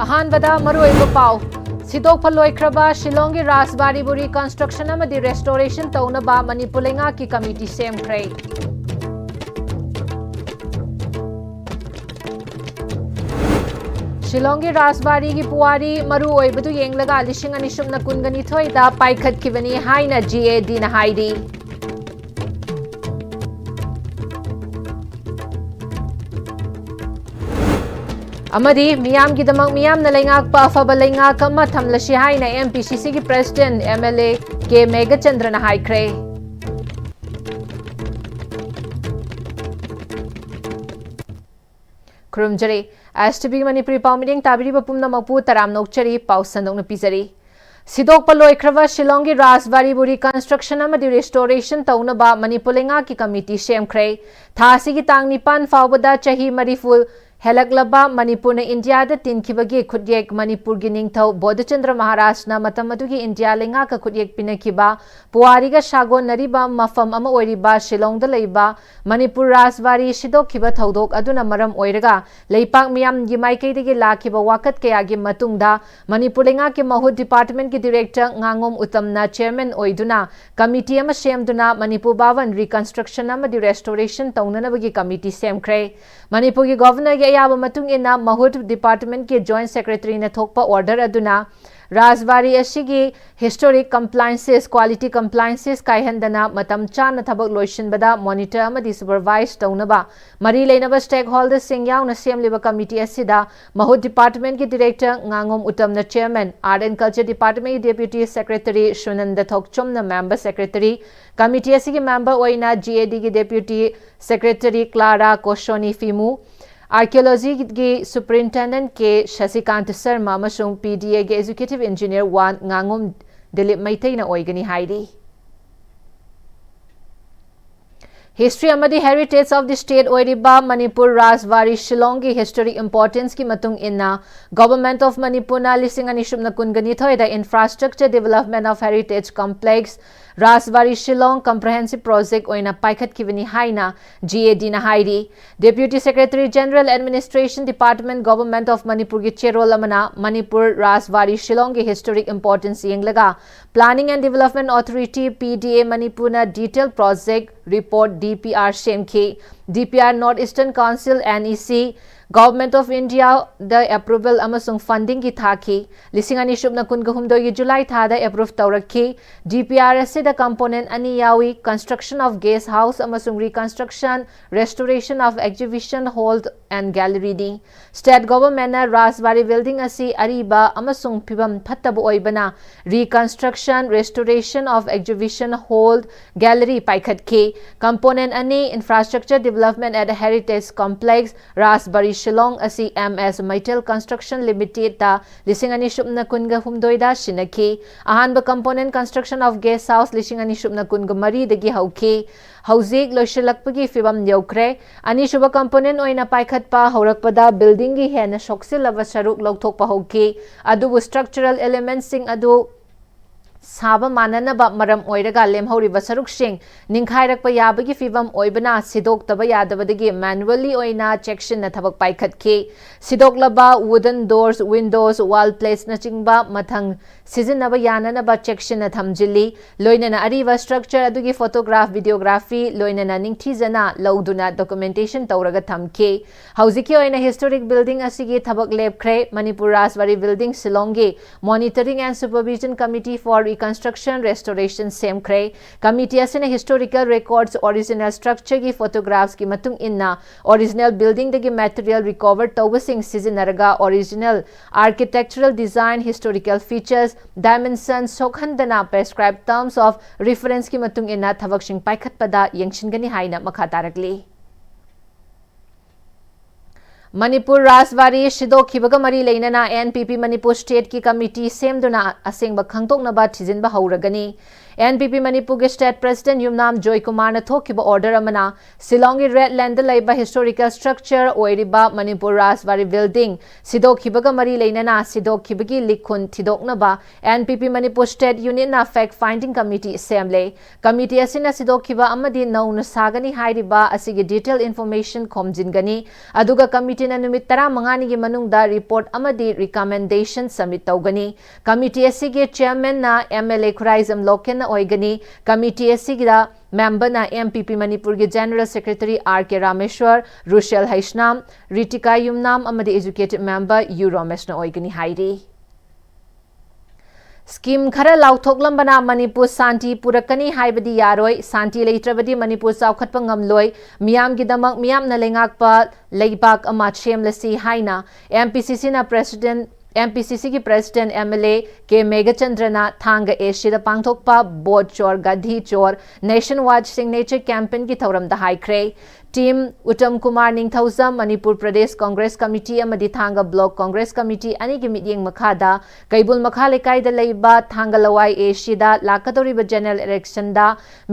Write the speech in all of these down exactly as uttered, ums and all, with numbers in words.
ꯑꯍꯥꯟꯕꯗ ꯃꯔꯨꯑꯣꯏꯕ ꯄꯥꯎ꯫ ꯁꯤꯗꯣꯛꯄ ꯂꯣꯏꯈ꯭ꯔꯕ ꯁꯤꯂꯣꯡꯒꯤ ꯔꯥꯖꯕꯥꯔꯤꯕꯨ reconstruction ꯑꯃꯗꯤ restoration ꯇꯧꯅꯕ ꯃꯅꯤꯄꯨꯔ ꯂꯩꯉꯥꯛꯀꯤ committee ꯁꯦꯝꯈ꯭ꯔꯦ꯫ ꯁꯤꯂꯣꯡꯒꯤ ꯔꯥꯖꯕꯥꯔꯤꯒꯤ ꯄꯨꯋꯥꯔꯤ ꯃꯔꯨ ꯑꯣꯏꯕꯗꯨ ꯌꯦꯡꯂꯒ ꯂꯤꯁꯤꯡ ꯑꯅꯤ ꯁꯨꯞꯅ ꯀꯨꯟꯒꯅꯤꯊꯣꯏꯗ ꯄꯥꯏꯈꯠꯈꯤꯕꯅꯤ ꯍꯥꯏꯅ G A Dꯅ ꯍꯥꯏꯔꯤ꯫ ꯑꯃꯗꯤ ꯃꯤꯌꯥꯝꯒꯤꯗꯃꯛ ꯃꯤꯌꯥꯝꯅ ꯂꯩꯉꯥꯛꯄ ꯑꯐꯕ ꯂꯩꯉꯥꯛ ꯑꯃ ꯊꯝꯂꯁꯤ ꯍꯥꯏꯅ M P C Cꯒꯤ president M L A K ꯃꯦꯘꯆꯟꯗ꯭ꯔꯅ ꯍꯥꯏꯈ꯭ꯔꯦ꯫ ꯈꯨꯔꯨꯝꯖꯔꯤ꯫ S T V ꯃꯅꯤꯄꯨꯔꯤ ꯄꯥꯎ ꯃꯤꯠꯌꯦꯡ ꯇꯥꯕꯤꯔꯤꯕ ꯄꯨꯝꯅꯃꯛꯄꯨ ꯇꯔꯥꯝꯅ ꯑꯣꯛꯆꯔꯤ꯫ ꯄꯥꯎ ꯁꯟꯗꯣꯛꯅ ꯄꯤꯖꯔꯤ꯫ ꯁꯤꯗꯣꯛꯄ ꯂꯣꯏꯈ꯭ꯔꯕ ꯁꯤꯂꯣꯡꯒꯤ ꯔꯥꯖꯕꯥꯔꯤꯕꯨ reconstruction ꯑꯃꯗꯤ restoration ꯇꯧꯅꯕ ꯃꯅꯤꯄꯨꯔ ꯂꯩꯉꯥꯛꯀꯤ committee ꯁꯦꯝꯈ꯭ꯔꯦ꯫ ꯊꯥ ꯑꯁꯤꯒꯤ ꯇꯥꯡ ꯅꯤꯄꯥꯟ ꯐꯥꯎꯕꯗ ꯆꯍꯤ ꯃꯔꯤꯐꯨ ꯍꯦꯜꯂꯛꯂꯕ ꯃꯅꯤꯄꯨꯔꯅ ꯏꯟꯗꯤꯌꯥꯗ ꯇꯤꯟꯈꯤꯕꯒꯤ ꯈꯨꯠꯌꯦꯛ, ꯃꯅꯤꯄꯨꯔꯒꯤ ꯅꯤꯡꯊꯧ ꯕꯣꯙꯆꯟꯗ꯭ꯔ ꯃꯍꯥꯔꯥꯖꯅ ꯃꯇꯝ ꯑꯗꯨꯒꯤ ꯏꯟꯗꯤꯌꯥ ꯂꯩꯉꯥꯛꯀ ꯈꯨꯠꯌꯦꯛ ꯄꯤꯅꯈꯤꯕ, ꯄꯨꯋꯥꯔꯤꯒ ꯁꯥꯒꯣꯟꯅꯔꯤꯕ ꯃꯐꯝ ꯑꯃ ꯑꯣꯏꯔꯤꯕ ꯁꯤꯂꯣꯡꯗ ꯂꯩꯕ ꯃꯅꯤꯄꯨꯔ ꯔꯥꯖꯕꯥꯔꯤ ꯁꯤꯗꯣꯛꯈꯤꯕ ꯊꯧꯗꯣꯛ ꯑꯗꯨꯅ ꯃꯔꯝ ꯑꯣꯏꯔꯒ ꯂꯩꯄꯥꯛ ꯃꯤꯌꯥꯝꯒꯤ ꯃꯥꯏꯀꯩꯗꯒꯤ ꯂꯥꯛꯈꯤꯕ ꯋꯥꯀꯠ ꯀꯌꯥꯒꯤ ꯃꯇꯨꯡꯗ ꯃꯅꯤꯄꯨꯔ ꯂꯩꯉꯥꯛꯀꯤ ꯃꯍꯨꯠ departmentꯀꯤ director ꯉꯥꯉꯣꯝ ꯎꯇꯝꯅ chairman ꯑꯣꯏꯗꯨꯅ committee ꯑꯃ ꯁꯦꯝꯗꯨꯅ ꯃꯅꯤꯄꯨꯔ ꯚꯥꯕꯟ reconstruction ꯑꯃꯗꯤ restoration ꯇꯧꯅꯅꯕꯒꯤ committee ꯁꯦꯝꯈ꯭ꯔꯦ꯫ ꯃꯅꯤꯄꯨꯔꯒꯤ governorꯒꯤ ꯑꯌꯥꯕ ꯃꯇꯨꯡ ꯏꯟꯅ ꯃꯍꯨꯠ departmentꯀꯤ joint secretaryꯅ ꯊꯣꯛꯄ order ꯑꯗꯨꯅ ꯔꯥꯖꯕꯥꯔꯤ ꯑꯁꯤꯒꯤ historic compliances, quality compliances ꯀꯥꯏꯍꯟꯗꯅ ꯃꯇꯝ ꯆꯥꯅ ꯊꯕꯛ ꯂꯣꯏꯁꯤꯟꯕꯗ monitor ꯑꯃꯗꯤ supervise ꯇꯧꯅꯕ ꯃꯔꯤ ꯂꯩꯅꯕ stakeholderꯁꯤꯡ ꯌꯥꯎꯅ ꯁꯦꯝꯂꯤꯕ committee ꯑꯁꯤꯗ ꯃꯍꯨꯠ departmentꯀꯤ director ꯉꯥꯉꯣꯝ ꯎꯇꯝꯅ chairman, art and culture departmentꯀꯤ deputy secretary ꯁꯨꯅꯟꯗ ꯊꯣꯛꯆꯣꯝꯅ member secretary, committee ꯑꯁꯤꯒꯤ member ꯑꯣꯏꯅ G A Dꯒꯤ deputy secretary Clara Koshoni Phimu, archaeologyꯒꯤ superintendent ꯀꯦ ꯁꯁꯤꯀꯥꯟꯇ ꯁꯔꯃ ꯑꯃꯁꯨꯡ P D Aꯒꯤ executive engineer one ꯉꯥꯉꯣꯝ Dilip ꯃꯩꯇꯩꯅ ꯑꯣꯏꯒꯅꯤ ꯍꯥꯏꯔꯤ꯫ History ꯑꯃꯗꯤ Heritage of the State ꯑꯣꯏꯔꯤꯕ ꯃꯅꯤꯄꯨꯔ ꯔꯥꯖꯕꯥꯔꯤ ꯁꯤꯂꯣꯡꯒꯤ historic importance ꯀꯤ ꯃꯇꯨꯡ ꯏꯟꯅ, Government of ꯃꯅꯤꯄꯨꯔꯅ ꯂꯤꯁꯤꯡ ꯑꯅꯤ ꯁꯨꯞꯅ ꯀꯨꯟꯒ ꯅꯤꯊꯣꯏꯗ Infrastructure Development of Heritage Complex ꯔꯥꯖꯕꯥꯔꯤ Shillong Comprehensive Project ꯑꯣꯏꯅ ꯄꯥꯏꯈꯠꯈꯤꯕꯅꯤ ꯍꯥꯏꯅ G A D ꯅ ꯍꯥꯏꯔꯤ꯫ Deputy Secretary General Administration Department, Government of ꯃꯅꯤꯄꯨꯔꯒꯤ ꯆꯦꯔꯣꯜ ꯑꯃꯅ ꯃꯅꯤꯄꯨꯔ ꯔꯥꯖꯕꯥꯔꯤ ꯁꯤꯂꯣꯡꯒꯤ historic importance ꯌꯦꯡꯂꯒ, Planning and Development Authority, P D A, ꯃꯅꯤꯄꯨꯔꯅ detail project report, D P R, ꯁꯦꯝꯈꯤ꯫ D P R North Eastern Council, N E C, Government of India the approval ꯑꯃꯁꯨꯡ funding ꯒꯤ ꯊꯥꯈꯤ꯫ ꯂꯤꯁꯤꯡ ꯑꯅꯤ ꯁꯨꯞꯅ ꯀꯨꯟꯒ ꯍꯨꯝꯗꯣꯏꯒꯤ July ꯊꯥꯗ approve ꯇꯧꯔꯛꯈꯤ꯫ D P R ꯑꯁꯤꯗ component ꯑꯅꯤ ꯌꯥꯎꯏ, construction of guest house ꯑꯃꯁꯨꯡ reconstruction, restoration of exhibition hall and gallery ꯅꯤ꯫ State Government ꯅ ꯔꯥꯖꯕꯥꯔꯤ building ꯑꯁꯤ ꯑꯔꯤꯕ ꯑꯃꯁꯨꯡ ꯐꯤꯕꯝ ꯐꯠꯇꯕ ꯑꯣꯏꯕꯅ reconstruction, restoration of exhibition hall, gallery ꯄꯥꯏꯈꯠꯈꯤ꯫ Component ꯑꯅꯤ, Infrastructure Development at Heritage Complex, ꯔꯥꯖꯕꯥꯔꯤ Shillong ꯑꯁꯤ M S Mytel Construction Limited ꯇ ꯂꯤꯁꯤꯡ ꯑꯅꯤ ꯁꯨꯞꯅ ꯀꯨꯟꯒ ꯍꯨꯝꯗꯣꯏꯗ ꯁꯤꯟꯅꯈꯤ꯫ ꯑꯍꯥꯟꯕ component construction of guest house ꯂꯤꯁꯤꯡ ꯑꯅꯤ ꯁꯨꯞꯅ ꯀꯨꯟꯒ ꯃꯔꯤꯗꯒꯤ ꯍꯧꯈꯤ꯫ ꯍꯧꯖꯤꯛ ꯂꯣꯏꯁꯤꯜꯂꯛꯄꯒꯤ ꯐꯤꯕꯝ ꯌꯧꯈ꯭ꯔꯦ꯫ ꯑꯅꯤꯁꯨꯕ component ꯑꯣꯏꯅ ꯄꯥꯏꯈꯠꯄ ꯍꯧꯔꯛꯄꯗ building ꯒꯤ ꯍꯦꯟꯅ ꯁꯣꯛꯆꯤꯜꯂꯕ ꯁꯔꯨꯛ ꯂꯧꯊꯣꯛꯄ ꯍꯧꯈꯤ, ꯑꯗꯨꯕꯨ structural element ꯁꯤꯡ ꯑꯗꯨ ꯁꯥꯕ ꯃꯥꯟꯅꯅꯕ ꯃꯔꯝ ꯑꯣꯏꯔꯒ ꯂꯦꯝꯍꯧꯔꯤꯕ ꯁꯔꯨꯛꯁꯤꯡ ꯅꯤꯡꯈꯥꯏꯔꯛꯄ ꯌꯥꯕꯒꯤ ꯐꯤꯕꯝ ꯑꯣꯏꯕꯅ ꯁꯤꯗꯣꯛꯇꯕ ꯌꯥꯗꯕꯗꯒꯤ manually ꯑꯣꯏꯅ ꯆꯦꯛꯁꯤꯟꯅ ꯊꯕꯛ ꯄꯥꯏꯈꯠꯈꯤ꯫ ꯁꯤꯗꯣꯛꯂꯕ wooden doors, windows, wall plates ꯅꯆꯤꯡꯕ ꯃꯊꯪ ꯁꯤꯖꯤꯟꯅꯕ ꯌꯥꯅꯅꯕ ꯆꯦꯛꯁꯤꯟꯅ ꯊꯝꯖꯤꯜꯂꯤ꯫ ꯂꯣꯏꯅꯅ ꯑꯔꯤꯕ structure ꯑꯗꯨꯒꯤ photograph, videography ꯂꯣꯏꯅꯅ ꯅꯤꯡꯊꯤꯖꯅ ꯂꯧꯗꯨꯅ documentation ꯇꯧꯔꯒ ꯊꯝꯈꯤ꯫ ꯍꯧꯖꯤꯛꯀꯤ ꯑꯣꯏꯅ historic building ꯑꯁꯤꯒꯤ ꯊꯕꯛ ꯂꯦꯞꯈ꯭ꯔꯦ꯫ Manipur ꯔꯥꯖꯕꯥꯔꯤ building ꯁꯤꯂꯣꯡꯒꯤ Monitoring and Supervision Committee for Reconstruction Restoration ꯁꯦꯝꯈ꯭ꯔꯦ꯫ Committee ꯑꯁꯤꯅ historical records, original structure ꯒꯤ photographs ꯀꯤ ꯃꯇꯨꯡ ꯏꯟꯅ original building ꯗꯒꯤ material recover ꯇꯧꯕꯁꯤꯡ ꯁꯤꯖꯤꯟꯅꯔꯒ original architectural design, historical features, dimension ꯁꯣꯛꯍꯟꯗꯅ prescribed terms of reference ꯀꯤ ꯃꯇꯨꯡ ꯏꯟꯅ ꯊꯕꯛꯁꯤꯡ ꯄꯥꯏꯈꯠꯄꯗ ꯌꯦꯡꯁꯤꯟꯒꯅꯤ ꯍꯥꯏꯅ ꯃꯈꯥ ꯇꯥꯔꯛꯂꯤ꯫ ꯃꯅꯤꯄꯨꯔ ꯔꯥꯖꯕꯥꯔꯤ ꯁꯤꯗꯣꯛꯈꯤꯕꯒ ꯃꯔꯤ ꯂꯩꯅꯅ N P P Manipur state ꯀꯤ committee ꯁꯦꯝꯗꯨꯅ ꯑꯁꯦꯡꯕ ꯈꯪꯗꯣꯛꯅꯕ ꯊꯤꯖꯤꯟꯕ ꯍꯧꯔꯒꯅꯤ꯫ ꯑꯦꯟ ꯄꯤ ꯄꯤ ꯃꯅꯤꯄꯨꯔꯒꯤ ꯁ꯭ꯇꯦꯠ ꯄ꯭ꯔꯁꯤꯗꯦꯟꯠ ꯌꯨꯝꯅꯥꯝ ꯖꯣꯏꯀꯨꯃꯥꯔꯅ ꯊꯣꯛꯈꯤꯕ ꯑꯣꯔꯗꯔ ꯑꯃꯅ ꯁꯤꯂꯣꯡꯒꯤ ꯔꯦꯗ ꯂꯦꯟꯗ ꯂꯩꯕ ꯍꯤꯁꯇꯣꯔꯤꯀꯦꯜ ꯁ꯭ꯇ꯭ꯔꯛꯆꯔ ꯑꯣꯏꯔꯤꯕ ꯃꯅꯤꯄꯨꯔ ꯔꯥꯖꯕꯥꯔꯤ ꯕꯤꯜꯗꯤꯡ ꯁꯤꯗꯣꯛꯈꯤꯕꯒ ꯃꯔꯤ ꯂꯩꯅꯅ ꯁꯤꯗꯣꯛꯈꯤꯕꯒꯤ ꯂꯤꯛ ꯈꯨꯟ ꯊꯤꯗꯣꯛꯅꯕ ꯑꯦꯟ ꯄꯤ ꯄꯤ ꯃꯅꯤꯄꯨꯔ ꯁ꯭ꯇꯦꯠ ꯌꯨꯅꯤꯠꯅ ꯐꯦꯛ ꯐꯥꯏꯟꯗꯤꯡ ꯀꯃꯤꯇꯤ ꯁꯦꯝꯂꯦ꯫ ꯀꯃꯤꯇꯤ ꯑꯁꯤꯅ ꯁꯤꯗꯣꯛꯈꯤꯕ ꯑꯃꯗꯤ ꯅꯧꯅ ꯁꯥꯒꯅꯤ ꯍꯥꯏꯔꯤꯕ ꯑꯁꯤꯒꯤ ꯗꯤꯇꯦꯜ ꯏꯟꯐꯣꯔꯃꯦꯁꯟ ꯈꯣꯝꯖꯤꯟꯒꯅꯤ, ꯑꯗꯨꯒ ꯀꯃꯤꯇꯤꯅ ꯅꯨꯃꯤꯠ ꯇꯔꯥꯃꯉꯥꯅꯤꯒꯤ ꯃꯅꯨꯡꯗ ꯔꯤꯄꯣꯔꯠ ꯑꯃꯗꯤ ꯔꯤꯀꯃꯦꯟꯗꯦꯁꯟ ꯁꯕꯃꯤꯠ ꯇꯧꯒꯅꯤ꯫ ꯀꯃꯤꯇꯤ ꯑꯁꯤꯒꯤ ꯆꯦꯌꯔꯃꯦꯟꯅ ꯑꯦꯝ ꯑꯦꯜ ꯑꯦ ꯈꯨꯔꯥꯏꯖꯝ ꯂꯣꯀꯦꯟꯅ ꯑꯣꯏꯒꯅꯤ꯫ ꯀꯃꯤꯇꯤ ꯑꯁꯤꯒꯤꯗ ꯃꯦꯝꯕꯔꯅ ꯑꯦꯝ ꯄꯤ ꯄꯤ ꯃꯅꯤꯄꯨꯔꯒꯤ ꯖꯦꯅꯔꯦꯜ ꯁꯦꯀ꯭ꯔꯦꯇꯔꯤ ꯑꯥꯔ ꯀꯦ ꯔꯥꯃꯦꯁ꯭ꯋꯔ, ꯔꯨꯁꯦꯜ ꯍꯩꯁꯅꯥꯝ, ꯔꯤꯇꯤꯀꯥ ꯌꯨꯝꯅꯥꯝ ꯑꯃꯗꯤ ꯑꯦꯖꯨꯀꯦꯇꯤꯕ ꯃꯦꯝꯕꯔ ꯌꯨ ꯔꯣꯃꯦꯁꯅ ꯑꯣꯏꯒꯅꯤ ꯍꯥꯏꯔꯤ꯫ ꯁ꯭ꯀꯤꯝ ꯈꯔ ꯂꯥꯎꯊꯣꯛꯂꯝꯕꯅ ꯃꯅꯤꯄꯨꯔ ꯁꯥꯟꯇꯤ ꯄꯨꯔꯛꯀꯅꯤ ꯍꯥꯏꯕꯗꯤ ꯌꯥꯔꯣꯏ, ꯁꯥꯟꯇꯤ ꯂꯩꯇ꯭ꯔꯕꯗꯤ ꯃꯅꯤꯄꯨꯔ ꯆꯥꯎꯈꯠꯄ ꯉꯝꯂꯣꯏ, ꯃꯤꯌꯥꯝꯒꯤꯗꯃꯛ ꯃꯤꯌꯥꯝꯅ ꯂꯩꯉꯥꯛꯄ ꯂꯩꯕꯥꯛ ꯑꯃ ꯁꯦꯝꯂꯁꯤ ꯍꯥꯏꯅ ꯑꯦꯝ ꯄꯤ ꯁꯤ ꯁꯤꯅ ꯄ꯭ꯔꯁꯤꯗꯦꯟꯠ, ꯑꯦꯝ ꯄꯤ ꯁꯤ ꯁꯤꯒꯤ president M L A K ꯃꯦꯘꯆꯟꯗ꯭ꯔꯅ ꯊꯥꯡꯒ ꯑꯦ ꯁꯤꯗ ꯄꯥꯡꯊꯣꯛꯄ ꯕꯣꯠ ꯆꯣꯔ ꯒꯙꯤ ꯆꯣꯔ ꯅꯦꯁꯟ ꯋꯥꯏꯗ ꯁꯤꯒꯅꯦꯆꯔ ꯀꯦꯝꯄꯦꯟꯒꯤ ꯊꯧꯔꯝꯗ ꯍꯥꯏꯈ꯭ꯔꯦ꯫ Team Uttam Kumar Ningthoujam, Manipur Pradesh Congress committee ꯑꯃꯗꯤ ꯊꯥꯡꯒ ꯕ꯭ꯂꯣꯛ ꯀꯪꯒ꯭ꯔꯦꯁ ꯀꯃꯤꯇꯤ ꯑꯅꯤꯒꯤ ꯃꯤꯠꯌꯦꯡ ꯃꯈꯥꯗ ꯀꯩꯕꯨꯜ ꯃꯈꯥ ꯂꯩꯀꯥꯏꯗ ꯂꯩꯕ ꯊꯥꯡꯒ ꯂꯋꯥꯏ ꯑꯦ ꯁꯤꯗ ꯂꯥꯛꯀꯗꯧꯔꯤꯕ ꯖꯦꯅꯔꯦꯜ ꯏꯂꯦꯛꯁꯟꯗ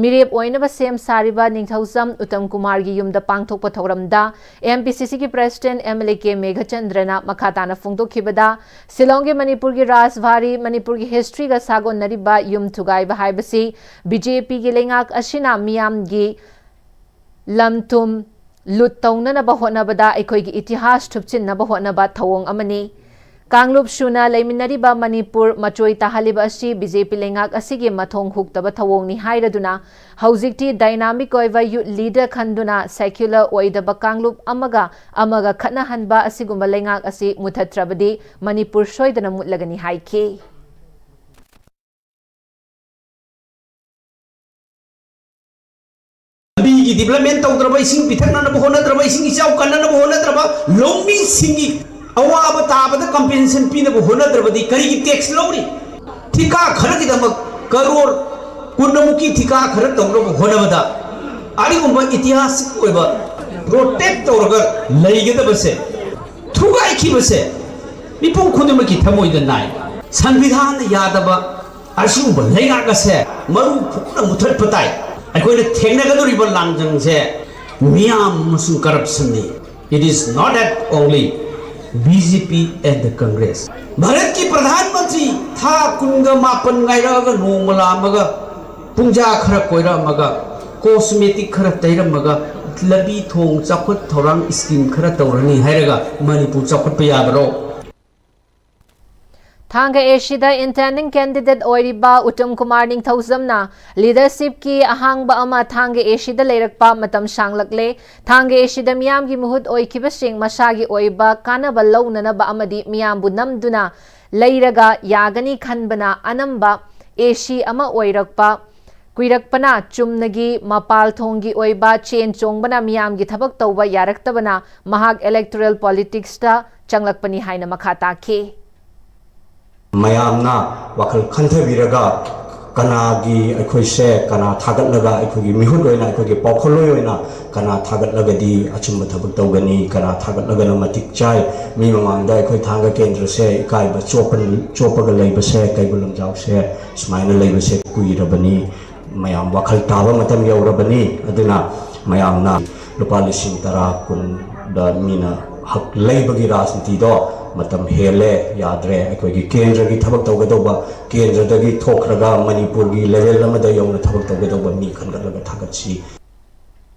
ꯃꯤꯔꯦꯞ ꯑꯣꯏꯅꯕ ꯁꯦꯝ ꯁꯥꯔꯤꯕ ꯅꯤꯡꯊꯧꯖꯝ ꯎꯇꯝ ꯀꯨꯃꯥꯔꯒꯤ ꯌꯨꯝꯗ ꯄꯥꯡꯊꯣꯛꯄ ꯊꯧꯔꯝꯗ ꯑꯦꯝ ꯄꯤ ꯁꯤ ꯁꯤꯒꯤ president M L A K ꯃꯦꯘꯆꯟꯗ꯭ꯔꯅ ꯃꯈꯥ ꯇꯥꯅ ꯐꯣꯡꯗꯣꯛꯈꯤꯕꯗ, ꯁꯤꯂꯣꯡꯒꯤ ꯃꯅꯤꯄꯨꯔꯒꯤ ꯔꯥꯖꯚꯥꯔꯤ, ꯃꯅꯤꯄꯨꯔꯒꯤ ꯍꯤꯁꯇ꯭ꯔꯤꯒ ꯁꯥꯒꯣꯟꯅꯔꯤꯕ ꯌꯨꯝ ꯊꯨꯒꯥꯏꯕ ꯍꯥꯏꯕꯁꯤ ꯕꯤ ꯖꯦ ꯄꯤꯒꯤ ꯂꯩꯉꯥꯛ ꯑꯁꯤꯅ ꯃꯤꯌꯥꯝꯒꯤ ꯂꯝ ꯊꯨꯝ ꯂꯨꯠ ꯇꯧꯅꯅꯕ ꯍꯣꯠꯅꯕꯗ ꯑꯩꯈꯣꯏꯒꯤ ꯏꯇꯤꯍꯥꯁ ꯊꯨꯞꯆꯤꯟꯅꯕ ꯍꯣꯠꯅꯕ ꯊꯧꯑꯣꯡ ꯑꯃꯅꯤ꯫ ꯀꯥꯡꯂꯨꯞ ꯁꯨꯅ ꯂꯩꯃꯤꯟꯅꯔꯤꯕ ꯃꯅꯤꯄꯨꯔ ꯃꯆꯣꯏ ꯇꯥꯍꯜꯂꯤꯕ ꯑꯁꯤ ꯕꯤ ꯖꯦ ꯄꯤ ꯂꯩꯉꯥꯛ ꯑꯁꯤꯒꯤ ꯃꯊꯣꯡ ꯍꯨꯛꯇꯕ ꯊꯧꯑꯣꯡꯅꯤ ꯍꯥꯏꯔꯗꯨꯅ, ꯍꯧꯖꯤꯛꯇꯤ ꯗꯥꯏꯅꯥꯃꯤꯛ ꯑꯣꯏꯕ ꯌꯨꯠ ꯂꯤꯗꯔ ꯈꯟꯗꯨꯅ ꯁꯦꯀ꯭ꯌꯨꯂꯔ ꯑꯣꯏꯗꯕ ꯀꯥꯡꯂꯨꯞ ꯑꯃꯒ ꯑꯃꯒ ꯈꯠꯅꯍꯟꯕ ꯑꯁꯤꯒꯨꯝꯕ ꯂꯩꯉꯥꯛ ꯑꯁꯤ ꯃꯨꯊꯠꯇ꯭ꯔꯕꯗꯤ ꯃꯅꯤꯄꯨꯔ ꯁꯣꯏꯗꯅ ꯃꯨꯠꯂꯒꯅꯤ ꯍꯥꯏꯈꯤ꯫ ꯂꯝꯕꯤꯒꯤ ꯗꯤꯕ꯭ꯂꯞꯃꯦꯟ ꯇꯧꯗ꯭ꯔꯕ, ꯏꯁꯤꯡ ꯄꯤꯊꯛꯅꯅꯕ ꯍꯣꯠꯅꯗ꯭ꯔꯕ, ꯏꯁꯤꯡ ꯏꯆꯥꯎ ꯀꯟꯅꯅꯕ ꯍꯣꯠꯅꯗ꯭ꯔꯕ, ꯂꯧꯃꯤꯁꯤꯡꯒꯤ ꯑꯋꯥꯕ ꯇꯥꯕꯗ ꯀꯝꯄꯦꯟꯁꯦꯁꯟ ꯄꯤꯅꯕ ꯍꯣꯠꯅꯗ꯭ꯔꯕꯗꯤ ꯀꯔꯤꯒꯤ ꯇꯦꯛꯁ ꯂꯧꯔꯤ? ꯊꯤꯀꯥ ꯈꯔꯒꯤꯗꯃꯛ ꯀꯔꯣꯔ ꯀꯨꯟꯃꯨꯛꯀꯤ ꯊꯤꯀꯥ ꯈꯔ ꯇꯧꯅꯕ ꯍꯣꯠꯅꯕꯗ ꯑꯗꯨꯒꯨꯝꯕ ꯏꯇꯤꯍꯥꯁꯤꯛ ꯑꯣꯏꯕ ꯄ꯭ꯔꯣꯇꯦꯛ ꯇꯧꯔꯒ ꯂꯩꯒꯗꯕꯁꯦ ꯊꯨꯒꯥꯏꯈꯤꯕꯁꯦ ꯃꯤꯄꯨꯝ ꯈꯨꯗꯤꯡꯃꯛꯀꯤ ꯊꯃꯣꯏꯗ ꯅꯥꯏ꯫ ꯁꯪꯕꯤꯙꯥꯟꯅ ꯌꯥꯗꯕ, ꯑꯁꯤꯒꯨꯝꯕ ꯂꯩꯉꯥꯛ ꯑꯁꯦ ꯃꯔꯨ ꯐꯨꯛꯅ ꯃꯨꯊꯠꯄ ꯇꯥꯏ꯫ ꯑꯩꯈꯣꯏꯅ ꯊꯦꯡꯅꯒꯗꯧꯔꯤꯕ ꯂꯥꯟꯖꯪꯁꯦ ꯃꯤꯌꯥꯝ ꯑꯃꯁꯨꯡ ꯀꯔꯞꯁꯟꯅꯤ꯫ It is not at only B J P and the Congress. ꯚꯥꯔꯠꯀꯤ ꯄ꯭ꯔꯙꯥꯟ ꯃꯟꯇ꯭ꯔꯤ ꯊꯥ ꯀꯨꯟꯒ ꯃꯥꯄꯟ ꯉꯥꯏꯔꯛꯑꯒ ꯅꯣꯡꯃ ꯂꯥꯛꯑꯝꯃꯒ ꯄꯨꯡꯖꯥ ꯈꯔ ꯀꯣꯏꯔꯛꯑꯝꯃꯒ ꯀꯣꯁꯃꯦꯇꯤꯛ ꯈꯔ ꯇꯩꯔꯝꯃꯒ ꯂꯝꯕꯤ ꯊꯣꯡ ꯆꯥꯎꯈꯠ ꯊꯧꯔꯥꯡ ꯁ꯭ꯀꯤꯝ ꯈꯔ ꯇꯧꯔꯅꯤ ꯍꯥꯏꯔꯒ ꯃꯅꯤꯄꯨꯔ ꯆꯥꯎꯈꯠꯄ ꯌꯥꯕꯔꯣ? ꯊꯥꯡꯒ ꯑꯦꯁꯤꯗ intending candidate ꯑꯣꯏꯔꯤꯕ ꯎꯠꯇꯝ ꯀꯨꯃꯥꯔ ꯅꯤꯡꯊꯧꯖꯝꯅ leadershipꯀꯤ ꯑꯍꯥꯡꯕ ꯑꯃ ꯊꯥꯡꯒ ꯑꯦꯁꯤꯗ ꯂꯩꯔꯛꯄ ꯃꯇꯝ ꯁꯥꯡꯂꯛꯂꯦ꯫ ꯊꯥꯡꯒ ꯑꯦꯁꯤꯗ ꯃꯤꯌꯥꯝꯒꯤ ꯃꯤꯍꯨꯠ ꯑꯣꯏꯈꯤꯕꯁꯤꯡ ꯃꯁꯥꯒꯤ ꯑꯣꯏꯕ ꯀꯥꯟꯅꯕ ꯂꯧꯅꯅꯕ ꯑꯃꯗꯤ ꯃꯤꯌꯥꯝꯕꯨ ꯅꯝꯗꯨꯅ ꯂꯩꯔꯒ ꯌꯥꯒꯅꯤ ꯈꯟꯕꯅ ꯑꯅꯝꯕ ꯑꯦꯁꯤ ꯑꯃ ꯑꯣꯏꯔꯛꯄ ꯀꯨꯏꯔꯛꯄꯅ ꯆꯨꯝꯅꯒꯤ ꯃꯄꯥꯜ ꯊꯣꯡꯒꯤ ꯑꯣꯏꯕ ꯆꯦꯟ ꯆꯣꯡꯕꯅ ꯃꯤꯌꯥꯝꯒꯤ ꯊꯕꯛ ꯇꯧꯕ ꯌꯥꯔꯛꯇꯕꯅ ꯃꯍꯥꯛ electoral politicsꯇ ꯆꯪꯂꯛꯄꯅꯤ ꯍꯥꯏꯅ ꯃꯈꯥ ꯇꯥꯈꯤ꯫ ꯃꯌꯥꯝꯅ ꯋꯥꯈꯜ ꯈꯟꯊꯕꯤꯔꯒ ꯀꯅꯥꯒꯤ ꯑꯩꯈꯣꯏꯁꯦ ꯀꯅꯥ ꯊꯥꯒꯠꯂꯒ ꯑꯩꯈꯣꯏꯒꯤ ꯃꯤꯍꯨꯠ ꯑꯣꯏꯅ ꯑꯩꯈꯣꯏꯒꯤ ꯄꯥꯎꯈꯜꯂꯣꯏ ꯑꯣꯏꯅ ꯀꯅꯥ ꯊꯥꯒꯠꯂꯒꯗꯤ ꯑꯆꯨꯝꯕ ꯊꯕꯛ ꯇꯧꯒꯅꯤ, ꯀꯅꯥ ꯊꯥꯒꯠꯂꯒꯅ ꯃꯇꯤꯛ ꯆꯥꯏ, ꯃꯤ ꯃꯃꯥꯡꯗ ꯑꯩꯈꯣꯏ ꯊꯥꯡꯒ ꯀꯦꯟꯗ꯭ꯔꯁꯦ ꯏꯀꯥꯏꯕ ꯆꯣꯞꯄ- ꯆꯣꯞꯄꯒ ꯂꯩꯕꯁꯦ, ꯀꯩꯕꯨꯜ ꯂꯝꯖꯥꯎꯁꯦ ꯁꯨꯃꯥꯏꯅ ꯂꯩꯕꯁꯦ ꯀꯨꯏꯔꯕꯅꯤ꯫ ꯃꯌꯥꯝ ꯋꯥꯈꯜ ꯇꯥꯕ ꯃꯇꯝ ꯌꯧꯔꯕꯅꯤ꯫ ꯑꯗꯨꯅ ꯃꯌꯥꯝꯅ ꯂꯨꯄꯥ ꯂꯤꯁꯤꯡ ꯇꯔꯥ, ꯀꯨꯟꯗ ꯃꯤꯅ ꯍꯛ ꯂꯩꯕꯒꯤ ꯔꯥꯖꯅꯤꯇꯤꯗꯣ ꯃꯇꯝ ꯍꯦꯜꯂꯦ, ꯌꯥꯗ꯭ꯔꯦ꯫ ꯑꯩꯈꯣꯏꯒꯤ ꯀꯦꯟꯗ꯭ꯔꯒꯤ ꯊꯕꯛ ꯇꯧꯒꯗꯧꯕ, ꯀꯦꯟꯗ꯭ꯔꯗꯒꯤ ꯊꯣꯛꯈ꯭ꯔꯒ ꯃꯅꯤꯄꯨꯔꯒꯤ level ꯑꯃꯗ ꯌꯧꯅ ꯊꯕꯛ ꯇꯧꯒꯗꯧꯕ ꯃꯤ ꯈꯟꯒꯠꯂꯒ ꯊꯥꯒꯠꯁꯤ꯫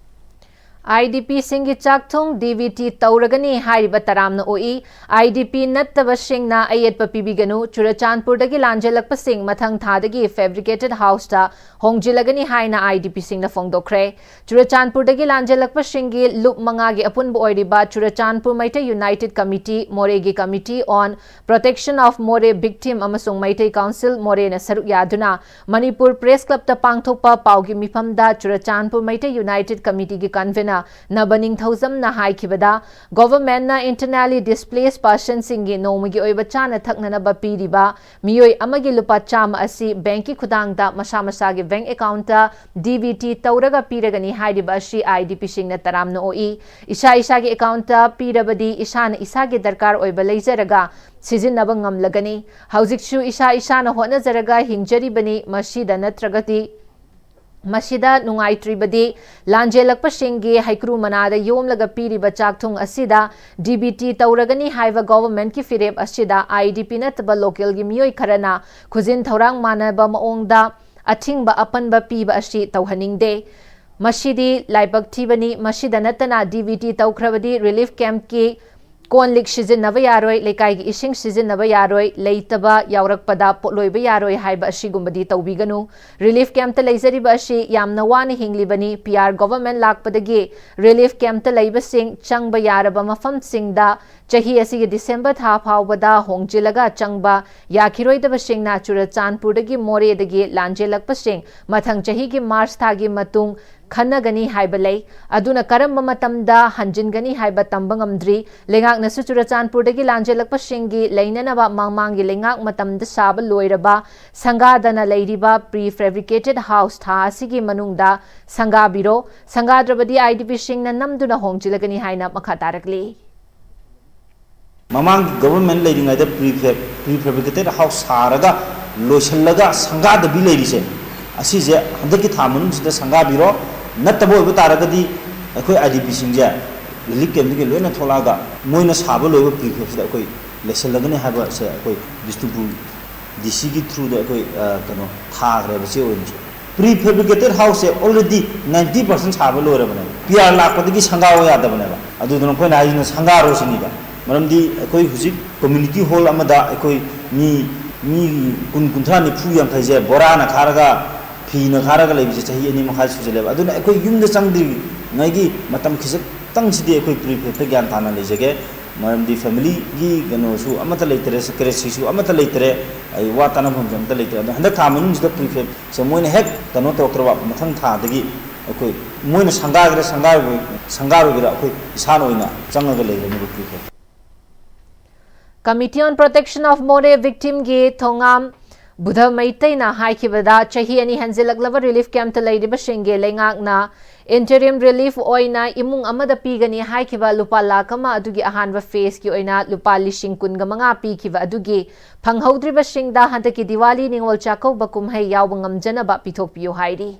IDPꯁꯤꯡꯒꯤ ꯆꯥꯛꯊꯨꯡ DBT ꯇꯧꯔꯒꯅꯤ ꯍꯥꯏꯔꯤꯕ ꯇꯔꯥꯝꯅ ꯑꯣꯛꯏ꯫ IDP ꯅꯠꯇꯕꯁꯤꯡꯅ ꯑꯌꯦꯠꯄ ꯄꯤꯕꯤꯒꯅꯨ꯫ ꯆꯨꯔꯆꯥꯟꯄꯨꯔꯗꯒꯤ ꯂꯥꯟꯖꯦꯜꯂꯛꯄꯁꯤꯡ ꯃꯊꯪ ꯊꯥꯗꯒꯤ fabricated houseꯇ ꯍꯣꯡꯖꯤꯜꯂꯒꯅꯤ ꯍꯥꯏꯅ IDPꯁꯤꯡꯅ ꯐꯣꯡꯗꯣꯛꯈ꯭ꯔꯦ꯫ ꯆꯨꯔꯆꯥꯟꯄꯨꯔꯗꯒꯤ ꯂꯥꯟꯖꯦꯜꯂꯛꯄꯁꯤꯡꯒꯤ ꯂꯨꯞ ꯃꯉꯥꯒꯤ ꯑꯄꯨꯟꯕ ꯑꯣꯏꯔꯤꯕ ꯆꯨꯔꯆꯥꯟꯄꯨꯔ ꯃꯩꯇꯩ United Committee, ꯃꯣꯔꯦꯒꯤ Committee on Protection of More Victim ꯑꯃꯁꯨꯡ ꯃꯩꯇꯩ Council ꯃꯣꯔꯦꯅ ꯁꯔꯨꯛ ꯌꯥꯗꯨꯅ ꯃꯅꯤꯄꯨꯔ Press Clubꯇ ꯄꯥꯡꯊꯣꯛꯄ ꯄꯥꯎꯒꯤ ꯃꯤꯐꯝꯗ ꯆꯨꯔꯆꯥꯟꯄꯨꯔ ꯃꯩꯇꯩ United Committeeꯒꯤ convener ꯅꯕ ꯅꯤꯡꯊꯧꯖꯝꯅ ꯍꯥꯏꯈꯤꯕꯗ, ꯒꯣꯚꯔꯟꯃꯦꯟꯠꯅ internally displaced personꯁꯤꯡꯒꯤ ꯅꯣꯡꯃꯒꯤ ꯑꯣꯏꯕ ꯆꯥꯅ ꯊꯛꯅꯅꯕ ꯄꯤꯔꯤꯕ ꯃꯤꯑꯣꯏ ꯑꯃꯒꯤ ꯂꯨꯄꯥ ꯆꯥꯝꯃ ꯑꯁꯤ ꯕꯦꯡꯛꯀꯤ ꯈꯨꯠꯊꯥꯡꯗ ꯃꯁꯥ ꯃꯁꯥꯒꯤ ꯕꯦꯡꯛ ꯑꯦꯀꯥꯎꯟꯠꯇ DBT ꯇꯧꯔꯒ ꯄꯤꯔꯒꯅꯤ ꯍꯥꯏꯔꯤꯕ ꯑꯁꯤ IDPꯁꯤꯡꯅ ꯇꯔꯥꯝꯅ ꯑꯣꯛꯏ꯫ ꯏꯁꯥ ꯏꯁꯥꯒꯤ ꯑꯦꯀꯥꯎꯟꯠꯇ ꯄꯤꯔꯕꯗꯤ ꯏꯁꯥꯅ ꯏꯁꯥꯒꯤ ꯗꯔꯀꯥꯔ ꯑꯣꯏꯕ ꯂꯩꯖꯔꯒ ꯁꯤꯖꯤꯟꯅꯕ ꯉꯝꯂꯒꯅꯤ꯫ ꯍꯧꯖꯤꯛꯁꯨ ꯏꯁꯥ ꯏꯁꯥꯅ ꯍꯣꯠꯅꯖꯔꯒ ꯍꯤꯡꯖꯔꯤꯕꯅꯤ꯫ ꯃꯁꯤꯗ ꯅꯠꯇ꯭ꯔꯒꯗꯤ ꯃꯁꯤꯗ ꯅꯨꯡꯉꯥꯏꯇ꯭ꯔꯤꯕꯗꯤ ꯂꯥꯟꯖꯦꯜꯂꯛꯄꯁꯤꯡꯒꯤ ꯍꯩꯀ꯭ꯔꯨ ꯃꯅꯥꯗ ꯌꯣꯝꯂꯒ ꯄꯤꯔꯤꯕ ꯆꯥꯛꯊꯨꯡ ꯑꯁꯤꯗ DBT ꯇꯧꯔꯒꯅꯤ ꯍꯥꯏꯕ ꯒꯣꯚꯔꯟꯃꯦꯟꯠꯀꯤ ꯐꯤꯔꯦꯞ ꯑꯁꯤꯗ IDP ꯅꯠꯇꯕ ꯂꯣꯀꯦꯜꯒꯤ ꯃꯤꯑꯣꯏ ꯈꯔꯅ ꯈꯨꯖꯤꯟ ꯊꯧꯔꯥꯡ ꯃꯥꯟꯅꯕ ꯃꯑꯣꯡꯗ ꯑꯊꯤꯡꯕ ꯑꯄꯟꯕ ꯄꯤꯕ ꯑꯁꯤ ꯇꯧꯍꯟꯅꯤꯡꯗꯦ꯫ ꯃꯁꯤꯗꯤ ꯂꯥꯏꯕꯛ ꯊꯤꯕꯅꯤ꯫ ꯃꯁꯤꯗ ꯅꯠꯇꯅ DBT ꯇꯧꯈ꯭ꯔꯕꯗꯤ ꯔꯤꯂꯤꯐ ꯀꯦꯝꯞꯀꯤ ꯀꯣꯟ ꯂꯤꯛ ꯁꯤꯖꯤꯟꯅꯕ ꯌꯥꯔꯣꯏ, ꯂꯩꯀꯥꯏꯒꯤ ꯏꯁꯤꯡ ꯁꯤꯖꯤꯟꯅꯕ ꯌꯥꯔꯣꯏ, ꯂꯩꯇꯕ ꯌꯥꯎꯔꯛꯄꯗ ꯄꯣꯠꯂꯣꯏꯕ ꯌꯥꯔꯣꯏ ꯍꯥꯏꯕ ꯑꯁꯤꯒꯨꯝꯕꯗꯤ ꯇꯧꯕꯤꯒꯅꯨ꯫ ꯔꯤꯂꯤꯐ ꯀꯦꯝꯞꯇ ꯂꯩꯖꯔꯤꯕ ꯑꯁꯤ ꯌꯥꯝꯅ ꯋꯥꯅ ꯍꯤꯡꯂꯤꯕꯅꯤ꯫ PR ꯒꯣꯚꯔꯟꯃꯦꯟꯠ ꯂꯥꯛꯄꯗꯒꯤ ꯔꯤꯂꯤꯐ ꯀꯦꯝꯞꯇ ꯂꯩꯕꯁꯤꯡ ꯆꯪꯕ ꯌꯥꯔꯕ ꯃꯐꯝꯁꯤꯡꯗ ꯆꯍꯤ ꯑꯁꯤꯒꯤ ꯗꯤꯁꯦꯝꯕꯔ ꯊꯥ ꯐꯥꯎꯕꯗ ꯍꯣꯡꯖꯤꯜꯂꯒ ꯆꯪꯕ ꯌꯥꯈꯤꯔꯣꯏꯗꯕꯁꯤꯡꯅ ꯆꯨꯔꯆꯥꯟꯄꯨꯔꯗꯒꯤ ꯃꯣꯔꯦꯗꯒꯤ ꯂꯥꯟꯖꯦꯜꯂꯛꯄꯁꯤꯡ ꯃꯊꯪ ꯆꯍꯤꯒꯤ ꯃꯥꯔꯆ ꯊꯥꯒꯤ ꯃꯇꯨꯡ ꯈꯟꯅꯒꯅꯤ ꯍꯥꯏꯕ ꯂꯩ꯫ ꯑꯗꯨꯅ ꯀꯔꯝꯕ ꯃꯇꯝꯗ ꯍꯟꯖꯤꯟꯒꯅꯤ ꯍꯥꯏꯕ ꯇꯝꯕ ꯉꯝꯗ꯭ꯔꯤ꯫ ꯂꯩꯉꯥꯛꯅꯁꯨ ꯆꯨꯔꯆꯥꯟꯄꯨꯔꯗꯒꯤ ꯂꯥꯟꯖꯦꯜꯂꯛꯄꯁꯤꯡꯒꯤ ꯂꯩꯅꯅꯕ ꯃꯃꯥꯡꯒꯤ ꯂꯩꯉꯥꯛ ꯃꯇꯝꯗ ꯁꯥꯕ ꯂꯣꯏꯔꯕ ꯁꯪꯒꯥꯗꯅ ꯂꯩꯔꯤꯕ pre fabricated house ꯊꯥ ꯑꯁꯤꯒꯤ ꯃꯅꯨꯡꯗ ꯁꯪꯒꯥꯕꯤꯔꯣ꯫ ꯁꯪꯒꯥꯗ꯭ꯔꯕꯗꯤ IDPꯁꯤꯡꯅ ꯅꯝꯗꯨꯅ ꯍꯣꯡꯖꯤꯜꯂꯒꯅꯤ ꯍꯥꯏꯅ ꯃꯈꯥ ꯇꯥꯔꯛꯂꯤ꯫ ꯃꯃꯥꯡꯒꯤ ꯒꯣꯚꯔꯟꯃꯦꯟꯠ ꯂꯩꯔꯤꯉꯩꯗ pre fabricated house ꯁꯥꯔꯒ ꯂꯣꯏꯁꯤꯜꯂꯒ ꯁꯪꯒꯥꯗꯕꯤ ꯂꯩꯔꯤꯁꯦ, ꯑꯁꯤꯁꯦ ꯍꯟꯗꯛꯀꯤ ꯊꯥ ꯃꯅꯨꯡꯁꯤꯗ ꯁꯪꯒꯥꯕꯤꯔꯣ꯫ ꯅꯠꯇꯕ ꯑꯣꯏꯕ ꯇꯥꯔꯒꯗꯤ ꯑꯩꯈꯣꯏ IDPꯁꯤꯡꯁꯦ ꯔꯤꯂꯤꯐ ꯀꯦꯝꯞꯇꯒꯤ ꯂꯣꯏꯅ ꯊꯣꯛꯂꯛꯑꯒ ꯃꯣꯏꯅ ꯁꯥꯕ ꯂꯣꯏꯕ pre fabꯁꯤꯗ ꯑꯩꯈꯣꯏ ꯂꯩꯁꯤꯜꯂꯒꯅꯤ ꯍꯥꯏꯕꯁꯦ ꯑꯩꯈꯣꯏ ꯕꯤꯁꯅꯨꯄꯨꯔ DCꯒꯤ throughꯗ ꯑꯩꯈꯣꯏ ꯀꯩꯅꯣ ꯊꯥꯈ꯭ꯔꯦꯕ꯫ ꯆꯦ ꯑꯣꯏꯅꯁꯨ pre fabricated houseꯁꯦ already ninety percent ꯁꯥꯕ ꯂꯣꯏꯔꯕꯅꯦꯕ꯫ PR ꯂꯥꯛꯄꯗꯒꯤ ꯁꯪꯒꯥꯕ ꯌꯥꯗꯕꯅꯦꯕ꯫ ꯑꯗꯨꯗꯨꯅ ꯑꯩꯈꯣꯏꯅ ꯍꯥꯏꯁꯤꯅ ꯁꯪꯒꯥꯔꯣ ꯁꯤꯅꯤꯗ꯫ ꯃꯔꯝꯗꯤ ꯑꯩꯈꯣꯏ ꯍꯧꯖꯤꯛ community hall ꯑꯃꯗ ꯑꯩꯈꯣꯏ ꯃꯤ ꯃꯤ ꯀꯨꯟ, ꯀꯨꯟꯊ꯭ꯔꯥ, ꯅꯤꯐꯨ, ꯌꯥꯡꯈꯩꯁꯦ ꯕꯣꯔꯥꯅ ꯈꯥꯔꯒ ꯐꯤꯅ ꯈꯥꯔꯒ ꯂꯩꯕꯁꯦ ꯆꯍꯤ ꯑꯅꯤ ꯃꯈꯥꯏ ꯁꯨꯖꯜꯂꯦꯕ꯫ ꯑꯗꯨꯅ ꯑꯩꯈꯣꯏ ꯌꯨꯝꯗ ꯆꯪꯗ꯭ꯔꯤꯉꯩꯒꯤ ꯃꯇꯝ ꯈꯤꯖꯤꯛꯇꯪꯁꯤꯗꯤ ꯑꯩꯈꯣꯏ pre fabꯇ ꯒ꯭ꯌꯥꯟ ꯇꯥꯅ ꯂꯩꯖꯒꯦ꯫ ꯃꯔꯝꯗꯤ familyꯒꯤ ꯀꯩꯅꯣꯁꯨ ꯑꯃꯠꯇ ꯂꯩꯇꯔꯦ, secretaryꯁꯨ ꯑꯃꯠꯇ ꯂꯩꯇꯔꯦ, ꯑꯩ ꯋꯥ ꯇꯥꯅꯐꯝꯁꯨ ꯑꯃꯠꯇ ꯂꯩꯇꯔꯦ꯫ ꯑꯗꯣ ꯍꯟꯗꯛ ꯊꯥ ꯃꯅꯨꯡꯁꯤꯗ pre fabꯁꯦ ꯃꯣꯏꯅ ꯍꯦꯛ ꯀꯩꯅꯣ ꯇꯧꯔꯛꯇ꯭ꯔꯕ, ꯃꯊꯪ ꯊꯥꯗꯒꯤ ꯑꯩꯈꯣꯏ ꯃꯣꯏꯅ ꯁꯪꯒꯥꯒꯦꯔꯥ ꯁꯪꯒꯥꯔꯣꯏ-, ꯁꯪꯒꯥꯔꯣꯏꯒꯦꯔꯥ, ꯑꯩꯈꯣꯏ ꯏꯁꯥꯅ ꯑꯣꯏꯅ ꯆꯪꯉꯒ ꯂꯩꯔꯅꯦꯕ ꯄꯤꯈ꯭ꯔꯦ꯫ Committee on Protection of More Victimꯒꯤ ꯊꯣꯉꯥꯝ ꯕꯨꯙ ꯃꯩꯇꯩꯅ ꯍꯥꯏꯈꯤꯕꯗ, ꯆꯍꯤ ꯑꯅꯤ ꯍꯟꯖꯤꯜꯂꯛꯂꯕ relief campꯇ ꯂꯩꯔꯤꯕꯁꯤꯡꯒꯤ ꯂꯩꯉꯥꯛꯅ interim relief ꯑꯣꯏꯅ ꯏꯃꯨꯡ ꯑꯃꯗ ꯄꯤꯒꯅꯤ ꯍꯥꯏꯈꯤꯕ ꯂꯨꯄꯥ ꯂꯥꯈ ꯑꯃ ꯑꯗꯨꯒꯤ ꯑꯍꯥꯟꯕ phaseꯀꯤ ꯑꯣꯏꯅ ꯂꯨꯄꯥ ꯂꯤꯁꯤꯡ ꯀꯨꯟꯒ ꯃꯉꯥ ꯄꯤꯈꯤꯕ ꯑꯗꯨꯒꯤ ꯐꯪꯍꯧꯗ꯭ꯔꯤꯕꯁꯤꯡꯗ ꯍꯟꯗꯛꯀꯤ ꯗꯤꯋꯥꯂꯤ ꯅꯤꯉꯣꯜ ꯆꯥꯛꯀꯧꯕ ꯀꯨꯝꯍꯩ ꯌꯥꯎꯕ ꯉꯝꯖꯅꯕ ꯄꯤꯊꯣꯛꯄꯤꯌꯨ ꯍꯥꯏꯔꯤ꯫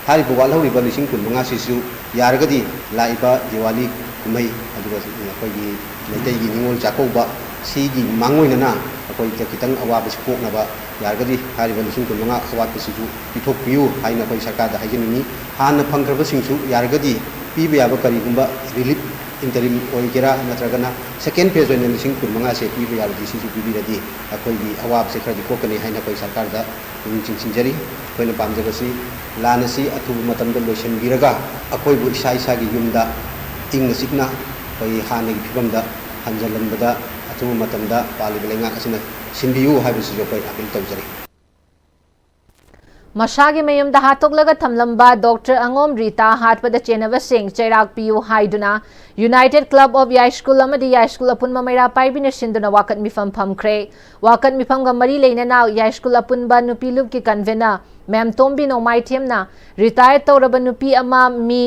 ꯍꯥꯏꯔꯤꯕ ꯋꯥꯠꯍꯧꯔꯤꯕ ꯂꯤꯁꯤꯡ ꯀꯨꯟ ꯃꯉꯥꯁꯤꯁꯨ ꯌꯥꯔꯒꯗꯤ ꯂꯥꯛꯏꯕ ꯗꯤꯋꯥꯂꯤ ꯀꯨꯝꯍꯩ, ꯑꯗꯨꯒ ꯑꯩꯈꯣꯏꯒꯤ ꯃꯩꯇꯩꯒꯤ ꯅꯤꯉꯣꯜ ꯆꯥꯛꯀꯧꯕ, ꯁꯤꯒꯤ ꯃꯥꯡꯑꯣꯏꯅꯅ ꯑꯩꯈꯣꯏꯗ ꯈꯤꯇꯪ ꯑꯋꯥꯕꯁꯤ ꯀꯣꯛꯅꯕ ꯌꯥꯔꯒꯗꯤ ꯍꯥꯏꯔꯤꯕ ꯂꯤꯁꯤꯡ ꯀꯨꯟ ꯃꯉꯥ ꯑꯋꯥꯠꯄꯁꯤꯁꯨ ꯄꯤꯊꯣꯛꯄꯤꯌꯨ ꯍꯥꯏꯅ ꯑꯩꯈꯣꯏ ꯁꯔꯀꯥꯔꯗ ꯍꯥꯏꯖꯅꯤꯡꯏ꯫ ꯍꯥꯟꯅ ꯐꯪꯈ꯭ꯔꯕꯁꯤꯡꯁꯨ ꯌꯥꯔꯒꯗꯤ ꯄꯤꯕ ꯌꯥꯕ ꯀꯔꯤꯒꯨꯝꯕ relief, interim ꯑꯣꯏꯒꯦꯔꯥ ꯅꯠꯇ꯭ꯔꯒꯅ second phase ꯑꯣꯏꯅ ꯂꯤꯁꯤꯡ ꯀꯨꯟ ꯃꯉꯥꯁꯦ ꯄꯤꯕ ꯌꯥꯔꯗꯤ, ꯁꯤꯁꯨ ꯄꯤꯕꯤꯔꯗꯤ ꯑꯩꯈꯣꯏꯒꯤ ꯑꯋꯥꯕꯁꯦ ꯈꯔꯗꯤ ꯀꯣꯛꯀꯅꯤ ꯍꯥꯏꯅ ꯑꯩꯈꯣꯏ ꯁꯔꯀꯥꯔꯗ ꯄꯨꯛꯅꯤꯡ ꯆꯤꯡꯁꯤꯟꯖꯔꯤ꯫ ꯑꯩꯈꯣꯏꯅ ꯄꯥꯝꯖꯕꯁꯤ ꯂꯥꯟ ꯑꯁꯤ ꯑꯊꯨꯕ ꯃꯇꯝꯗ ꯂꯣꯏꯁꯤꯟꯕꯤꯔꯒ ꯑꯩꯈꯣꯏꯕꯨ ꯏꯁꯥ ꯏꯁꯥꯒꯤ ꯌꯨꯝꯗ ꯏꯪꯅ ꯆꯤꯛꯅ ꯑꯩꯈꯣꯏꯒꯤ ꯍꯥꯟꯅꯒꯤ ꯐꯤꯕꯝꯗ ꯍꯟꯖꯤꯜꯍꯟꯕꯗ ꯑꯊꯨꯕ ꯃꯇꯝꯗ ꯄꯥꯜꯂꯤꯕ ꯂꯩꯉꯥꯛ ꯑꯁꯤꯅ ꯁꯤꯟꯕꯤꯌꯨ ꯍꯥꯏꯕꯁꯤꯁꯨ ꯑꯩꯈꯣꯏ appeal ꯇꯧꯖꯔꯤ꯫ ꯃꯁꯥꯒꯤ ꯃꯌꯨꯝꯗ ꯍꯥꯠꯇꯣꯛꯂꯒ ꯊꯝꯂꯝꯕ ꯗꯣꯛꯇꯔ ꯑꯉꯣꯝ ꯔꯤꯇꯥ ꯍꯥꯠꯄꯗ ꯆꯦꯟꯅꯕꯁꯤꯡ ꯆꯩꯔꯥꯛ ꯄꯤꯌꯨ ꯍꯥꯏꯗꯨꯅ United Club of ꯌꯥꯏꯁ꯭ꯀꯨꯜ ꯑꯃꯗꯤ ꯌꯥꯏꯁ꯭ꯀꯨꯜ ꯑꯄꯨꯟꯕ ꯃꯩꯔꯥ ꯄꯥꯏꯕꯤꯅ ꯁꯤꯟꯗꯨꯅ ꯋꯥꯀꯠ ꯃꯤꯐꯝ ꯐꯝꯈ꯭ꯔꯦ꯫ ꯋꯥꯀꯠ ꯃꯤꯐꯝꯒ ꯃꯔꯤ ꯂꯩꯅꯅ ꯌꯥꯏꯁ꯭ꯀꯨꯜ ꯑꯄꯨꯟꯕ ꯅꯨꯄꯤ ꯂꯨꯞꯀꯤ convener ꯃꯦꯝ ꯇꯣꯝꯕꯤ ꯅꯣꯡꯃꯥꯏꯊꯦꯝꯅ retire ꯇꯧꯔꯕ ꯅꯨꯄꯤ ꯑꯃ ꯃꯤ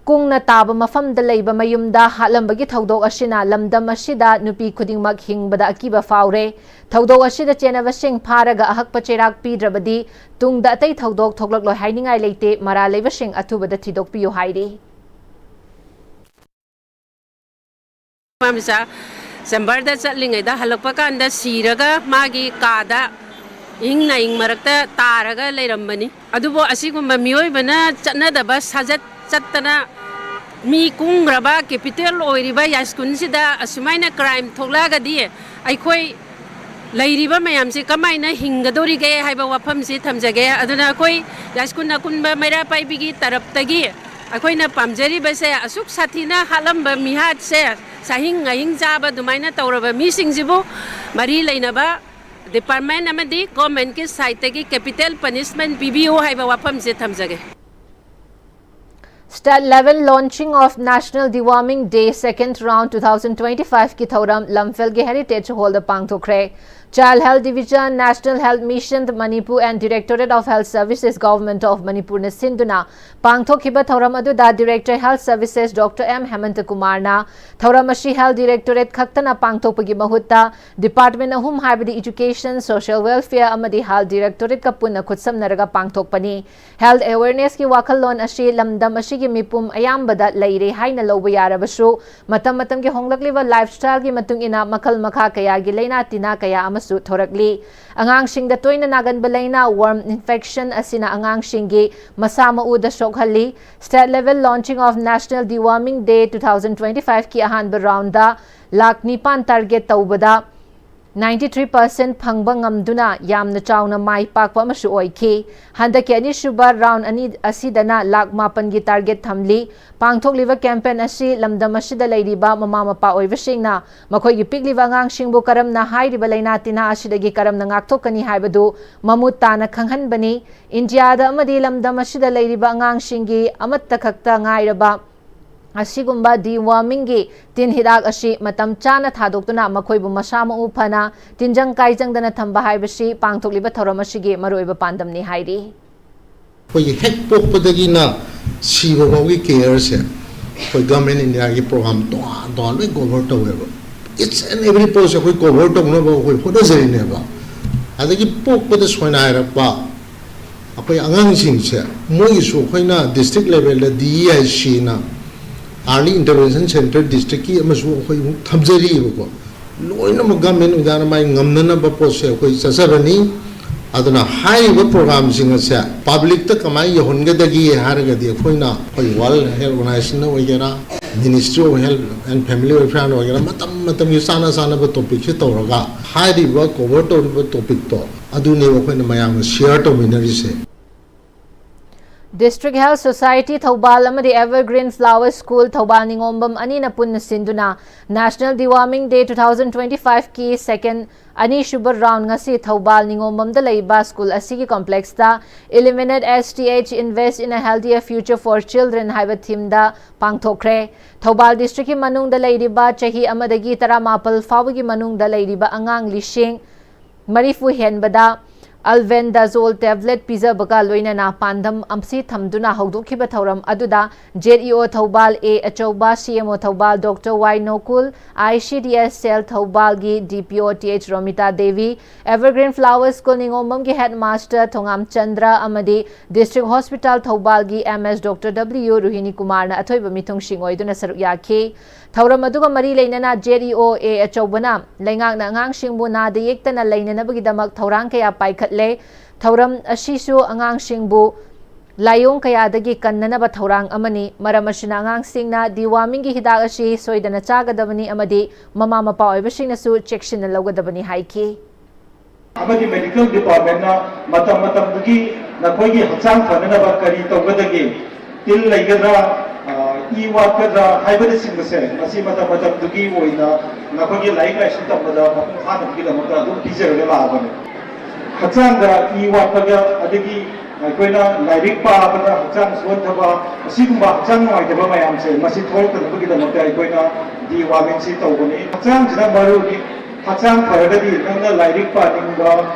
ꯀꯨꯡꯅ ꯇꯥꯕ ꯃꯐꯝꯗ ꯂꯩꯕ ꯃꯌꯨꯝꯗ ꯍꯥꯠꯂꯝꯕꯒꯤ ꯊꯧꯗꯣꯛ ꯑꯁꯤꯅ ꯂꯝꯗꯝ ꯑꯁꯤꯗ ꯅꯨꯄꯤ ꯈꯨꯗꯤꯡꯃꯛ ꯍꯤꯡꯕꯗ ꯑꯀꯤꯕ ꯐꯥꯎꯔꯦ꯫ ꯊꯧꯗꯣꯛ ꯑꯁꯤꯗ ꯆꯦꯟꯅꯕꯁꯤꯡ ꯐꯥꯔꯒ ꯑꯍꯛꯄ ꯆꯩꯔꯥꯛ ꯄꯤꯗ꯭ꯔꯕꯗꯤ ꯇꯨꯡꯗ ꯑꯇꯩ ꯊꯧꯗꯣꯛ ꯊꯣꯛꯂꯛꯂꯣꯏ ꯍꯥꯏꯅꯤꯡꯉꯥꯏ ꯂꯩꯇꯦ, ꯃꯔꯥꯜ ꯂꯩꯕꯁꯤꯡ ꯑꯊꯨꯕꯗ ꯊꯤꯗꯣꯛꯄꯤꯌꯨ ꯍꯥꯏꯔꯤ꯫ ꯃꯆꯥ ꯆꯦꯝꯕꯔꯗ ꯆꯠꯂꯤꯉꯩꯗ ꯍꯜꯂꯛꯄ ꯀꯥꯟꯗ ꯁꯤꯔꯒ ꯃꯥꯒꯤ ꯀꯥꯗ ꯏꯪ ꯅꯥꯏꯪ ꯃꯔꯛꯇ ꯇꯥꯔꯒ ꯂꯩꯔꯝꯕꯅꯤ꯫ ꯑꯗꯨꯕꯨ ꯑꯁꯤꯒꯨꯝꯕ ꯃꯤꯑꯣꯏꯕꯅ ꯆꯠꯅꯗꯕ ꯁꯥꯖꯠ ꯆꯠꯇꯅ ꯃꯤ ꯀꯨꯡꯈ꯭ꯔꯕ capital ꯑꯣꯏꯔꯤꯕ ꯌꯥꯏꯁ꯭ꯀꯨꯜꯁꯤꯗ ꯑꯁꯨꯃꯥꯏꯅ crime ꯊꯣꯛꯂꯛꯑꯒꯗꯤ ꯑꯩꯈꯣꯏ ꯂꯩꯔꯤꯕ ꯃꯌꯥꯝꯁꯤ ꯀꯃꯥꯏꯅ ꯍꯤꯡꯒꯗꯧꯔꯤꯒꯦ ꯍꯥꯏꯕ ꯋꯥꯐꯝꯁꯤ ꯊꯝꯖꯒꯦ꯫ ꯑꯗꯨꯅ ꯑꯩꯈꯣꯏ ꯌꯥꯏꯁ꯭ꯀꯨꯜ ꯑꯄꯨꯟꯕ ꯃꯩꯔꯥ ꯄꯥꯏꯕꯤꯒꯤ ꯇꯔꯞꯇꯒꯤ ꯑꯩꯈꯣꯏꯅ ꯄꯥꯝꯖꯔꯤꯕꯁꯦ, ꯑꯁꯨꯛ ꯁꯥꯊꯤꯅ ꯍꯥꯠꯂꯝꯕ ꯃꯤꯍꯥꯠꯁꯦ, ꯁꯥꯍꯤꯡ ꯉꯥꯍꯤꯡ ꯆꯥꯕ ꯑꯗꯨꯃꯥꯏꯅ ꯇꯧꯔꯕ ꯃꯤꯁꯤꯡꯁꯤꯕꯨ ꯃꯔꯤ ꯂꯩꯅꯕ department ꯑꯃꯗꯤ governmentꯀꯤ sideꯇꯒꯤ capital punishment ꯄꯤꯕꯤꯌꯨ ꯍꯥꯏꯕ ꯋꯥꯐꯝꯁꯦ ꯊꯝꯖꯒꯦ꯫ State level launching of National Deworming Day second round two thousand twenty-five ꯀꯤ ꯊꯧꯔꯝ ꯂꯝꯐꯦꯜꯒꯤ Heritage Hall the ꯄꯥꯡꯊꯣꯛꯈ꯭ꯔꯦ꯫ Child Health Division, National Health Mission, Manipur and Directorate of Health Services, Government of Manipur ꯅ ꯁꯤꯟꯗꯨꯅ ꯄꯥꯡꯊꯣꯛꯈꯤꯕ ꯊꯧꯔꯝ ꯑꯗꯨꯗ Director Health Services Doctor M ꯍꯦꯃꯟꯇ ꯀꯨꯃꯥꯔꯅ ꯊꯧꯔꯝ ꯑꯁꯤ Health Directorate ꯈꯛꯇꯅ ꯄꯥꯡꯊꯣꯛꯄꯒꯤ ꯃꯍꯨꯠꯇ department ꯑꯍꯨꯝ ꯍꯥꯏꯕꯗꯤ Education, Social Welfare ꯑꯃꯗꯤ Health Directorate ꯀ ꯄꯨꯟꯅ ꯈꯨꯠꯁꯝꯅꯔꯒ ꯄꯥꯡꯊꯣꯛꯄꯅꯤ꯫ Health awareness ꯀꯤ ꯋꯥꯈꯜꯂꯣꯟ ꯑꯁꯤ ꯂꯝꯗꯝ ꯑꯁꯤꯒꯤ ꯃꯤꯄꯨꯝ ꯑꯌꯥꯝꯕꯗ ꯂꯩꯔꯦ ꯍꯥꯏꯅ ꯂꯧꯕ ꯌꯥꯔꯕꯁꯨ, ꯃꯇꯝ ꯃꯇꯝꯒꯤ ꯍꯣꯡꯂꯛꯂꯤꯕ lifestyle ꯒꯤ ꯃꯇꯨꯡ ꯏꯟꯅ ꯃꯈꯜ ꯃꯈꯥ ꯀꯌꯥꯒꯤ ꯂꯥꯏꯅꯥ ꯇꯤꯟꯅꯥ ꯀꯌꯥ ꯑꯃꯁꯨ ꯊꯣꯔꯛꯂꯤ꯫ ꯑꯉꯥꯡꯁꯤꯡꯗ ꯇꯣꯏꯅ ꯅꯥꯒꯟꯕ ꯂꯥꯏꯅꯥ worm infection ꯑꯁꯤꯅ ꯑꯉꯥꯡꯁꯤꯡꯒꯤ ꯃꯁꯥ ꯃꯎꯗ ꯁꯣꯛꯍꯜꯂꯤ꯫ State level launching of National Deworming Day two thousand twenty-five ꯀꯤ ꯑꯍꯥꯟꯕ round ꯗ ꯂꯥꯈ ꯅꯤꯄꯥꯟ target ꯇꯧꯕꯗ ninety three percent ꯐꯪꯕ ꯉꯝꯗꯨꯅ ꯌꯥꯝꯅ ꯆꯥꯎꯅ ꯃꯥꯏ ꯄꯥꯛꯄ ꯑꯃꯁꯨ ꯑꯣꯏꯈꯤ꯫ ꯍꯟꯗꯛꯀꯤ ꯑꯅꯤꯁꯨꯕ round ꯑꯅꯤ ꯑꯁꯤꯗꯅ ꯂꯥꯈ ꯃꯥꯄꯟꯒꯤ target ꯊꯝꯂꯤ꯫ ꯄꯥꯡꯊꯣꯛꯂꯤꯕ campaign ꯑꯁꯤ ꯂꯝꯗꯝ ꯑꯁꯤꯗ ꯂꯩꯔꯤꯕ ꯃꯃꯥ ꯃꯄꯥ ꯑꯣꯏꯕꯁꯤꯡꯅ ꯃꯈꯣꯏꯒꯤ ꯄꯤꯛꯂꯤꯕ ꯑꯉꯥꯡꯁꯤꯡꯕꯨ ꯀꯔꯝꯅ ꯍꯥꯏꯔꯤꯕ ꯂꯥꯏꯅꯥ ꯇꯤꯟꯅꯥ ꯑꯁꯤꯗꯒꯤ ꯀꯔꯝꯅ ꯉꯥꯛꯊꯣꯛꯀꯅꯤ ꯍꯥꯏꯕꯗꯨ ꯃꯃꯨꯠ ꯇꯥꯅ ꯈꯪꯍꯟꯕꯅꯤ꯫ ꯏꯟꯗꯤꯌꯥꯗ ꯑꯃꯗꯤ ꯂꯝꯗꯝ ꯑꯁꯤꯗ ꯂꯩꯔꯤꯕ ꯑꯉꯥꯡꯁꯤꯡꯒꯤ ꯑꯃꯠꯇ ꯈꯛꯇ ꯉꯥꯏꯔꯕ ꯑꯁꯤꯒꯨꯝꯕ deworming ꯒꯤ ꯇꯤꯟ ꯍꯤꯗꯥꯛ ꯑꯁꯤ ꯃꯇꯝ ꯆꯥꯅ ꯊꯥꯗꯣꯛꯇꯨꯅ ꯃꯈꯣꯏꯕꯨ ꯃꯁꯥ ꯃꯎ ꯐꯅ ꯇꯤꯟꯖꯪ ꯀꯥꯏꯖꯪꯗꯅ ꯊꯝꯕ ꯍꯥꯏꯕꯁꯤ ꯄꯥꯡꯊꯣꯛꯂꯤꯕ ꯊꯧꯔꯝ ꯑꯁꯤꯒꯤ ꯃꯔꯨꯑꯣꯏꯕ ꯄꯥꯟꯗꯝꯅꯤ ꯍꯥꯏꯔꯤ꯫ ꯑꯩꯈꯣꯏꯒꯤ ꯍꯦꯛ ꯄꯣꯛꯄꯗꯒꯤꯅ ꯁꯤꯕ ꯐꯥꯎꯒꯤ care ꯁꯦ ꯑꯩꯈꯣꯏ Government India ꯒꯤ program ꯇꯣꯉꯥꯟ ꯇꯣꯉꯥꯟ ꯂꯣꯏ cover ꯇꯧꯋꯦꯕ꯫ Each and every post ꯑꯩꯈꯣꯏ cover ꯇꯧꯅꯕ ꯑꯩꯈꯣꯏ ꯍꯣꯠꯅꯖꯔꯤꯅꯦꯕ꯫ ꯑꯗꯒꯤ ꯄꯣꯛꯄꯗ ꯁꯣꯏꯅꯥꯏꯔꯛꯄ ꯑꯩꯈꯣꯏ ꯑꯉꯥꯡꯁꯤꯡꯁꯦ ꯃꯣꯏꯒꯤꯁꯨ ꯑꯩꯈꯣꯏꯅ district level the D E I C ꯅ Early Intervention Center district ꯀꯤ ꯑꯃꯁꯨ ꯑꯩꯈꯣꯏ ꯑꯃꯨꯛ ꯊꯝꯖꯔꯤꯕꯀꯣ꯫ ꯂꯣꯏꯅꯃꯛ Government of India ꯅ ꯃꯥꯏ ꯉꯝꯅꯅꯕ ꯄꯣꯠꯁꯦ ꯑꯩꯈꯣꯏ ꯆꯠꯆꯕꯅꯤ꯫ ꯑꯗꯨꯅ ꯍꯥꯏꯔꯤꯕ program ꯁꯤꯡ ꯑꯁꯦ public ꯇ ꯀꯃꯥꯏꯅ ꯌꯧꯍꯟꯒꯗꯒꯦ ꯍꯥꯏꯔꯒꯗꯤ ꯑꯩꯈꯣꯏꯅ ꯑꯩꯈꯣꯏ World Health Organization ꯅ ꯑꯣꯏꯒꯦꯔꯥ, Ministry of Health and Family Welfare ꯅ ꯑꯣꯏꯒꯦꯔꯥ, ꯃꯇꯝ ꯃꯇꯝꯒꯤ ꯆꯥꯅ ꯆꯥꯅꯕ topic ꯁꯦ ꯇꯧꯔꯒ ꯍꯥꯏꯔꯤꯕ cover ꯇꯧꯔꯤꯕ topic ꯇꯣ ꯑꯗꯨꯅꯦꯕ ꯑꯩꯈꯣꯏꯅ ꯃꯌꯥꯝꯒ share ꯇꯧꯃꯤꯟꯅꯔꯤꯁꯦ꯫ District Health Society Thoubal ꯑꯃꯗꯤ Evergreen Flower School ꯊꯧꯕꯥꯜ ꯅꯤꯉꯣꯝꯕꯝ ꯑꯅꯤꯅ ꯄꯨꯟꯅ ꯁꯤꯟꯗꯨꯅ National Deworming Day two thousand twenty-five ꯀꯤ second ꯑꯅꯤꯁꯨꯕ round ꯉꯁꯤ ꯊꯧꯕꯥꯜ ꯅꯤꯉꯣꯝꯕꯝꯗ ꯂꯩꯕ school ꯑꯁꯤꯒꯤ complexꯇ Illuminate S T H, Invest in a Healthier Future for Children ꯍꯥꯏꯕ themeꯗ ꯄꯥꯡꯊꯣꯛꯈ꯭ꯔꯦ꯫ ꯊꯧꯕꯥꯜ districtꯀꯤ ꯃꯅꯨꯡꯗ ꯂꯩꯔꯤꯕ ꯆꯍꯤ ꯑꯃꯗꯒꯤ ꯇꯔꯥꯃꯥꯄꯜ ꯐꯥꯎꯕꯒꯤ ꯃꯅꯨꯡꯗ ꯂꯩꯔꯤꯕ ꯑꯉꯥꯡ ꯂꯤꯁꯤꯡ ꯃꯔꯤꯐꯨ ꯍꯦꯟꯕꯗ Albendazole tablet ꯄꯤꯖꯕꯒ ꯂꯣꯏꯅꯅ ꯄꯥꯟꯗꯝ ꯑꯁꯤ ꯊꯝꯗꯨꯅ ꯍꯧꯗꯣꯛꯈꯤꯕ ꯊꯧꯔꯝ ꯑꯗꯨꯗ Z E O Thoubal A ꯑꯆꯧꯕ, C M O Thoubal Doctor Y ꯅꯣꯀꯨꯜ, I C D S cell ꯊꯧꯕꯥꯜꯒꯤ D P O Th Romita Devi, Evergreen Flower School ꯅꯤꯉꯣꯝꯕꯝꯒꯤ headmaster ꯊꯣꯉꯥꯝ ꯆꯟꯗ꯭ꯔ ꯑꯃꯗꯤ District Hospital ꯊꯧꯕꯥꯜꯒꯤ M S Doctor W ꯔꯣꯍꯤꯅꯤ ꯀꯨꯃꯥꯔꯅ ꯑꯊꯣꯏꯕ ꯃꯤꯊꯨꯡꯁꯤꯡ ꯑꯣꯏꯗꯨꯅ ꯁꯔꯨꯛ ꯌꯥꯈꯤ꯫ ꯊꯧꯔꯝ ꯑꯗꯨꯒ ꯃꯔꯤ ꯂꯩꯅꯅ Z E O A ꯑꯆꯧꯕꯅ ꯂꯩꯉꯥꯛꯅ ꯑꯉꯥꯡꯁꯤꯡꯕꯨ ꯅꯥꯗ ꯌꯦꯛꯇꯅ ꯂꯩꯅꯅꯕꯒꯤꯗꯃꯛ ꯊꯧꯔꯥꯡ ꯀꯌꯥ ꯄꯥꯏꯈꯠꯂꯦ꯫ ꯊꯧꯔꯝ ꯑꯁꯤꯁꯨ ꯑꯉꯥꯡꯁꯤꯡꯕꯨ ꯂꯥꯏꯑꯣꯡ ꯀꯌꯥꯗꯒꯤ ꯀꯟꯅꯅꯕ ꯊꯧꯔꯥꯡ ꯑꯃꯅꯤ꯫ ꯃꯔꯝ ꯑꯁꯤꯅ ꯑꯉꯥꯡꯁꯤꯡꯅ dewormingꯒꯤ ꯍꯤꯗꯥꯛ ꯑꯁꯤ ꯁꯣꯏꯗꯅ ꯆꯥꯒꯗꯕꯅꯤ ꯑꯃꯗꯤ ꯃꯃꯥ ꯃꯄꯥ ꯑꯣꯏꯕꯁꯤꯡꯅꯁꯨ ꯆꯦꯛꯁꯤꯟꯅ ꯂꯧꯒꯗꯕꯅꯤ ꯍꯥꯏꯈꯤ꯫ ꯑꯃꯗꯤ medical departmentꯅ ꯃꯇꯝ ꯃꯇꯝꯗꯨꯒꯤ ꯅꯈꯣꯏꯒꯤ ꯍꯛꯆꯥꯡ ꯐꯅꯅꯕ ꯀꯔꯤ ꯇꯧꯒꯗꯒꯦ, ꯇꯤꯜ ꯂꯩꯒꯗ꯭ꯔꯥ, ꯑ, ꯏ ꯋꯥꯠꯀꯗ꯭ꯔꯥ ꯍꯥꯏꯕꯅꯆꯤꯡꯕꯁꯦ, ꯃꯁꯤ ꯃꯇꯝ ꯃꯇꯝꯗꯨꯒꯤ ꯑꯣꯏꯅ ꯅꯈꯣꯏꯒꯤ ꯂꯥꯏꯔꯤꯛ ꯂꯥꯏꯁꯨ ꯇꯝꯕꯗ ꯃꯄꯨꯡ ꯐꯥꯅꯕꯒꯤꯗꯃꯛꯇ ꯑꯗꯨꯝ ꯄꯤꯖꯔꯒ ꯂꯥꯛꯑꯕꯅꯦ꯫ ꯍꯛꯆꯥꯡꯗ ꯏ ꯋꯥꯠꯄꯒ, ꯑꯗꯒꯤ ꯑꯩꯈꯣꯏꯅ ꯂꯥꯏꯔꯤꯛ ꯄꯥꯕꯗ ꯍꯛꯆꯥꯡ ꯁꯣꯟꯊꯕ, ꯑꯁꯤꯒꯨꯝꯕ ꯍꯛꯆꯥꯡ ꯅꯨꯡꯉꯥꯏꯇꯕ ꯃꯌꯥꯝꯁꯦ, ꯃꯁꯤ ꯊꯣꯛꯂꯛꯇꯅꯕꯒꯤꯗꯃꯛꯇ ꯑꯩꯈꯣꯏꯅ dewormingꯁꯤ ꯇꯧꯕꯅꯤ꯫ ꯍꯛꯆꯥꯡꯁꯤꯅ ꯃꯔꯨꯅꯤ꯫ ꯍꯛꯆꯥꯡ ꯐꯔꯒꯗꯤ ꯅꯪꯅ ꯂꯥꯏꯔꯤꯛ ꯄꯥꯅꯤꯡꯕ,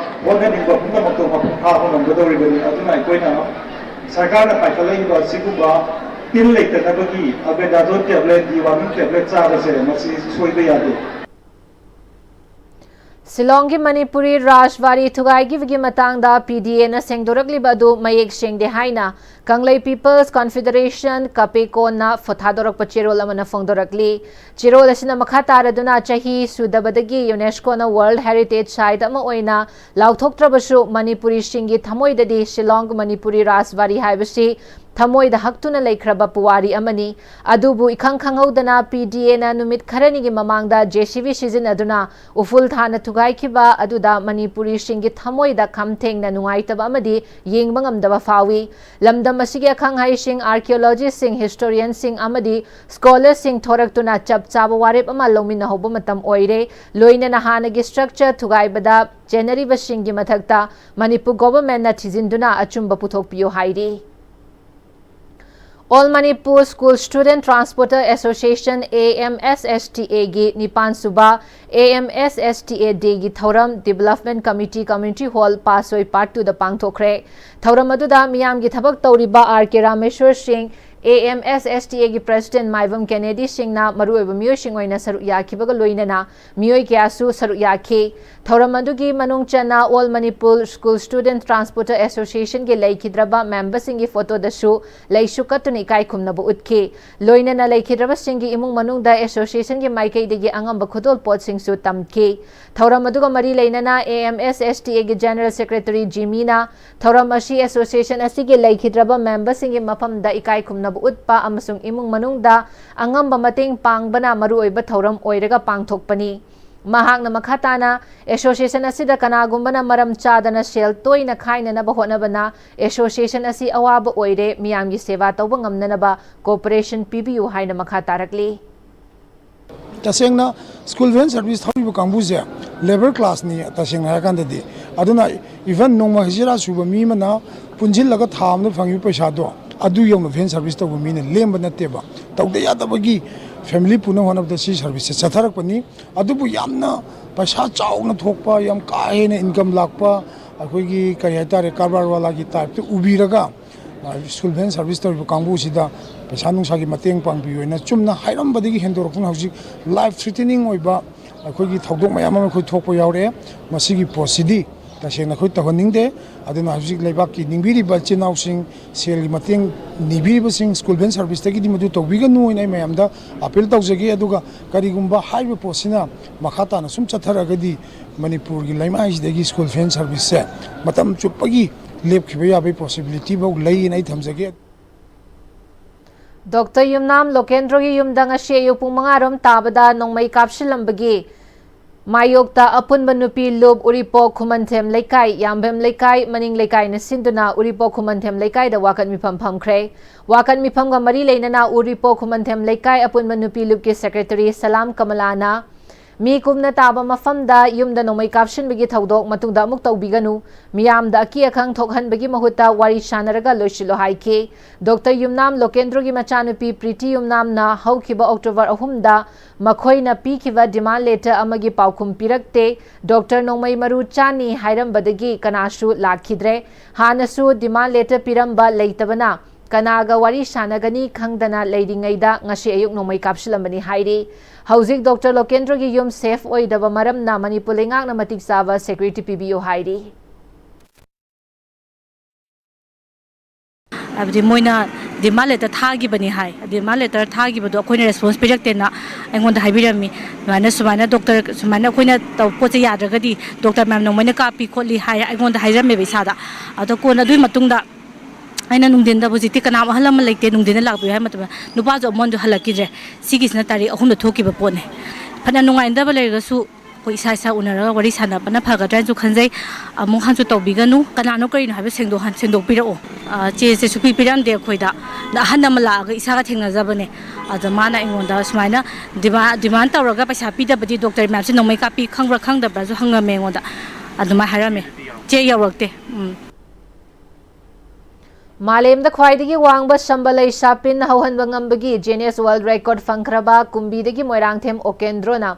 ꯍꯣꯠꯅꯅꯤꯡꯕ ꯄꯨꯝꯅꯃꯛꯇꯣ ꯃꯄꯨꯡ ꯐꯥꯕ ꯉꯝꯒꯗꯧꯔꯤꯕꯅꯤ꯫ ꯑꯗꯨꯅ ꯑꯩꯈꯣꯏꯅ ꯁꯔꯀꯥꯔꯅ ꯄꯥꯏꯈꯠꯂꯛꯏꯕ ꯑꯁꯤꯒꯨꯝꯕ ꯇꯤꯜ ꯂꯩꯇꯅꯕꯒꯤ albendazole tablet, deworming tablet ꯆꯥꯕꯁꯦ, ꯃꯁꯤ ꯁꯣꯏꯕ ꯌꯥꯗꯦ꯫ ꯁꯤꯂꯣꯡꯒꯤ ꯃꯅꯤꯄꯨꯔꯤ ꯔꯥꯖꯕꯥꯔꯤ ꯊꯨꯒꯥꯏꯈꯤꯕꯒꯤ ꯃꯇꯥꯡꯗ P D Aꯅ ꯁꯦꯡꯗꯣꯔꯛꯂꯤꯕ ꯑꯗꯨ ꯃꯌꯦꯛ ꯁꯦꯡꯗꯦ ꯍꯥꯏꯅ ꯀꯪꯂꯩ People's Confederation, ꯀꯄꯦꯀꯣꯅ ꯐꯣ-, ꯊꯥꯗꯣꯔꯛꯄ ꯆꯦꯔꯣꯜ ꯑꯃꯅ ꯐꯣꯡꯗꯣꯔꯛꯂꯤ꯫ ꯆꯦꯔꯣꯜ ꯑꯁꯤꯅ ꯃꯈꯥ ꯇꯥꯔꯗꯨꯅ ꯆꯍꯤ ꯁꯨꯗꯕꯗꯒꯤ UNESCOꯅ World Heritage Site ꯑꯃ ꯑꯣꯏꯅ ꯂꯥꯎꯊꯣꯛꯇ꯭ꯔꯕꯁꯨ ꯃꯅꯤꯄꯨꯔꯤꯁꯤꯡꯒꯤ ꯊꯃꯣꯏꯗꯗꯤ ꯁꯤꯂꯣꯡ ꯃꯅꯤꯄꯨꯔꯤ ꯔꯥꯖꯕꯥꯔꯤ ꯍꯥꯏꯕꯁꯤ ꯊꯃꯣꯏꯗ ꯍꯛꯇꯨꯅ ꯂꯩꯈ꯭ꯔꯕ ꯄꯨꯋꯥꯔꯤ ꯑꯃꯅꯤ꯫ ꯑꯗꯨꯕꯨ ꯏꯈꯪ ꯈꯪꯍꯧꯗꯅ ꯄꯤ ꯗꯤ ꯑꯦꯅ ꯅꯨꯃꯤꯠ ꯈꯔꯅꯤꯒꯤ ꯃꯃꯥꯡꯗ ꯖꯦ ꯁꯤ ꯕꯤ ꯁꯤꯖꯤꯟꯅꯗꯨꯅ ꯎꯐꯨꯜ ꯊꯥꯅ ꯊꯨꯒꯥꯏꯈꯤꯕ ꯑꯗꯨꯗ ꯃꯅꯤꯄꯨꯔꯤꯁꯤꯡꯒꯤ ꯊꯃꯣꯏꯗ ꯈꯝ ꯊꯦꯡꯅ ꯅꯨꯡꯉꯥꯏꯇꯕ ꯑꯃꯗꯤ ꯌꯦꯡꯕ ꯉꯝꯗꯕ ꯐꯥꯎꯏ꯫ ꯂꯝꯗꯝ ꯑꯁꯤꯒꯤ ꯑꯈꯪ ꯑꯍꯩꯁꯤꯡ, archaeologistꯁꯤꯡ, historianꯁꯤꯡ ꯑꯃꯗꯤ scholarꯁꯤꯡ ꯊꯣꯔꯛꯇꯨꯅ ꯆꯞ ꯆꯥꯕ ꯋꯥꯔꯦꯞ ꯑꯃ ꯂꯧꯃꯤꯟꯅꯍꯧꯕ ꯃꯇꯝ ꯑꯣꯏꯔꯦ꯫ ꯂꯣꯏꯅꯅ ꯍꯥꯟꯅꯒꯤ structure ꯊꯨꯒꯥꯏꯕꯗ ꯆꯦꯟꯅꯔꯤꯕꯁꯤꯡꯒꯤ ꯃꯊꯛꯇ ꯃꯅꯤꯄꯨꯔ governmentꯅ ꯊꯤꯖꯤꯟꯗꯨꯅ ꯑꯆꯨꯝꯕ ꯄꯨꯊꯣꯛꯄꯤꯌꯨ ꯍꯥꯏꯔꯤ꯫ All Manipur School Student Transporter Association, A M S S T Aꯒꯤ ꯅꯤꯄꯥꯟ ꯁꯨꯕ A M S S T A Dayꯒꯤ ꯊꯧꯔꯝ Development Committee, Community Hall, ꯄꯥꯁꯣꯏ, Part twoꯗ ꯄꯥꯡꯊꯣꯛꯈ꯭ꯔꯦ꯫ ꯊꯧꯔꯝ ꯑꯗꯨꯗ ꯃꯤꯌꯥꯝꯒꯤ ꯊꯕꯛ ꯇꯧꯔꯤꯕ ꯑꯥꯔ ꯀꯦ ꯔꯥꯃꯦꯁ꯭ꯋꯔ ꯁꯤꯡ, A M S S T Aꯒꯤ President ꯃꯥꯏꯕꯝ ꯀꯦꯅꯦꯗꯤ ꯁꯤꯡꯅ ꯃꯔꯨꯑꯣꯏꯕ ꯃꯤꯑꯣꯏꯁꯤꯡ ꯑꯣꯏꯅ ꯁꯔꯨꯛ ꯌꯥꯈꯤꯕꯒ ꯂꯣꯏꯅꯅ ꯃꯤꯑꯣꯏ ꯀꯌꯥꯁꯨ ꯁꯔꯨꯛ ꯌꯥꯈꯤ꯫ ꯊꯧꯔꯝ ꯑꯗꯨꯒꯤ ꯃꯅꯨꯡ ꯆꯟꯅ All Manipur School Student Transporter Associationꯒꯤ ꯂꯩꯈꯤꯗ꯭ꯔꯕ memberꯁꯤꯡꯒꯤ photoꯗꯁꯨ ꯂꯩꯁꯨ ꯀꯠꯇꯨꯅ ꯏꯀꯥꯏ ꯈꯨꯝꯅꯕ ꯎꯠꯈꯤ꯫ ꯂꯣꯏꯅꯅ ꯂꯩꯈꯤꯗ꯭ꯔꯕꯁꯤꯡꯒꯤ ꯏꯃꯨꯡ ꯃꯅꯨꯡꯗ associationꯒꯤ ꯃꯥꯏꯀꯩꯗꯒꯤ ꯑꯉꯝꯕ ꯈꯨꯗꯣꯜꯄꯣꯠꯁꯤꯡꯁꯨ ꯇꯝꯈꯤ꯫ ꯊꯧꯔꯝ ꯑꯗꯨꯒ ꯃꯔꯤ ꯂꯩꯅꯅ A M S S T Aꯒꯤ General Secretary ꯖꯤꯃꯤꯅ ꯊꯧꯔꯝ ꯑꯁꯤ association ꯑꯁꯤꯒꯤ ꯂꯩꯈꯤꯗ꯭ꯔꯕ memberꯁꯤꯡꯒꯤ ꯃꯐꯝꯗ ꯏꯀꯥꯏ ꯈꯨꯝꯅꯕ ꯎꯠꯄ ꯑꯃꯁꯨꯡ ꯏꯃꯨꯡ ꯃꯅꯨꯡꯗ ꯑꯉꯝꯕ ꯃꯇꯦꯡ ꯄꯥꯡꯕꯅ ꯃꯔꯨꯑꯣꯏꯕ ꯊꯧꯔꯝ ꯑꯣꯏꯔꯒ ꯄꯥꯡꯊꯣꯛꯄꯅꯤ꯫ ꯃꯍꯥꯛꯅ ꯃꯈꯥ ꯇꯥꯅ, association ꯑꯁꯤꯗ ꯀꯅꯥꯒꯨꯝꯕꯅ ꯃꯔꯝ ꯆꯥꯗꯅ ꯁꯦꯜ ꯇꯣꯏꯅ ꯈꯥꯏꯅꯅꯕ ꯍꯣꯠꯅꯕꯅ association ꯑꯁꯤ ꯑꯋꯥꯕ ꯑꯣꯏꯔꯦ, ꯃꯤꯌꯥꯝꯒꯤ ꯁꯦꯕꯥ ꯇꯧꯕ ꯉꯝꯅꯅꯕ cooperation ꯄꯤꯕꯤꯌꯨ ꯍꯥꯏꯅ ꯃꯈꯥ ꯇꯥꯔꯛꯂꯤ꯫ ꯇꯁꯦꯡꯅ school van service ꯊꯧꯔꯤꯕ ꯀꯥꯡꯕꯨꯁꯦ labour classꯅꯤ, ꯇꯁꯦꯡꯅ ꯍꯥꯏꯔꯀꯥꯟꯗꯗꯤ꯫ ꯑꯗꯨꯅ even ꯅꯣꯡꯃ ꯍꯖꯤꯔꯥ ꯁꯨꯕ ꯃꯤ ꯑꯃꯅ ꯄꯨꯟꯁꯤꯜꯂꯒ ꯊꯥ ꯑꯃꯗ ꯐꯪꯉꯤꯕ ꯄꯩꯁꯥꯗꯣ ꯑꯗꯨ ꯌꯧꯅ van service ꯇꯧꯕ ꯃꯤꯅ ꯂꯦꯝꯕ ꯅꯠꯇꯦꯕ꯫ ꯇꯧꯗ ꯌꯥꯗꯕꯒꯤ family ꯄꯨꯅꯕ ꯍꯣꯠꯅꯕꯗ ꯁꯤ serviceꯁꯦ ꯆꯠꯊꯔꯛꯄꯅꯤ꯫ ꯑꯗꯨꯕꯨ ꯌꯥꯝꯅ ꯄꯩꯁꯥ ꯆꯥꯎꯅ ꯊꯣꯛꯄ, ꯌꯥꯝ ꯀꯥ ꯍꯦꯟꯅ income ꯂꯥꯛꯄ, ꯑꯩꯈꯣꯏꯒꯤ ꯀꯔꯤ ꯍꯥꯏꯇꯥꯔꯦ, ꯀꯔꯕꯥꯔ ꯋꯥꯂꯥꯒꯤ typeꯇ ꯎꯕꯤꯔꯒ school van service ꯇꯧꯔꯤꯕ ꯀꯥꯡꯕꯨꯁꯤꯗ ꯄꯩꯁꯥ ꯅꯨꯡꯁꯥꯒꯤ ꯃꯇꯦꯡ ꯄꯥꯡꯕꯤꯌꯨ ꯍꯥꯏꯅ ꯆꯨꯝꯅ ꯍꯥꯏꯔꯝꯕꯗꯒꯤ ꯍꯦꯟꯗꯣꯔꯛꯇꯨꯅ ꯍꯧꯖꯤꯛ life threatening ꯑꯣꯏꯕ ꯑꯩꯈꯣꯏꯒꯤ ꯊꯧꯗꯣꯛ ꯃꯌꯥꯝ ꯑꯃ ꯑꯩꯈꯣꯏ ꯊꯣꯛꯄ ꯌꯥꯎꯔꯛꯑꯦ꯫ ꯃꯁꯤꯒꯤ ꯄꯣꯠꯁꯤꯗꯤ ꯇꯁꯦꯡꯅ ꯑꯩꯈꯣꯏ ꯇꯧꯍꯟꯅꯤꯡꯗꯦ꯫ ꯑꯗꯨꯅ ꯍꯧꯖꯤꯛ ꯂꯩꯕꯥꯛꯀꯤ ꯅꯤꯡꯕꯤꯔꯤꯕ ꯏꯆꯤꯟ ꯏꯅꯥꯎꯁꯤꯡ, ꯁꯦꯜꯒꯤ ꯃꯇꯦꯡ ꯅꯤꯕꯤꯔꯤꯕꯁꯤꯡ, school van serviceꯇꯒꯤꯗꯤ ꯃꯗꯨ ꯇꯧꯕꯤꯒꯅꯨ ꯍꯥꯏꯅ ꯑꯩ ꯃꯌꯥꯝꯗ appeal ꯇꯧꯖꯒꯦ꯫ ꯑꯗꯨꯒ ꯀꯔꯤꯒꯨꯝꯕ ꯍꯥꯏꯔꯤꯕ ꯄꯣꯠꯁꯤꯅ ꯃꯈꯥ ꯇꯥꯅ ꯁꯨꯝ ꯆꯠꯊꯔꯛꯑꯒꯗꯤ ꯃꯅꯤꯄꯨꯔꯒꯤ ꯂꯩꯃꯥꯏꯁꯤꯗꯒꯤ school van serviceꯁꯦ ꯃꯇꯝ ꯆꯨꯞꯄꯒꯤ ꯂꯦꯞꯈꯤꯕ ꯌꯥꯕꯒꯤ possibilityꯐꯥꯎ ꯂꯩꯌꯦꯅ ꯑꯩ ꯊꯝꯖꯒꯦ꯫ ꯗꯣꯛꯇꯔ ꯌꯨꯝꯅꯥꯝ ꯂꯣꯀꯦꯟꯗ꯭ꯔꯣꯒꯤ ꯌꯨꯝꯗ ꯉꯁꯤ ꯑꯌꯨꯛ ꯄꯨꯡ ꯃꯉꯥ ꯔꯣꯝ ꯇꯥꯕꯗ ꯅꯣꯡꯃꯩ ꯀꯥꯞꯁꯤꯜꯂꯝꯕꯒꯤ ꯃꯥꯌꯣꯛꯇ ꯑꯄꯨꯟꯕ ꯅꯨꯄꯤ ꯂꯨꯞ, ꯎꯔꯤꯄꯣꯛ ꯈꯨꯃꯟꯊꯦꯝ ꯂꯩꯀꯥꯏ, ꯌꯥꯝꯕꯦꯝ ꯂꯩꯀꯥꯏ, ꯃꯅꯤꯡ ꯂꯩꯀꯥꯏꯅ ꯁꯤꯟꯗꯨꯅ ꯎꯔꯤꯄꯣꯛ ꯈꯨꯃꯟꯊꯦꯝ ꯂꯩꯀꯥꯏꯗ ꯋꯥꯀꯠ ꯃꯤꯐꯝ ꯐꯝꯈ꯭ꯔꯦ꯫ ꯋꯥꯀꯠ ꯃꯤꯐꯝꯒ ꯃꯔꯤ ꯂꯩꯅꯅ ꯎꯔꯤꯄꯣꯛ ꯈꯨꯃꯟꯊꯦꯝ ꯂꯩꯀꯥꯏ ꯑꯄꯨꯟꯕ ꯅꯨꯄꯤ ꯂꯨꯞꯀꯤ ꯁꯦꯀ꯭ꯔꯦꯇꯔꯤ ꯁꯂꯥꯝ ꯀꯃꯂꯥꯅ ꯃꯤ ꯀꯨꯝꯅ ꯇꯥꯕ ꯃꯐꯝꯗ ꯌꯨꯝꯗ ꯅꯣꯡꯃꯩ ꯀꯥꯞꯁꯤꯟꯕꯒꯤ ꯊꯧꯗꯣꯛ ꯃꯇꯨꯡꯗ ꯑꯃꯨꯛ ꯇꯧꯕꯤꯒꯅꯨ, ꯃꯤꯌꯥꯝꯗ ꯑꯀꯤ ꯑꯈꯪ ꯊꯣꯛꯍꯟꯕꯒꯤ ꯃꯍꯨꯠꯇ ꯋꯥꯔꯤ ꯁꯥꯟꯅꯔꯒ ꯂꯣꯏꯁꯤꯜꯂꯣ ꯍꯥꯏꯈꯤ꯫ ꯗꯣꯛꯇꯔ ꯌꯨꯝꯅꯥꯝ ꯂꯣꯀꯦꯟꯗ꯭ꯔꯣꯒꯤ ꯃꯆꯥꯅꯨꯄꯤ ꯄ꯭ꯔꯤꯇꯤ ꯌꯨꯝꯅꯥꯝꯅ ꯍꯧꯈꯤꯕ ꯑꯣꯛꯇꯣꯕꯔ ꯑꯍꯨꯝꯗ ꯃꯈꯣꯏꯅ ꯄꯤꯈꯤꯕ ꯗꯤꯃꯥꯟ ꯂꯦꯇꯔ ꯑꯃꯒꯤ ꯄꯥꯎꯈꯨꯝ ꯄꯤꯔꯛꯇꯦ꯫ ꯗꯣꯛꯇꯔ ꯅꯣꯡꯃꯩ ꯃꯔꯨ ꯆꯥꯅꯤ ꯍꯥꯏꯔꯝꯕꯗꯒꯤ ꯀꯅꯥꯁꯨ ꯂꯥꯛꯈꯤꯗ꯭ꯔꯦ꯫ ꯍꯥꯟꯅꯁꯨ ꯗꯤꯃꯥꯟ ꯂꯦꯇꯔ ꯄꯤꯔꯝꯕ ꯂꯩꯇꯕꯅ ꯀꯅꯥꯒ ꯋꯥꯔꯤ ꯁꯥꯟꯅꯒꯅꯤ ꯈꯪꯗꯅ ꯂꯩꯔꯤꯉꯩꯗ ꯉꯁꯤ ꯑꯌꯨꯛ ꯅꯣꯡꯃꯩ ꯀꯥꯞꯁꯤꯜꯂꯝꯕꯅꯤ ꯍꯥꯏꯔꯤ꯫ ꯍꯧꯖꯤꯛ ꯗꯣꯛꯇꯔ ꯂꯣꯀꯦꯟꯗ꯭ꯔꯣꯒꯤ ꯌꯨꯝ ꯁꯦꯐ ꯑꯣꯏꯗꯕ ꯃꯔꯝꯅ ꯃꯅꯤꯄꯨꯔ ꯂꯩꯉꯥꯛꯅ ꯃꯇꯤꯛ ꯆꯥꯕ ꯁꯦꯀ꯭ꯌꯨꯔꯤꯇꯤ ꯄꯤꯕꯤꯌꯨ ꯍꯥꯏꯔꯤ꯫ ꯍꯥꯏꯕꯗꯤ ꯃꯣꯏꯅ ꯗꯤꯃꯥꯟ ꯂꯦꯇꯔ ꯊꯥꯈꯤꯕꯅꯤ ꯍꯥꯏ꯫ ꯗꯤꯃꯥꯟ ꯂꯦꯇꯔ ꯊꯥꯈꯤꯕꯗꯣ ꯑꯩꯈꯣꯏꯅ ꯔꯦꯁꯄꯣꯟꯁ ꯄꯤꯔꯛꯇꯦꯅ ꯑꯩꯉꯣꯟꯗ ꯍꯥꯏꯕꯤꯔꯝꯃꯤ꯫ ꯁꯨꯃꯥꯏꯅ, ꯁꯨꯃꯥꯏꯅ ꯗꯣꯛꯇꯔ, ꯁꯨꯃꯥꯏꯅ ꯑꯩꯈꯣꯏꯅ ꯇꯧ-, ꯄꯣꯠꯁꯦ ꯌꯥꯗ꯭ꯔꯒꯗꯤ ꯗꯣꯛꯇꯔ ꯃꯌꯥꯝ ꯅꯣꯡꯃꯩꯅ ꯀꯥꯞꯄꯤ ꯈꯣꯠꯂꯤ ꯍꯥꯏ ꯑꯩꯉꯣꯟꯗ ꯍꯥꯏꯔꯝꯃꯦꯕ ꯏꯁꯥꯗ꯫ ꯑꯗꯣ ꯀꯣꯟꯅ ꯑꯗꯨꯒꯤ ꯃꯇꯨꯡꯗ ꯑꯩꯅ ꯅꯨꯡꯊꯤꯟꯗ, "ꯍꯧꯖꯤꯛꯇꯤ ꯀꯅꯥꯝ ꯑꯍꯜ ꯂꯃꯟ ꯂꯩꯇꯦ, ꯅꯨꯡꯊꯤꯟꯗ ꯂꯥꯛꯄꯤꯌꯨ" ꯍꯥꯏꯕ ꯃꯇꯝꯗ ꯅꯨꯄꯥꯁꯨ ꯑꯃꯨꯛ ꯍꯟꯁꯨ ꯍꯜꯂꯛꯈꯤꯗ꯭ꯔꯦ꯫ ꯁꯤꯒꯤꯁꯤꯅ ꯇꯥꯔꯤꯛ ꯑꯍꯨꯝꯗ ꯊꯣꯛꯈꯤꯕ ꯄꯣꯠꯅꯤ꯫ ꯐꯅ ꯅꯨꯡꯉꯥꯏꯅꯗꯕ ꯂꯩꯔꯒꯁꯨ ꯑꯩꯈꯣꯏ ꯏꯁꯥ ꯏꯁꯥ ꯎꯅꯔꯒ ꯋꯥꯔꯤ ꯁꯥꯟꯅꯕꯅ ꯐꯒꯗ꯭ꯔꯥ ꯍꯥꯏꯅꯁꯨ ꯈꯟꯖꯩ꯫ ꯑꯃꯨꯛ ꯍꯟꯁꯨ ꯇꯧꯕꯤꯒꯅꯨ꯫ ꯀꯅꯥꯅꯣ ꯀꯔꯤꯅꯣ ꯍꯥꯏꯕ ꯁꯦꯡꯗꯣꯛꯍꯟ-, ꯁꯦꯡꯗꯣꯛꯄꯤꯔꯛꯑꯣ꯫ ꯑ, ꯆꯦꯁꯦ ꯁꯨꯄꯤ ꯄꯤꯔꯝꯗꯦ ꯑꯩꯈꯣꯏꯗ꯫ ꯑꯗ ꯑꯍꯟ ꯑꯃ ꯂꯥꯛꯑꯒ ꯏꯁꯥꯒ ꯊꯦꯡꯅꯖꯕꯅꯦ꯫ ꯑꯗ ꯃꯥꯅ ꯑꯩꯉꯣꯟꯗ ꯁꯨꯃꯥꯏꯅ ꯗꯤꯃꯥꯟ, ꯗꯤꯃꯥꯟ ꯇꯧꯔꯒ ꯄꯩꯁꯥ ꯄꯤꯗꯕꯗꯤ ꯗꯣꯛꯇꯔ ꯃꯌꯥꯝꯁꯦ ꯅꯣꯡꯃꯩ ꯀꯥꯞꯄꯤ ꯈꯪꯕ꯭ꯔꯥ ꯈꯪꯗꯕ꯭ꯔꯥꯁꯨ ꯍꯪꯉꯝꯃꯦ ꯑꯩꯉꯣꯟꯗ꯫ ꯑꯗꯨꯃꯥꯏꯅ ꯍꯥꯏꯔꯝꯃꯦ꯫ ꯆꯦ ꯌꯧꯔꯛꯇꯦ꯫ ꯎꯝ꯫ ꯃꯥꯂꯦꯝꯗ ꯈ꯭ꯋꯥꯏꯗꯒꯤ ꯋꯥꯡꯕ ꯁꯝꯕꯂꯩ ꯁꯥꯄꯤꯟ ꯍꯧꯍꯟꯕ ꯉꯝꯕꯒꯤ Guinness World Record ꯐꯪꯈ꯭ꯔꯕ ꯀꯨꯝꯕꯤꯗꯒꯤ ꯃꯣꯏꯔꯥꯡꯊꯦꯝ ꯑꯣꯀꯦꯟꯗ꯭ꯔꯣꯅ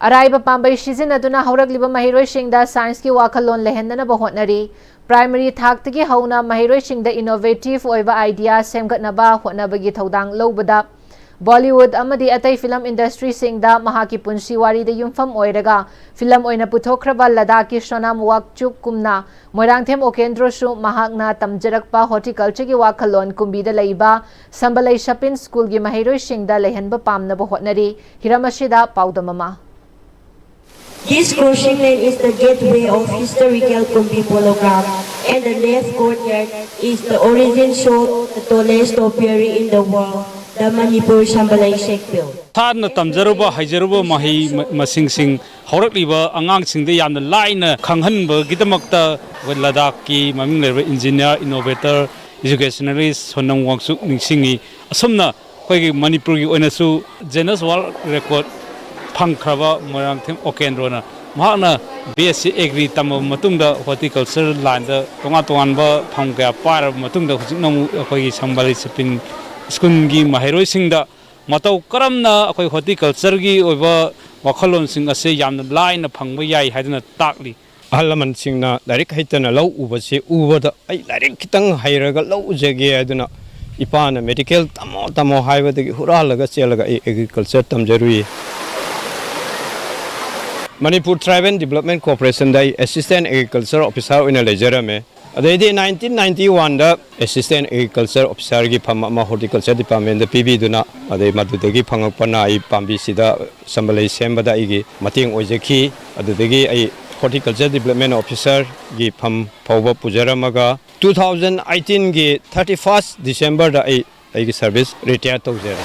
ꯑꯔꯥꯏꯕ ꯄꯥꯝꯕꯩ ꯁꯤꯖꯤꯟꯅꯗꯨꯅ ꯍꯧꯔꯛꯂꯤꯕ ꯃꯍꯩꯔꯣꯏꯁꯤꯡꯗ ꯁꯥꯏꯟꯁꯀꯤ ꯋꯥꯈꯜꯂꯣꯟ ꯂꯩꯍꯟꯅꯅꯕ ꯍꯣꯠꯅꯔꯤ꯫ ꯄ꯭ꯔꯥꯏꯃꯔꯤ ꯊꯥꯛꯇꯒꯤ ꯍꯧꯅ ꯃꯍꯩꯔꯣꯏꯁꯤꯡꯗ ꯏꯅꯣꯚꯦꯇꯤꯚ ꯑꯣꯏꯕ ꯑꯥꯏꯗꯤꯌꯥ ꯁꯦꯝꯒꯠꯅꯕ ꯍꯣꯠꯅꯕꯒꯤ ꯊꯧꯗꯥꯡ ꯂꯧꯕꯗ ꯕꯣꯂꯤꯋꯨꯗ ꯑꯃꯗꯤ ꯑꯇꯩ ꯐꯤꯂꯝ ꯏꯟꯗꯁꯇ꯭ꯔꯤꯁꯤꯡꯗ ꯃꯍꯥꯛꯀꯤ ꯄꯨꯟꯁꯤ ꯋꯥꯔꯤꯗ ꯌꯨꯝꯐꯝ ꯑꯣꯏꯔꯒ ꯐꯤꯂꯝ ꯑꯣꯏꯅ ꯄꯨꯊꯣꯛꯈ꯭ꯔꯕ ꯂꯗꯥꯈꯀꯤ ꯁꯣꯅꯥꯝ ꯋꯥꯛꯆꯨꯛ ꯀꯨꯝꯅ ꯃꯣꯏꯔꯥꯡꯊꯦꯝ ꯑꯣꯀꯦꯟꯗ꯭ꯔꯣꯁꯨ ꯃꯍꯥꯛꯅ ꯇꯝꯖꯔꯛꯄ ꯍꯣꯔꯇꯤꯀꯜꯆꯔꯒꯤ ꯋꯥꯈꯜꯂꯣꯟ ꯀꯨꯝꯕꯤꯗ ꯂꯩꯕ ꯁꯝꯕꯂꯩ ꯁꯥꯄꯤꯟ ꯁ꯭ꯀꯨꯜꯒꯤ ꯃꯍꯩꯔꯣꯏꯁꯤꯡꯗ ꯂꯩꯍꯟꯕ ꯄꯥꯝꯅꯕ ꯍꯣꯠꯅꯔꯤ꯫ ꯍꯤꯔꯝ ꯑꯁꯤꯗ ꯄꯥꯎꯗꯝ ꯑꯃ꯫ This crossing lane is the gateway of historical Kumbi Polo Ground, and the left courtyard is the origin show, the tallest topiary in the world, the Manipur Sambalai Shakpil. ꯏꯁꯥꯅ ꯇꯝꯖꯔꯨꯕ, ꯍꯩꯖꯔꯨꯕ ꯃꯍꯩ ꯃ-, ꯃꯁꯤꯡꯁꯤꯡ ꯍꯧꯔꯛꯂꯤꯕ ꯑꯉꯥꯡꯁꯤꯡꯗ ꯌꯥꯝꯅ ꯂꯥꯏꯅ ꯈꯪꯍꯟꯕꯒꯤꯗꯃꯛꯇ ꯑꯩꯈꯣꯏ ꯂꯗꯥꯈꯀꯤ ꯃꯃꯤꯡ ꯂꯩꯔꯕ engineer, innovator, educationalist ꯁꯣꯅꯝ ꯋꯥꯡꯆꯨꯛ ꯅꯤꯡꯁꯤꯡꯉꯤ꯫ ꯑꯁꯨꯝꯅ ꯑꯩꯈꯣꯏꯒꯤ ꯃꯅꯤꯄꯨꯔꯒꯤ ꯑꯣꯏꯅꯁꯨ Guinness World Record ꯐꯪꯈ꯭ꯔꯕ ꯃꯣꯏꯔꯥꯡꯊꯦꯝ ꯑꯣꯀꯦꯟꯗ꯭ꯔꯣꯅ, ꯃꯍꯥꯛꯅ B S C Agri ꯇꯝꯃꯕ ꯃꯇꯨꯡꯗ horticulture line ꯗ ꯇꯣꯉꯥꯟ ꯇꯣꯉꯥꯟꯕ ꯐꯝ ꯀꯌꯥ ꯄꯥꯏꯔꯕ ꯃꯇꯨꯡꯗ, ꯍꯧꯖꯤꯛꯅ ꯑꯃꯨꯛ ꯑꯩꯈꯣꯏꯒꯤ ꯁꯝꯕꯥꯂꯩ ꯁꯤꯞꯄꯤꯡ ꯁ꯭ꯀꯨꯜꯒꯤ ꯃꯍꯩꯔꯣꯏꯁꯤꯡꯗ ꯃꯇꯧ ꯀꯔꯝꯅ ꯑꯩꯈꯣꯏ horticulture ꯒꯤ ꯑꯣꯏꯕ ꯋꯥꯈꯜꯂꯣꯟꯁꯤꯡ ꯑꯁꯦ ꯌꯥꯝꯅ ꯂꯥꯏꯅ ꯐꯪꯕ ꯌꯥꯏ ꯍꯥꯏꯗꯨꯅ ꯇꯥꯛꯂꯤ꯫ ꯑꯍꯜ ꯂꯃꯟꯁꯤꯡꯅ ꯂꯥꯏꯔꯤꯛ ꯍꯩꯇꯅ ꯂꯧ ꯎꯕꯁꯤ ꯎꯕꯗ, "ꯑꯩ ꯂꯥꯏꯔꯤꯛ ꯈꯤꯇꯪ ꯍꯩꯔꯒ ꯂꯧ ꯎꯖꯒꯦ" ꯍꯥꯏꯗꯨꯅ ꯏꯄꯥꯅ medical ꯇꯝꯃꯣ ꯇꯝꯃꯣ ꯍꯥꯏꯕꯗꯒꯤ ꯍꯨꯔꯥꯜꯂꯒ ꯆꯦꯜꯂꯒ ꯑꯩ agriculture ꯇꯝꯖꯔꯨꯏ꯫ Manipur Tribal Development Corporation ꯗ ꯑꯩ Assistant Agriculture Officer ꯑꯣꯏꯅ ꯂꯩꯖꯔꯝꯃꯦ꯫ ꯑꯗꯩꯗꯤ nineteen ninety one ꯗ Assistant Agriculture Officer ꯒꯤ ꯐꯝ ꯑꯃ Horticulture Department ꯇ ꯄꯤꯕꯤꯗꯨꯅ, ꯑꯗꯩ ꯃꯗꯨꯗꯒꯤ ꯐꯪꯉꯛꯄꯅ ꯑꯩ ꯄꯥꯝꯕꯤꯁꯤꯗ ꯁꯝꯕꯂꯩ ꯁꯦꯝꯕꯗ ꯑꯩꯒꯤ ꯃꯇꯦꯡ ꯑꯣꯏꯖꯈꯤ꯫ ꯑꯗꯨꯗꯒꯤ ꯑꯩ Horticulture Development Officer ꯒꯤ ꯐꯝ ꯐꯥꯎꯕ ꯄꯨꯖꯔꯝꯃꯒ, two thousand eighteen ꯒꯤ thirty first December ꯗ ꯑꯩ ꯑꯩꯒꯤ service retire ꯇꯧꯖꯔꯦ꯫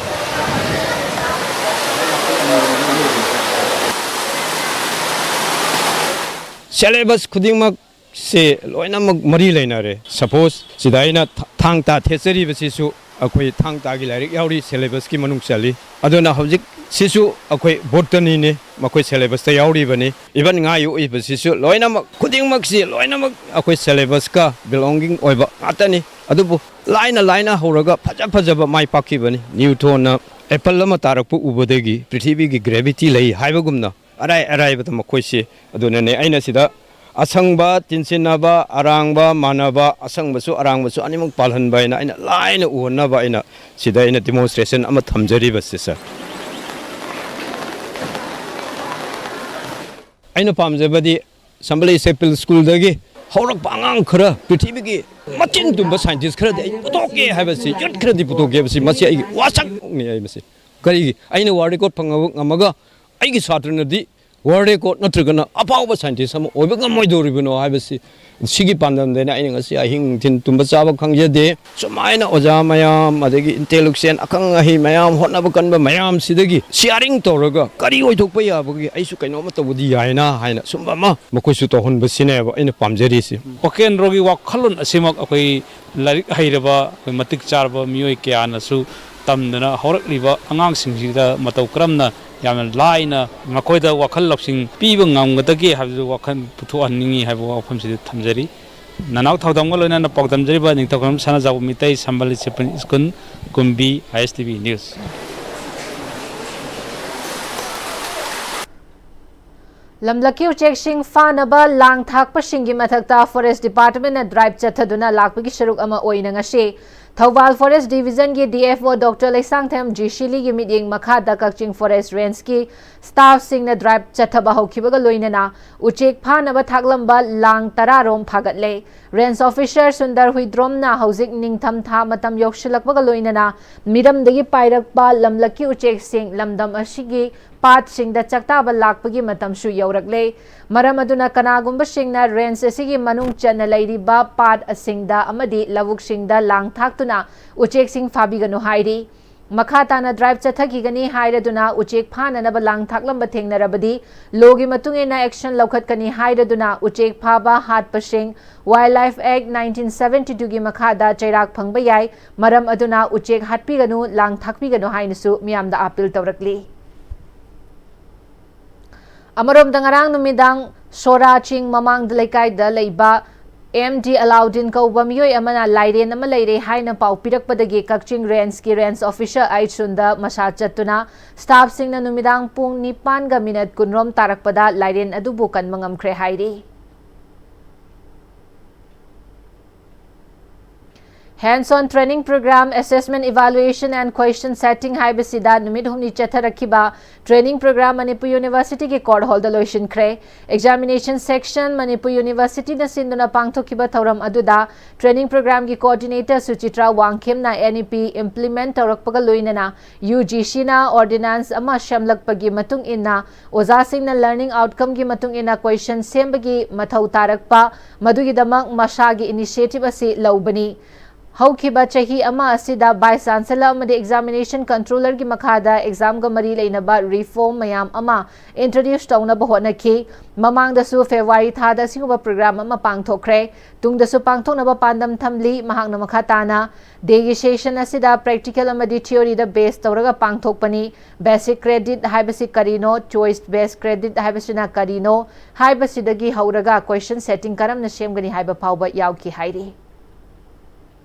Syllabus ꯈꯨꯗꯤꯡꯃꯛ ꯁꯤ ꯂꯣꯏꯅꯃꯛ ꯃꯔꯤ ꯂꯩꯅꯔꯦ꯫ Suppose ꯁꯤꯗ ꯑꯩꯅ ꯊ-, ꯊꯥꯡ ꯇꯥ ꯊꯦꯠꯆꯔꯤꯕꯁꯤꯁꯨ ꯑꯩꯈꯣꯏ ꯊꯥꯡ ꯇꯥꯒꯤ ꯂꯥꯏꯔꯤꯛ ꯌꯥꯎꯔꯤ syllabus ꯀꯤ ꯃꯅꯨꯡ ꯆꯜꯂꯤ꯫ ꯑꯗꯨꯅ ꯍꯧꯖꯤꯛ ꯁꯤꯁꯨ ꯑꯩꯈꯣꯏ botany ꯅꯤ, ꯃꯈꯣꯏ syllabus ꯇ ꯌꯥꯎꯔꯤꯕꯅꯤ꯫ Even ꯉꯥ ꯌꯣꯛꯏꯕꯁꯤꯁꯨ ꯂꯣꯏꯅꯃꯛ, ꯈꯨꯗꯤꯡꯃꯛꯁꯤ ꯂꯣꯏꯅꯃꯛ ꯑꯩꯈꯣꯏ syllabus ꯀ belonging ꯑꯣꯏꯕ ꯉꯥꯛꯇꯅꯤ꯫ ꯑꯗꯨꯕꯨ ꯂꯥꯏꯅ ꯂꯥꯏꯅ ꯍꯧꯔꯒ ꯐꯖ ꯐꯖꯕ ꯃꯥꯏ ꯄꯥꯛꯈꯤꯕꯅꯤ꯫ Newton ꯅ apple ꯑꯃ ꯇꯥꯔꯛꯄ ꯎꯕꯗꯒꯤ ꯄ꯭ꯔꯤꯊꯤꯕꯤꯒꯤ gravity ꯂꯩ ꯍꯥꯏꯕꯒꯨꯝꯅ, ꯑꯔꯥꯏ ꯑꯔꯥꯏꯕꯗ ꯃꯈꯣꯏꯁꯤ꯫ ꯑꯗꯨꯅꯅꯦ ꯑꯩꯅ ꯁꯤꯗ ꯑꯁꯪꯕ ꯇꯤꯟꯁꯤꯟꯅꯕ, ꯑꯔꯥꯡꯕ ꯃꯥꯟꯅꯕ, ꯑꯁꯪꯕꯁꯨ ꯑꯔꯥꯡꯕꯁꯨ ꯑꯅꯤꯃꯛ ꯄꯥꯜꯍꯟꯕ ꯍꯥꯏꯅ ꯑꯩꯅ ꯂꯥꯏꯅ ꯎꯍꯟꯅꯕ ꯑꯩꯅ ꯁꯤꯗ ꯑꯩꯅ demonstration ꯑꯃ ꯊꯝꯖꯔꯤꯕꯁꯦ, sir꯫ ꯑꯩꯅ ꯄꯥꯝꯖꯕꯗꯤ ꯁꯝꯕꯂꯩ ꯁꯦꯄꯤꯜ ꯁ꯭ꯀꯨꯜꯗꯒꯤ ꯍꯧꯔꯛꯄ ꯑꯉꯥꯡ ꯈꯔ, ꯄ꯭ꯔꯤꯊꯤꯕꯤꯒꯤ ꯃꯆꯤꯟ ꯇꯨꯝꯕ scientist ꯈꯔꯗꯤ ꯑꯩ ꯄꯨꯊꯣꯛꯀꯦ ꯍꯥꯏꯕꯁꯤ, youth ꯈꯔꯗꯤ ꯄꯨꯊꯣꯛꯀꯦ ꯍꯥꯏꯕꯁꯤ, ꯃꯁꯤ ꯑꯩꯒꯤ ꯋꯥꯁꯛꯅꯤ꯫ ꯑꯩ ꯃꯁꯤ ꯀꯔꯤꯒꯤ ꯑꯩꯅ world record ꯐꯪꯉꯕ, ꯉꯝꯃꯒ ꯑꯩꯒꯤ ꯁꯥꯇ꯭ꯔꯅꯗꯤ ꯋꯥꯔꯜ ꯔꯦꯀꯣꯔꯗ ꯅꯠꯇ꯭ꯔꯒꯅ ꯑꯐꯥꯎꯕ ꯁꯥꯏꯟꯇꯤꯁ ꯑꯃ ꯑꯣꯏꯕ ꯉꯝꯃꯣꯏꯗꯧꯔꯤꯕꯅꯣ ꯍꯥꯏꯕꯁꯤ, ꯁꯤꯒꯤ ꯄꯥꯟꯗꯝꯗꯅ ꯑꯩꯅ ꯉꯁꯤ ꯑꯍꯤꯡ ꯅꯨꯡꯊꯤꯜ ꯇꯨꯝꯕ ꯆꯥꯕ ꯈꯪꯖꯗꯦ꯫ ꯁꯨꯃꯥꯏꯅ ꯑꯣꯖꯥ ꯃꯌꯥꯝ, ꯑꯗꯒꯤ ꯏꯟꯇꯦꯂꯦꯛꯆꯨꯋꯦꯜ ꯑꯈꯪ ꯑꯍꯩ ꯃꯌꯥꯝ, ꯍꯣꯠꯅꯕ ꯀꯟꯕ ꯃꯌꯥꯝꯁꯤꯗꯒꯤ ꯁꯤꯌꯥꯔꯤꯡ ꯇꯧꯔꯒ ꯀꯔꯤ ꯑꯣꯏꯊꯣꯛꯄ ꯌꯥꯕꯒꯦ, ꯑꯩꯁꯨ ꯀꯩꯅꯣꯝꯃ ꯇꯧꯕꯗꯤ ꯌꯥꯏꯅ ꯍꯥꯏꯅ ꯁꯨꯝꯕ ꯑꯃ ꯃꯈꯣꯏꯁꯨ ꯇꯧꯍꯟꯕꯁꯤꯅꯦꯕ ꯑꯩꯅ ꯄꯥꯝꯖꯔꯤꯁꯤ꯫ ꯋꯥꯀꯦꯟꯗ꯭ꯔꯣꯒꯤ ꯋꯥꯈꯜꯂꯣꯟ ꯑꯁꯤꯃꯛ ꯑꯩꯈꯣꯏ ꯂꯥꯏꯔꯤꯛ ꯍꯩꯔꯕ, ꯑꯩꯈꯣꯏ ꯃꯇꯤꯛ ꯆꯥꯔꯕ ꯃꯤꯑꯣꯏ ꯀꯌꯥꯅꯁꯨ ꯇꯝꯗꯅ ꯍꯧꯔꯛꯂꯤꯕ ꯑꯉꯥꯡꯁꯤꯡꯁꯤꯗ ꯃꯇꯧ ꯀꯔꯝꯅ ꯌꯥꯝꯅ ꯂꯥꯏꯅ ꯃꯈꯣꯏꯗ ꯋꯥꯈꯜ ꯂꯧꯁꯤꯡ ꯄꯤꯕ ꯉꯝꯒꯗꯒꯦ ꯍꯥꯏꯕꯗꯨ ꯋꯥꯈꯜ ꯄꯨꯊꯣꯛꯍꯟꯅꯤꯡꯏ ꯍꯥꯏꯕ ꯋꯥꯐꯝꯁꯤꯗ ꯊꯝꯖꯔꯤ꯫ ꯅꯅꯥꯎ ꯊꯧꯗꯝꯒ ꯂꯣꯏꯅꯅ ꯄꯥꯎꯗꯝꯖꯔꯤꯕ ꯅꯤꯡꯊꯧꯈꯣꯟ ꯁꯅꯥꯖꯥꯎꯕ Meitei Sambal discipline school, Kumbi, ISTV News꯫ ꯂꯝꯂꯛꯀꯤ ꯎꯆꯦꯛꯁꯤꯡ ꯐꯥꯅꯕ ꯂꯥꯡ ꯊꯥꯛꯄꯁꯤꯡꯒꯤ ꯃꯊꯛꯇ ꯐꯣꯔꯦꯁ ꯗꯤꯄꯥꯔꯠꯃꯦꯟꯅ ꯗ꯭ꯔꯥꯏꯚ ꯆꯠꯊꯗꯨꯅ ꯂꯥꯛꯄꯒꯤ ꯁꯔꯨꯛ ꯑꯃ ꯑꯣꯏꯅ ꯉꯁꯤ ꯊꯧꯕꯥꯜ ꯐꯣꯔꯦꯁ ꯗꯤꯚꯤꯖꯟꯒꯤ DFO ꯗꯣꯛꯇꯔ ꯂꯩꯁꯥꯡꯊꯦꯝ ꯖꯤ ꯁꯤꯂꯤꯒꯤ ꯃꯤꯠꯌꯦꯡ ꯃꯈꯥꯗ ꯀꯛꯆꯤꯡ ꯐꯣꯔꯦꯁ ꯔꯦꯟꯖꯀꯤ ꯁ꯭ꯇꯥꯐꯁꯤꯡꯅ ꯗ꯭ꯔꯥꯏꯚ ꯆꯠꯊꯕ ꯍꯧꯈꯤꯕꯒ ꯂꯣꯏꯅꯅ ꯎꯆꯦꯛ ꯐꯥꯅꯕ ꯊꯥꯛꯂꯝꯕ ꯂꯥꯡ ꯇꯔꯥ ꯔꯣꯝ ꯐꯥꯒꯠꯂꯦ꯫ ꯔꯦꯟꯖ ꯑꯣꯐꯤꯁꯔ ꯁꯨꯟꯗꯔ ꯍꯨꯏꯗ꯭ꯔꯣꯝꯅ ꯍꯧꯖꯤꯛ ꯅꯤꯡꯊꯝꯊꯥ ꯃꯇꯝ ꯌꯧꯁꯤꯜꯂꯛꯄꯒ ꯂꯣꯏꯅꯅ ꯃꯤꯔꯝꯗꯒꯤ ꯄꯥꯏꯔꯛꯄ ꯂꯝꯂꯛꯀꯤ ꯎꯆꯦꯛꯁꯤꯡ ꯂꯝꯗꯝ ꯑꯁꯤꯒꯤ ꯄꯥꯠꯁꯤꯡꯗ ꯆꯥꯛꯇꯥꯕ ꯂꯥꯛꯄꯒꯤ ꯃꯇꯝꯁꯨ ꯌꯧꯔꯛꯂꯦ꯫ ꯃꯔꯝ ꯑꯗꯨꯅ ꯀꯅꯥꯒꯨꯝꯕꯁꯤꯡꯅ ꯔꯦꯟꯖ ꯑꯁꯤꯒꯤ ꯃꯅꯨꯡ ꯆꯟꯅ ꯂꯩꯔꯤꯕ ꯄꯥꯠ ꯑꯁꯤꯡꯗ ꯑꯃꯗꯤ ꯂꯧꯕꯨꯛꯁꯤꯡꯗ ꯂꯥꯡ ꯊꯥꯛꯇꯨꯅ ꯎꯆꯦꯛꯁꯤꯡ ꯐꯥꯕꯤꯒꯅꯨ ꯍꯥꯏꯔꯤ꯫ ꯃꯈꯥ ꯇꯥꯅ ꯗ꯭ꯔꯥꯏꯚ ꯆꯠꯊꯈꯤꯒꯅꯤ ꯍꯥꯏꯔꯗꯨꯅ ꯎꯆꯦꯛ ꯐꯥꯅꯅꯕ ꯂꯥꯡ ꯊꯥꯛꯂꯝꯕ ꯊꯦꯡꯅꯔꯕꯗꯤ ꯂꯣꯒꯤ ꯃꯇꯨꯡ ꯏꯟꯅ ꯑꯦꯛꯁꯟ ꯂꯧꯈꯠꯀꯅꯤ ꯍꯥꯏꯔꯗꯨꯅ ꯎꯆꯦꯛ ꯐꯥꯕ ꯍꯥꯠꯄꯁꯤꯡ Wildlife Act nineteen seventy twoꯒꯤ ꯃꯈꯥꯗ ꯆꯩꯔꯥꯛ ꯐꯪꯕ ꯌꯥꯏ꯫ ꯃꯔꯝ ꯑꯗꯨꯅ ꯎꯆꯦꯛ ꯍꯥꯠꯄꯤꯒꯅꯨ, ꯂꯥꯡ ꯊꯥꯛꯄꯤꯒꯅꯨ ꯍꯥꯏꯅꯁꯨ ꯃꯤꯌꯥꯝꯗ ꯑꯥꯄꯤꯜ ꯇꯧꯔꯛꯂꯤ꯫ ꯑꯃꯔꯣꯝꯗ ꯉꯔꯥꯡ ꯅꯨꯃꯤꯗꯥꯡ ꯁꯣꯔꯥ ꯆꯤꯡ ꯃꯃꯥꯡꯗ ꯂꯩꯀꯥꯏꯗ ꯂꯩꯕ ꯑꯦꯝ ꯗꯤ ꯑꯂꯥꯎꯗꯤꯟ ꯀꯧꯕ ꯃꯤꯑꯣꯏ ꯑꯃꯅ ꯂꯥꯏꯔꯦꯟ ꯑꯃ ꯂꯩꯔꯦ ꯍꯥꯏꯅ ꯄꯥꯎ ꯄꯤꯔꯛꯄꯗꯒꯤ ꯀꯛꯆꯤꯡ ꯔꯦꯟꯖꯀꯤ ꯔꯦꯟꯖ ꯑꯣꯐꯤꯁꯔ ꯑꯩꯆ ꯁꯨꯟꯗ ꯃꯁꯥ ꯆꯠꯇꯨꯅ ꯁ꯭ꯇꯥꯐꯁꯤꯡꯅ ꯅꯨꯃꯤꯗꯥꯡ ꯄꯨꯡ ꯅꯤꯄꯥꯟꯒ ꯃꯤꯅꯠ ꯀꯨꯟꯔꯣꯝ ꯇꯥꯔꯛꯄꯗ ꯂꯥꯏꯔꯦꯟ ꯑꯗꯨꯕꯨ ꯀꯟꯕ ꯉꯝꯈ꯭ꯔꯦ ꯍꯥꯏꯔꯤ꯫ Hands-on Training Program, Assessment, Evaluation and Question Setting ꯍꯥꯏꯕꯁꯤꯗ ꯅꯨꯃꯤꯠ ꯍꯨꯝꯅꯤ ꯆꯠꯊꯔꯛꯈꯤꯕ training program ꯃꯅꯤꯄꯨꯔ ꯌꯨꯅꯤꯚꯔꯁꯤꯇꯤꯒꯤ court hall ꯗ ꯂꯣꯏꯁꯤꯟꯈ꯭ꯔꯦ꯫ Examination section, ꯃꯅꯤꯄꯨꯔ ꯌꯨꯅꯤꯚꯔꯁꯤꯇꯤꯅ ꯁꯤꯟꯗꯨꯅ ꯄꯥꯡꯊꯣꯛꯈꯤꯕ ꯊꯧꯔꯝ ꯑꯗꯨꯗ training program ꯒꯤ coordinator ꯁꯨꯆꯤꯇ꯭ꯔꯥ ꯋꯥꯡꯈꯦꯝꯅ N E P implement ꯇꯧꯔꯛꯄꯒ ꯂꯣꯏꯅꯅ U G C ꯅ ordinance ꯑꯃ ꯁꯦꯝꯂꯛꯄꯒꯤ ꯃꯇꯨꯡ ꯏꯟꯅ ꯑꯣꯖꯥꯁꯤꯡꯅ learning outcome ꯒꯤ ꯃꯇꯨꯡ ꯏꯟꯅ question ꯁꯦꯝꯕꯒꯤ ꯃꯊꯧ ꯇꯥꯔꯛꯄ, ꯃꯗꯨꯒꯤꯗꯃꯛ ꯃꯁꯥꯒꯤ initiative ꯑꯁꯤ ꯂꯧꯕꯅꯤ꯫ ꯍꯧꯈꯤꯕ ꯆꯍꯤ ꯑꯃ ꯑꯁꯤꯗ Vice Chancellor ꯑꯃꯗꯤ Examination Controller ꯒꯤ ꯃꯈꯥꯗ exam ꯒ ꯃꯔꯤ ꯂꯩꯅꯕ reform ꯃꯌꯥꯝ ꯑꯃ introduce ꯇꯧꯅꯕ ꯍꯣꯠꯅꯈꯤ꯫ ꯃꯃꯥꯡꯗꯁꯨ February ꯊꯥꯗ ꯑꯁꯤꯒꯨꯝꯕ program ꯑꯃ ꯄꯥꯡꯊꯣꯛꯈ꯭ꯔꯦ꯫ ꯇꯨꯡꯗꯁꯨ ꯄꯥꯡꯊꯣꯛꯅꯕ ꯄꯥꯟꯗꯝ ꯊꯝꯂꯤ꯫ ꯃꯍꯥꯛꯅ ꯃꯈꯥ ꯇꯥꯅ, "ꯗꯦꯒꯤ session ꯑꯁꯤꯗ practical ꯑꯃꯗꯤ theory ꯗ base ꯇꯧꯔꯒ ꯄꯥꯡꯊꯣꯛꯄꯅꯤ꯫ Basic credit ꯍꯥꯏꯕꯁꯤ ꯀꯔꯤꯅꯣ? Choice based credit ꯍꯥꯏꯕꯁꯤꯅ ꯀꯔꯤꯅꯣ?" ꯍꯥꯏꯕꯁꯤꯗꯒꯤ ꯍꯧꯔꯒ question setting ꯀꯔꯝꯅ ꯁꯦꯝꯒꯅꯤ ꯍꯥꯏꯕ ꯐꯥꯎꯕ ꯌꯥꯎꯈꯤ ꯍꯥꯏꯔꯤ꯫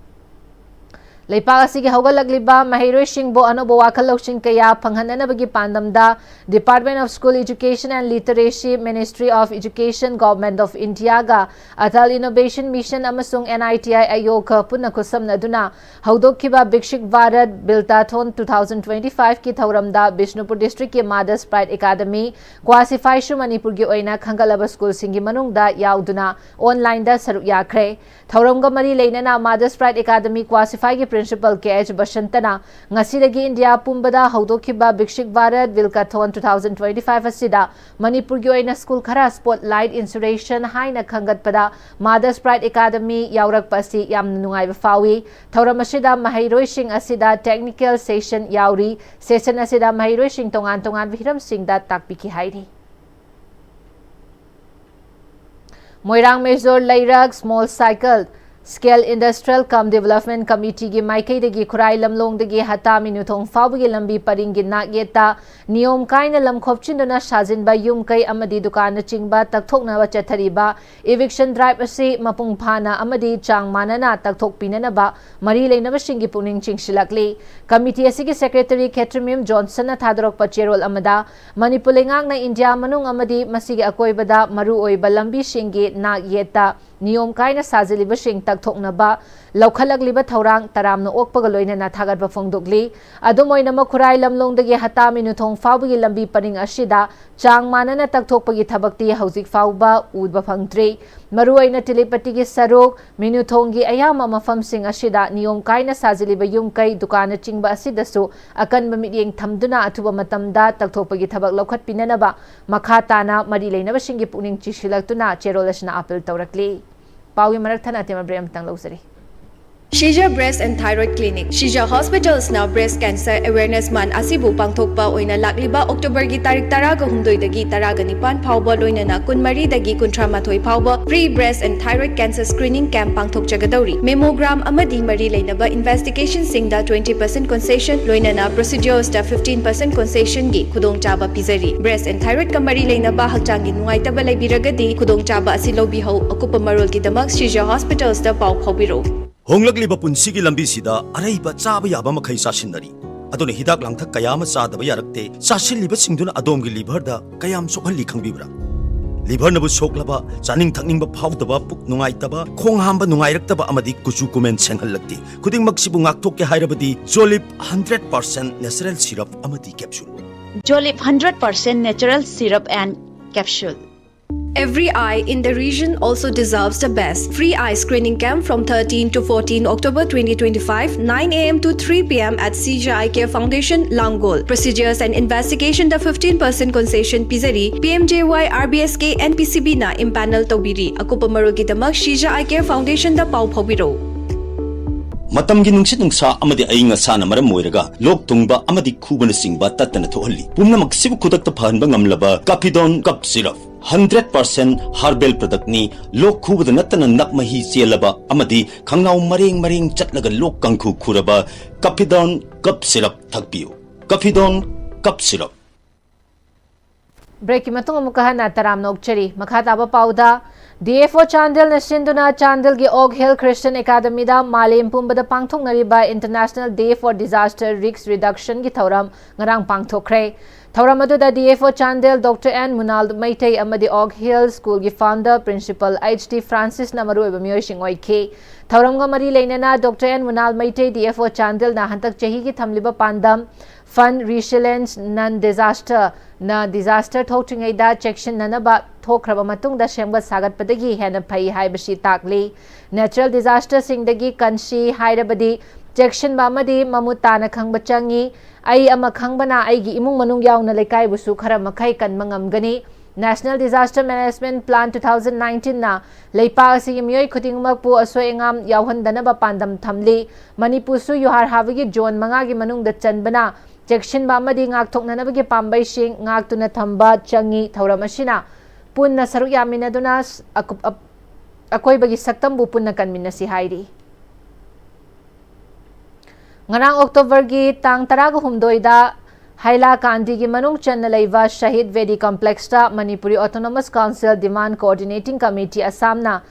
ꯂꯩꯄꯥꯛ ꯑꯁꯤꯒꯤ ꯍꯧꯒꯠꯂꯛꯂꯤꯕ ꯃꯍꯩꯔꯣꯏꯁꯤꯡꯕꯨ ꯑꯅꯧꯕ ꯋꯥꯈꯜ ꯂꯧꯁꯤꯡ ꯀꯌꯥ ꯐꯪꯍꯟꯅꯅꯕꯒꯤ ꯄꯥꯟꯗꯝꯗ Department of School Education and Literacy, Ministry of Education, Government of India ꯒ Atal Innovation Mission ꯑꯃꯁꯨꯡ N I T I ꯑꯥꯌꯣꯒ ꯄꯨꯟꯅ ꯈꯨꯠꯁꯝꯅꯗꯨꯅ ꯍꯧꯗꯣꯛꯈꯤꯕ Viksit Bharat Vilkathon two thousand twenty-five ꯀꯤ ꯊꯧꯔꯝꯗ ꯕꯤꯁꯅꯨꯄꯨꯔ district ꯀꯤ Mother's Pride Academy, Quasify ꯁꯨ ꯃꯅꯤꯄꯨꯔꯒꯤ ꯑꯣꯏꯅ ꯈꯟꯒꯠꯂꯕ school ꯁꯤꯡꯒꯤ ꯃꯅꯨꯡꯗ ꯌꯥꯎꯗꯨꯅ online ꯗ ꯁꯔꯨꯛ ꯌꯥꯈ꯭ꯔꯦ꯫ ꯊꯧꯔꯝꯒ ꯃꯔꯤ ꯂꯩꯅꯅ Mother's Pride Academy Quasify ꯒꯤ principal K H ꯕꯁꯟꯇꯅ ꯉꯁꯤꯗꯒꯤ ꯏꯟꯗꯤꯌꯥ ꯄꯨꯝꯕꯗ ꯍꯧꯗꯣꯛꯈꯤꯕ Viksit Bharat Vilkathon two thousand twenty-five ꯑꯁꯤꯗ ꯃꯅꯤꯄꯨꯔꯒꯤ ꯑꯣꯏꯅ school ꯈꯔ spotlight inspiration ꯍꯥꯏꯅ ꯈꯟꯒꯠꯄꯗ Mother's Pride Academy ꯌꯥꯎꯔꯛꯄ ꯑꯁꯤ ꯌꯥꯝꯅ ꯅꯨꯡꯉꯥꯏꯕ ꯐꯥꯎꯏ꯫ ꯊꯧꯔꯝ ꯑꯁꯤꯗ ꯃꯍꯩꯔꯣꯏꯁꯤꯡ ꯑꯁꯤꯗ technical session ꯌꯥꯎꯔꯤ꯫ Session ꯑꯁꯤꯗ ꯃꯍꯩꯔꯣꯏꯁꯤꯡ ꯇꯣꯉꯥꯟ ꯇꯣꯉꯥꯟꯕ ꯍꯤꯔꯝꯁꯤꯡꯗ ꯇꯥꯛꯄꯤꯈꯤ ꯍꯥꯏꯔꯤ꯫ ꯃꯣꯏꯔꯥꯡ ꯃꯦꯖꯣꯔ ꯂꯩꯔꯛ Small Scale Industrial cum Development Committee ꯒꯤ ꯃꯥꯏꯀꯩꯗꯒꯤ ꯈꯨꯔꯥꯏ ꯂꯝꯂꯣꯡꯗꯒꯤ ꯍꯠꯇꯥ ꯃꯤꯅꯨꯊꯣꯡ ꯐꯥꯎꯕꯒꯤ ꯂꯝꯕꯤ ꯄꯔꯤꯡꯒꯤ ꯅꯥꯛ ꯌꯦꯠꯇ ꯅꯤꯌꯣꯝ ꯀꯥꯏꯅ ꯂꯝ ꯈꯣꯞꯆꯤꯟꯗꯨꯅ ꯁꯥꯖꯤꯟꯕ ꯌꯨꯝ ꯀꯩ ꯑꯃꯗꯤ ꯗꯨꯀꯥꯟꯅꯆꯤꯡꯕ ꯇꯛꯊꯣꯛꯅꯕ ꯆꯠꯊꯔꯤꯕ eviction drive ꯑꯁꯤ ꯃꯄꯨꯡ ꯐꯥꯅ ꯑꯃꯗꯤ ꯆꯥꯡ ꯃꯥꯟꯅꯅ ꯇꯛꯊꯣꯛꯄꯤꯅꯅꯕ ꯃꯔꯤ ꯂꯩꯅꯕꯁꯤꯡꯒꯤ ꯄꯨꯛꯅꯤꯡ ꯆꯤꯡꯁꯤꯜꯂꯛꯂꯤ꯫ Committee ꯑꯁꯤꯒꯤ secretary ꯈꯦꯇ꯭ꯔꯤꯃꯌꯨꯝ ꯖꯣꯟꯁꯟꯅ ꯊꯥꯗꯣꯔꯛꯄ ꯆꯦꯔꯣꯜ ꯑꯃꯗ, ꯃꯅꯤꯄꯨꯔ ꯂꯩꯉꯥꯛꯅ ꯏꯟꯗꯤꯌꯥ ꯃꯅꯨꯡ ꯑꯃꯗꯤ ꯃꯁꯤꯒꯤ ꯑꯀꯣꯏꯕꯗ ꯃꯔꯨꯑꯣꯏꯕ ꯂꯝꯕꯤꯁꯤꯡꯒꯤ ꯅꯥꯛ ꯌꯦꯠꯇ ꯅꯤꯌꯣꯝ ꯀꯥꯏꯅ ꯁꯥꯖꯤꯜꯂꯤꯕꯁꯤꯡ ꯇꯛꯊꯣꯛꯅꯕ ꯂꯧꯈꯠꯂꯛꯂꯤꯕ ꯊꯧꯔꯥꯡ ꯇꯔꯥꯝꯅ ꯑꯣꯛꯄꯒ ꯂꯣꯏꯅꯅ ꯊꯥꯒꯠꯄ ꯐꯣꯡꯗꯣꯛꯂꯤ꯫ ꯑꯗꯨꯝ ꯑꯣꯏꯅꯃꯛ ꯈꯨꯔꯥꯏ ꯂꯝꯂꯣꯡꯗꯒꯤ ꯍꯇꯥ ꯃꯤꯅꯨꯊꯣꯡ ꯐꯥꯎꯕꯒꯤ ꯂꯝꯕꯤ ꯄꯔꯤꯡ ꯑꯁꯤꯗ ꯆꯥꯡ ꯃꯥꯟꯅꯅ ꯇꯛꯊꯣꯛꯄꯒꯤ ꯊꯕꯛꯇꯤ ꯍꯧꯖꯤꯛ ꯐꯥꯎꯕ ꯎꯕ ꯐꯪꯗ꯭ꯔꯤ꯫ ꯃꯔꯨꯑꯣꯏꯅ ꯇꯤꯂꯤꯄꯇꯤꯒꯤ ꯁꯔꯨꯛ, ꯃꯤꯅꯨꯊꯣꯡꯒꯤ ꯑꯌꯥꯝꯕ ꯃꯐꯝꯁꯤꯡ ꯑꯁꯤꯗ ꯅꯤꯌꯣꯝ ꯀꯥꯏꯅ ꯁꯥꯖꯤꯜꯂꯤꯕ ꯌꯨꯝ ꯀꯩ, ꯗꯨꯀꯥꯟꯅꯆꯤꯡꯕ ꯑꯁꯤꯗꯁꯨ ꯑꯀꯟꯕ ꯃꯤꯠꯌꯦꯡ ꯊꯝꯗꯨꯅ ꯑꯊꯨꯕ ꯃꯇꯝꯗ ꯇꯛꯊꯣꯛꯄꯒꯤ ꯊꯕꯛ ꯂꯧꯈꯠꯄꯤꯅꯅꯕ ꯃꯈꯥ ꯇꯥꯅ ꯃꯔꯤ ꯂꯩꯅꯕꯁꯤꯡꯒꯤ ꯄꯨꯛꯅꯤꯡ ꯆꯤꯡꯁꯤꯜꯂꯛꯇꯨꯅ ꯆꯦꯔꯣꯜ ꯑꯁꯤꯅ ꯑꯥꯄꯤꯜ ꯇꯧꯔꯛꯂꯤ꯫ ꯄꯥꯎꯒꯤ ꯃꯔꯛ ꯊꯠꯅ ꯑꯇꯦꯟꯕ break ꯑꯃꯇꯪ ꯂꯧꯖꯔꯤ꯫ Shija Breast and Thyroid Clinic, Shija Hospitals ꯅ breast cancer awareness month ꯑꯁꯤꯕꯨ ꯄꯥꯡꯊꯣꯛꯄ ꯑꯣꯏꯅ ꯂꯥꯛꯂꯤꯕ October ꯒꯤ ꯇꯥꯔꯤꯛ ꯇꯔꯥꯒ ꯍꯨꯝꯗꯣꯏꯗꯒꯤ ꯇꯔꯥꯒ ꯅꯤꯄꯥꯟ ꯐꯥꯎꯕ, ꯂꯣꯏꯅꯅ ꯀꯨꯟꯃꯔꯤꯗꯒꯤ ꯀꯨꯟꯊ꯭ꯔꯥ ꯃꯥꯊꯣꯏ ꯐꯥꯎꯕ free breast and thyroid cancer screening camp ꯄꯥꯡꯊꯣꯛꯆꯒꯗꯧꯔꯤ꯫ Mammogram ꯑꯃꯗꯤ ꯃꯔꯤ ꯂꯩꯅꯕ investigation ꯁꯤꯡꯗ twenty percent concession, ꯂꯣꯏꯅꯅ procedures ꯇ fifteen percent concession ꯒꯤ ꯈꯨꯗꯣꯡꯆꯥꯕ ꯄꯤꯖꯔꯤ꯫ Breast and thyroid ꯀ ꯃꯔꯤ ꯂꯩꯅꯕ ꯍꯛꯆꯥꯡꯒꯤ ꯅꯨꯡꯉꯥꯏꯇꯕ ꯂꯩꯕꯤꯔꯒꯗꯤ ꯈꯨꯗꯣꯡꯆꯥꯕ ꯑꯁꯤ ꯂꯧꯕꯤꯍꯧ꯫ ꯑꯀꯨꯞꯄ ꯃꯔꯣꯜꯒꯤꯗꯃꯛ Shija Hospitals ꯇ ꯄꯥꯎ ꯐꯥꯎꯕꯤꯔꯛꯎ꯫ ꯍꯣꯡꯂꯛꯂꯤꯕ ꯄꯨꯟꯁꯤꯒꯤ ꯂꯝꯕꯤꯁꯤꯗ ꯑꯔꯩꯕ ꯆꯥꯕ ꯌꯥꯕ ꯃꯈꯩ ꯆꯥꯁꯤꯟꯅꯔꯤ꯫ ꯑꯗꯨꯅ ꯍꯤꯗꯥꯛ ꯂꯥꯡꯊꯛ ꯀꯌꯥ ꯑꯃ ꯆꯥꯗꯕ ꯌꯥꯔꯛꯇꯦ꯫ ꯆꯥꯁꯤꯜꯂꯤꯕꯁꯤꯡꯗꯨꯅ ꯑꯗꯣꯝꯒꯤ liver ꯗ ꯀꯌꯥꯝ ꯁꯣꯛꯍꯜꯂꯤ ꯈꯪꯕꯤꯕ꯭ꯔꯥ? Liver ꯅꯕꯨ ꯁꯣꯛꯂꯕ, ꯆꯥꯅꯤꯡ ꯊꯛꯅꯤꯡꯕ ꯐꯥꯎꯗꯕ, ꯄꯨꯛ ꯅꯨꯡꯉꯥꯏꯇꯕ, ꯈꯣꯡ ꯍꯥꯝꯕ ꯅꯨꯡꯉꯥꯏꯔꯛꯇꯕ ꯑꯃꯗꯤ ꯀꯨꯆꯨ ꯀꯨꯃꯦꯟ ꯁꯦꯡꯍꯜꯂꯛꯇꯦ꯫ ꯈꯨꯗꯤꯡꯃꯛꯁꯤꯕꯨ ꯉꯥꯛꯊꯣꯛꯀꯦ ꯍꯥꯏꯔꯕꯗꯤ Jolip hundred percent natural syrup ꯑꯃꯗꯤ capsule꯫ Jolip hundred percent natural syrup and capsule. Every eye in the region also deserves the best. Free eye screening camp from thirteen to fourteen October twenty twenty-five, nine A M to three P M at Shija Eye Care Foundation, Langol. Procedures and investigation the fifteen percent concession ꯄꯤꯖꯔꯤ꯫ P M J Y R B S K N P C B ꯅ empanel ꯇꯧꯕꯤꯔꯤ꯫ ꯑꯀꯨꯞꯄ ꯃꯔꯣꯜꯒꯤꯗꯃꯛ Shija Eye Care Foundation ꯗ ꯄꯥꯎ ꯐꯥꯎꯕꯤꯔꯛꯎ꯫ ꯃꯇꯝꯒꯤ ꯅꯨꯡꯁꯤꯠ ꯅꯨꯡꯁꯥ ꯑꯃꯗꯤ ꯑꯏꯪ ꯑꯁꯥꯅ ꯃꯔꯝ ꯑꯣꯏꯔꯒ ꯂꯣꯛ ꯊꯨꯡꯕ ꯑꯃꯗꯤ ꯈꯨꯕꯅꯆꯤꯡꯕ ꯇꯠꯇꯅ ꯊꯣꯛꯍꯜꯂꯤ꯫ ꯄꯨꯝꯅꯃꯛꯁꯤꯕꯨ ꯈꯨꯗꯛꯇ ꯐꯍꯟꯕ ꯉꯝꯂꯕ Capidon Cough Syrup, hundred percent herbal product ꯅꯤ꯫ ꯂꯣꯛ ꯈꯨꯕꯗ ꯅꯠꯇꯅ ꯅꯞ ꯃꯍꯤ ꯆꯦꯜꯂꯕ ꯑꯃꯗꯤ ꯈꯪꯅꯥꯎ ꯃꯔꯦꯡ ꯃꯔꯦꯡ ꯆꯠꯂꯒ ꯂꯣꯛ ꯀꯥꯡꯈꯨ ꯈꯨꯔꯕ Capidon Cough Syrup ꯊꯛꯄꯤꯌꯨ꯫ Capidon Cough Syrup꯫ Break ꯀꯤ ꯃꯇꯨꯡ ꯑꯃꯨꯛꯀ ꯍꯟꯅ ꯇꯔꯥꯝꯅ ꯑꯣꯛꯆꯔꯤ꯫ ꯃꯈꯥ ꯇꯥꯕ ꯄꯥꯎꯗ, DFO ꯆꯥꯟꯗꯦꯜꯅ ꯁꯤꯟꯗꯨꯅ ꯆꯥꯟꯗꯦꯜꯒꯤ ꯑꯣꯛ ꯍꯤꯜ ꯈ꯭ꯔꯤꯁꯇꯤꯌꯟ ꯑꯦꯀꯥꯗꯃꯤꯗ ꯃꯥꯂꯦꯝ ꯄꯨꯝꯕꯗ ꯄꯥꯡꯊꯣꯛꯅꯔꯤꯕ International Day for Disaster Risk Reductionꯒꯤ ꯊꯧꯔꯝ ꯉꯔꯥꯡ ꯄꯥꯡꯊꯣꯛꯈ꯭ꯔꯦ꯫ ꯊꯧꯔꯝ ꯑꯗꯨꯗ DFO Chandel Doctor N ꯃꯨꯅꯥꯜ Meitei ꯑꯃꯗꯤ ꯑꯣꯛ ꯍꯤꯜ ꯁ꯭ꯀꯨꯜꯒꯤ founder Principal H D Francisꯅ ꯃꯔꯨꯑꯣꯏꯕ ꯃꯤꯑꯣꯏꯁꯤꯡ ꯑꯣꯏꯈꯤ꯫ ꯊꯧꯔꯝꯒ ꯃꯔꯤ ꯂꯩꯅꯅ Doctor N ꯃꯨꯅꯥꯜ ꯃꯩꯇꯩ DFO ꯆꯥꯟꯗꯦꯜꯅ ꯍꯟꯗꯛ ꯆꯍꯤꯒꯤ ꯊꯝꯂꯤꯕ ꯄꯥꯟꯗꯝ Fund Resilience Non Disaster ꯅ disaster ꯊꯣꯛꯇ꯭ꯔꯤꯉꯩꯗ ꯆꯦꯛꯁꯤꯟꯅꯅꯕ, ꯊꯣꯛꯈ꯭ꯔꯕ ꯃꯇꯨꯡꯗ ꯁꯦꯝꯒꯠ ꯁꯥꯒꯠꯄꯗꯒꯤ ꯍꯦꯟꯅ ꯐꯩ ꯍꯥꯏꯕꯁꯤ ꯇꯥꯛꯂꯤ꯫ Natural disasterꯁꯤꯡꯗꯒꯤ ꯀꯟꯁꯤ ꯍꯥꯏꯔꯕꯗꯤ ꯆꯦꯛꯁꯤꯟꯕ ꯑꯃꯗꯤ ꯃꯃꯨꯠ ꯇꯥꯅ ꯈꯪꯕ ꯆꯪꯏ꯫ ꯑꯩ ꯑꯃ ꯈꯪꯕꯅ ꯑꯩꯒꯤ ꯏꯃꯨꯡ ꯃꯅꯨꯡ ꯌꯥꯎꯅ ꯂꯩꯀꯥꯏꯕꯨꯁꯨ ꯈꯔ ꯃꯈꯩ ꯀꯟꯕ ꯉꯝꯒꯅꯤ꯫ National Disaster Management Plan two thousand nineteenꯅ ꯂꯩꯄꯥꯛ ꯑꯁꯤꯒꯤ ꯃꯤꯑꯣꯏ ꯈꯨꯗꯤꯡꯃꯛꯄꯨ ꯑꯁꯣꯏ ꯑꯉꯥꯝ ꯌꯥꯎꯍꯟꯗꯅꯕ ꯄꯥꯟꯗꯝ ꯊꯝꯂꯤ꯫ ꯃꯅꯤꯄꯨꯔꯁꯨ ꯌꯨꯍꯥꯔ ꯍꯥꯕꯒꯤ zone ꯃꯉꯥꯒꯤ ꯃꯅꯨꯡꯗ ꯆꯟꯕꯅ ꯆꯦꯛꯁꯤꯟꯕ ꯑꯃꯗꯤ ꯉꯥꯛꯊꯣꯛꯅꯅꯕꯒꯤ ꯄꯥꯝꯕꯩꯁꯤꯡ ꯉꯥꯛꯇꯨꯅ ꯊꯝꯕ ꯆꯪꯏ꯫ ꯊꯧꯔꯝ ꯑꯁꯤꯅ ꯄꯨꯟꯅ ꯁꯔꯨꯛ ꯌꯥꯃꯤꯟꯅꯗꯨꯅ ꯑꯀꯨꯞ-, ꯑꯞ-, ꯑꯀꯣꯏꯕꯒꯤ ꯁꯛꯇꯝꯕꯨ ꯄꯨꯟꯅ ꯀꯟꯃꯤꯟꯅꯁꯤ ꯍꯥꯏꯔꯤ꯫ ꯉꯔꯥꯡ Octoberꯒꯤ ꯇꯥꯡ ꯇꯔꯥꯒ ꯍꯨꯝꯗꯣꯏꯗ ꯍꯥꯏꯂꯥꯀꯥꯟꯗꯤꯒꯤ ꯃꯅꯨꯡ ꯆꯟꯅ ꯂꯩꯕ ꯁꯍꯤꯗ Bedi complexꯇ Manipuri Autonomous Council Demand Coordinating Committee ꯑꯁꯥꯝꯅ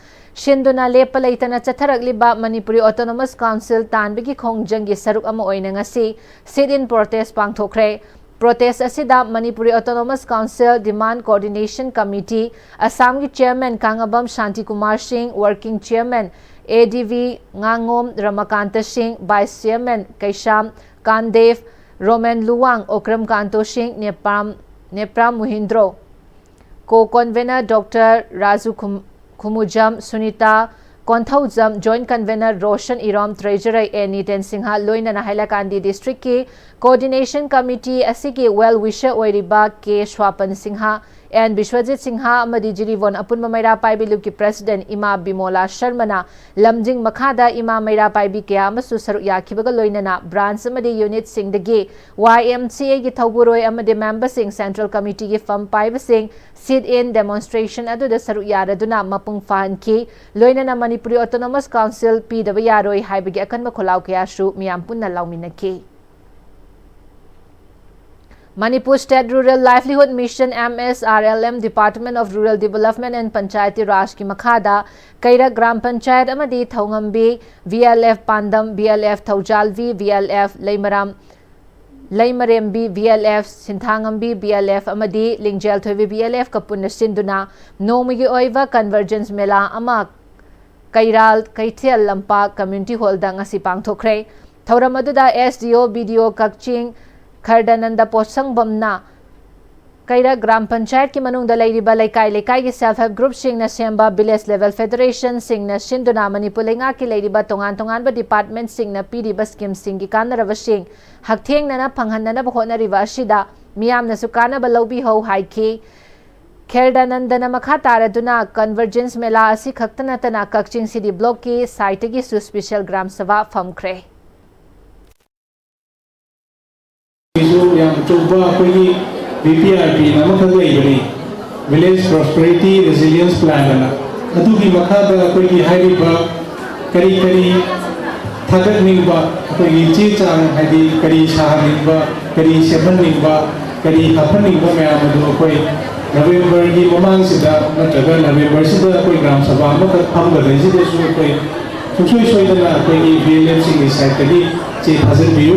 ꯁꯤꯟꯗꯨꯅ ꯂꯦꯞꯄ ꯂꯩꯇꯅ ꯆꯠꯊꯔꯛꯂꯤꯕ Manipuri Autonomous Council ꯇꯥꯟꯕꯒꯤ ꯈꯣꯡꯖꯪꯒꯤ ꯁꯔꯨꯛ ꯑꯃ ꯑꯣꯏꯅ ꯉꯁꯤ sit-in protest ꯄꯥꯡꯊꯣꯛꯈ꯭ꯔꯦ꯫ Protest ꯑꯁꯤꯗ Manipuri Autonomous Council Demand Coordination Committee ꯑꯁꯥꯝꯒꯤ Chairman ꯀꯥꯡꯉꯕꯝ ꯁꯥꯟꯇꯤꯀꯨꯃꯥꯔ ꯁꯤꯡ, Working Chairman ADV ꯉꯥꯉꯣꯝ ꯔꯃꯀꯥꯟꯇ ꯁꯤꯡ, Vice Chairman Keisham ꯀꯥꯟꯗꯦꯚ, Roman Luwang, Okram Kanto Singh, Nepram, Nepram Muhindro, Co-Convener Doctor Raju Khum-, Khumujam, Sunita Konthoujam, Joint Convener Roshan Irom, Treasurer A Niten Singha, ꯂꯣꯏꯅꯅ ꯍꯥꯏꯂꯥꯀꯥꯟꯗꯤ Districtꯀꯤ Coordination Committee ꯑꯁꯤꯒꯤ well wisher ꯑꯣꯏꯔꯤꯕ K Swapan Singha, N Biswajit Singha ꯑꯃꯗꯤ ꯖꯤꯔꯤꯕꯥꯝ ꯑꯄꯨꯟꯕ ꯃꯩꯔꯥ ꯄꯥꯏꯕꯤ ꯂꯨꯞꯀꯤ President ꯏꯃꯥ ꯕꯤꯃꯣꯂꯥ ꯁꯔꯃꯅ ꯂꯝꯖꯤꯡ ꯃꯈꯥꯗ ꯏꯃꯥ ꯃꯩꯔꯥ ꯄꯥꯏꯕꯤ ꯀꯌꯥ ꯑꯃꯁꯨ ꯁꯔꯨꯛ ꯌꯥꯈꯤꯕꯒ ꯂꯣꯏꯅꯅ branch ꯑꯃꯗꯤ unitꯁꯤꯡꯗꯒꯤ YMCAꯒꯤ ꯊꯧꯕꯨꯔꯣꯏ ꯑꯃꯗꯤ memberꯁꯤꯡ, Central Committeeꯒꯤ ꯐꯝ ꯄꯥꯏꯕꯁꯤꯡ sit-in demonstration ꯑꯗꯨꯗ ꯁꯔꯨꯛ ꯌꯥꯔꯗꯨꯅ ꯃꯄꯨꯡ ꯐꯥꯍꯟꯈꯤ꯫ ꯂꯣꯏꯅꯅ Manipuri Autonomous Council ꯄꯤꯗꯕ ꯌꯥꯔꯣꯏ ꯍꯥꯏꯕꯒꯤ ꯑꯀꯟꯕ ꯈꯣꯜꯂꯥꯎ ꯀꯌꯥꯁꯨ ꯃꯤꯌꯥꯝ ꯄꯨꯟꯅ ꯂꯥꯎꯃꯤꯟꯅꯈꯤ꯫ Manipur State Rural Livelihood Mission, M S R L M, Department of Rural Development and Panchayati Rajꯀꯤ ꯃꯈꯥꯗ ꯀꯩꯔꯛ ꯒ꯭ꯔꯥꯝ ꯄꯟꯆꯥꯌꯠ ꯑꯃꯗꯤ ꯊꯧꯉꯝꯕꯤ V L F ꯄꯥꯟꯗꯝ, V L F ꯊꯧꯖꯥꯜꯕꯤ, V L F ꯂꯩꯃꯔꯥꯝ, ꯂꯩꯃꯔꯦꯝꯕꯤ V L F, ꯁꯤꯟꯊꯥꯉꯝꯕꯤ V L F ꯑꯃꯗꯤ ꯂꯤꯡꯖꯦꯜ ꯊꯣꯏꯕꯤ V L F ꯀ ꯄꯨꯟꯅ ꯁꯤꯟꯗꯨꯅ ꯅꯣꯡꯃꯒꯤ ꯑꯣꯏꯕ Convergence ꯃꯦꯂꯥ ꯑꯃ ꯀꯩꯔꯥꯜ ꯀꯩꯊꯦꯜ ꯂꯝꯄꯥꯛ Community Hallꯗ ꯉꯁꯤ ꯄꯥꯡꯊꯣꯛꯈ꯭ꯔꯦ꯫ ꯊꯧꯔꯝ ꯑꯗꯨꯗ S D O, B D O ꯀꯛꯆꯤꯡ, ꯈꯔꯗꯥꯅꯟꯗ ꯄꯣꯠꯁꯪꯕꯝꯅ ꯀꯩꯔꯛ ꯒ꯭ꯔꯥꯝ ꯄꯟꯆꯥꯌꯠꯀꯤ ꯃꯅꯨꯡꯗ ꯂꯩꯔꯤꯕ ꯂꯩꯀꯥꯏ ꯂꯩꯀꯥꯏꯒꯤ Self Help Groupꯁꯤꯡꯅ ꯁꯦꯝꯕ Village Level Federationꯁꯤꯡꯅ ꯁꯤꯟꯗꯨꯅ ꯃꯅꯤꯄꯨꯔ ꯂꯩꯉꯥꯛꯀꯤ ꯂꯩꯔꯤꯕ ꯇꯣꯉꯥꯟ ꯇꯣꯉꯥꯟꯕ Departmentꯁꯤꯡꯅ ꯄꯤꯔꯤꯕ Schemeꯁꯤꯡꯒꯤ ꯀꯥꯟꯅꯔꯕꯁꯤꯡ ꯍꯛꯊꯦꯡꯅꯅ ꯐꯪꯍꯟꯅꯅꯕ ꯍꯣꯠꯅꯔꯤꯕ ꯑꯁꯤꯗ ꯃꯤꯌꯥꯝꯅꯁꯨ ꯀꯥꯟꯅꯕ ꯂꯧꯕꯤꯍꯧ ꯍꯥꯏꯈꯤ꯫ ꯈꯦꯔꯗꯥꯅꯟꯗꯅ ꯃꯈꯥ ꯇꯥꯔꯗꯨꯅ Convergence ꯃꯦꯂꯥ ꯑꯁꯤ ꯈꯛꯇ ꯅꯠꯇꯅ ꯀꯛꯆꯤꯡ City Blockꯀꯤ siteꯇꯒꯤꯁꯨ Special ꯒ꯭ꯔꯥꯝ ꯁꯚꯥ ꯐꯝꯈ꯭ꯔꯦ꯫ ꯁꯤꯁꯨ ꯌꯥꯝ ꯑꯆꯧꯕ ꯑꯩꯈꯣꯏꯒꯤ V P R Pꯅ ꯑꯃꯈꯛ ꯂꯩꯕꯅꯤ, Village Prosperity Resilience Plan ꯑꯅ꯫ ꯑꯗꯨꯒꯤ ꯃꯈꯥꯗ ꯑꯩꯈꯣꯏꯒꯤ ꯍꯥꯏꯔꯤꯕ ꯀꯔꯤ ꯀꯔꯤ ꯊꯥꯒꯠꯅꯤꯡꯕ, ꯑꯩꯈꯣꯏꯒꯤ ꯆꯦ ꯆꯥꯡ, ꯍꯥꯏꯗꯤ ꯀꯔꯤ ꯁꯥꯍꯟꯅꯤꯡꯕ, ꯀꯔꯤ ꯁꯦꯝꯍꯟꯅꯤꯡꯕ, ꯀꯔꯤ ꯍꯥꯞꯍꯟꯅꯤꯡꯕ ꯃꯌꯥꯝ ꯑꯗꯨ ꯑꯩꯈꯣꯏ Novemberꯒꯤ ꯃꯃꯥꯡꯁꯤꯗ ꯅꯠꯇ꯭ꯔꯒ Novemberꯁꯤꯗ ꯑꯩꯈꯣꯏ ꯒ꯭ꯔꯥꯝ ꯁꯚꯥ ꯑꯃꯈꯛ ꯐꯝꯒꯗꯣꯏꯁꯤꯗꯁꯨ ꯑꯩꯈꯣꯏ ꯁꯨꯡꯁꯣꯏ ꯁꯣꯏꯗꯅ ꯑꯩꯈꯣꯏꯒꯤ V L Fꯁꯤꯡꯒꯤ siteꯇꯒꯤ ꯆꯦ ꯊꯥꯖꯤꯟꯕꯤꯌꯨ꯫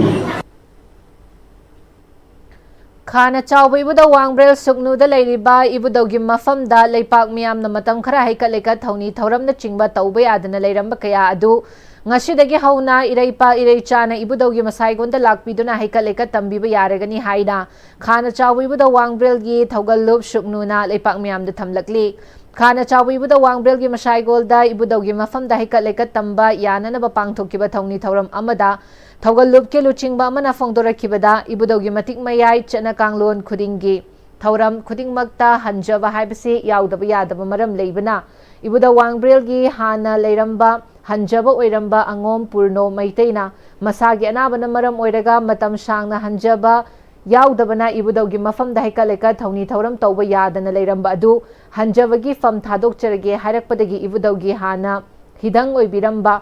ꯈꯥꯅ ꯆꯥꯎꯕ ꯏꯕꯨꯙꯧ ꯋꯥꯡꯕ꯭ꯔꯦꯜ ꯁꯨꯛꯅꯨꯗ ꯂꯩꯔꯤꯕ ꯏꯕꯨꯙꯧꯒꯤ ꯃꯐꯝꯗ ꯂꯩꯄꯥꯛ ꯃꯤꯌꯥꯝꯅ ꯃꯇꯝ ꯈꯔ ꯍꯩꯀꯠ ꯂꯩꯀꯠ ꯊꯧꯅꯤ ꯊꯧꯔꯝꯅꯆꯤꯡꯕ ꯇꯧꯕ ꯌꯥꯗꯅ ꯂꯩꯔꯝꯕ ꯀꯌꯥ ꯑꯗꯨ ꯉꯁꯤꯗꯒꯤ ꯍꯧꯅ ꯏꯔꯩꯄꯥꯛ ꯏꯔꯩꯆꯥꯅ ꯏꯕꯨꯙꯧꯒꯤ ꯃꯁꯥꯏꯒꯣꯟꯗ ꯂꯥꯛꯄꯤꯗꯨꯅ ꯍꯩꯀꯠ ꯂꯩꯀꯠ ꯇꯝꯕꯤꯕ ꯌꯥꯔꯒꯅꯤ ꯍꯥꯏꯅ ꯈꯥꯅ ꯆꯥꯎꯕ ꯏꯕꯨꯙꯧ ꯋꯥꯡꯕ꯭ꯔꯦꯜꯒꯤ ꯊꯧꯒꯜꯂꯨꯞ ꯁꯨꯛꯅꯨꯅ ꯂꯩꯄꯥꯛ ꯃꯤꯌꯥꯝꯗ ꯊꯝꯂꯛꯂꯤ꯫ ꯈꯥꯅ ꯆꯥꯎꯕ ꯏꯕꯨꯙꯧ ꯋꯥꯡꯕ꯭ꯔꯦꯜꯒꯤ ꯃꯁꯥꯏꯒꯣꯜꯗ ꯏꯕꯨꯙꯧꯒꯤ ꯃꯐꯝꯗ ꯍꯩꯀꯠ ꯂꯩꯀꯠ ꯇꯝꯕ ꯌꯥꯅꯅꯕ ꯄꯥꯡꯊꯣꯛꯈꯤꯕ ꯊꯧꯅꯤ ꯊꯧꯔꯝ ꯑꯃꯗ ꯊꯧꯒꯜꯂꯨꯞꯀꯤ ꯂꯨꯆꯤꯡꯕ ꯑꯃꯅ ꯐꯣꯡꯗꯣꯔꯛꯈꯤꯕꯗ, ꯏꯕꯨꯙꯧꯒꯤ ꯃꯇꯤꯛ ꯃꯌꯥꯏ ꯆꯠꯅ ꯀꯥꯡꯂꯣꯟ ꯈꯨꯗꯤꯡꯒꯤ ꯊꯧꯔꯝ ꯈꯨꯗꯤꯡꯃꯛꯇ ꯍꯟꯖꯕ ꯍꯥꯏꯕꯁꯤ ꯌꯥꯎꯗꯕ ꯌꯥꯗꯕ ꯃꯔꯝ ꯂꯩꯕꯅ, ꯏꯕꯨꯙꯧ ꯋꯥꯡꯕ꯭ꯔꯦꯜꯒꯤ ꯍꯥꯟꯅ ꯂꯩꯔꯝꯕ ꯍꯟꯖꯕ ꯑꯣꯏꯔꯝꯕ ꯑꯉꯣꯝ ꯄꯨꯔꯅꯣ ꯃꯩꯇꯩꯅ ꯃꯁꯥꯒꯤ ꯑꯅꯥꯕꯅ ꯃꯔꯝ ꯑꯣꯏꯔꯒ ꯃꯇꯝ ꯁꯥꯡꯅ ꯍꯟꯖꯕ ꯌꯥꯎꯗꯕꯅ ꯏꯕꯨꯙꯧꯒꯤ ꯃꯐꯝꯗ ꯍꯩꯀꯠ ꯂꯩꯀꯠ ꯊꯧꯅꯤ ꯊꯧꯔꯝ ꯇꯧꯕ ꯌꯥꯗꯅ ꯂꯩꯔꯝꯕ ꯑꯗꯨ ꯍꯟꯖꯕꯒꯤ ꯐꯝ ꯊꯥꯗꯣꯛꯆꯔꯒꯦ ꯍꯥꯏꯔꯛꯄꯗꯒꯤ ꯏꯕꯨꯙꯧꯒꯤ ꯍꯥꯟꯅ ꯍꯤꯗꯪ ꯑꯣꯏꯕꯤꯔꯝꯕ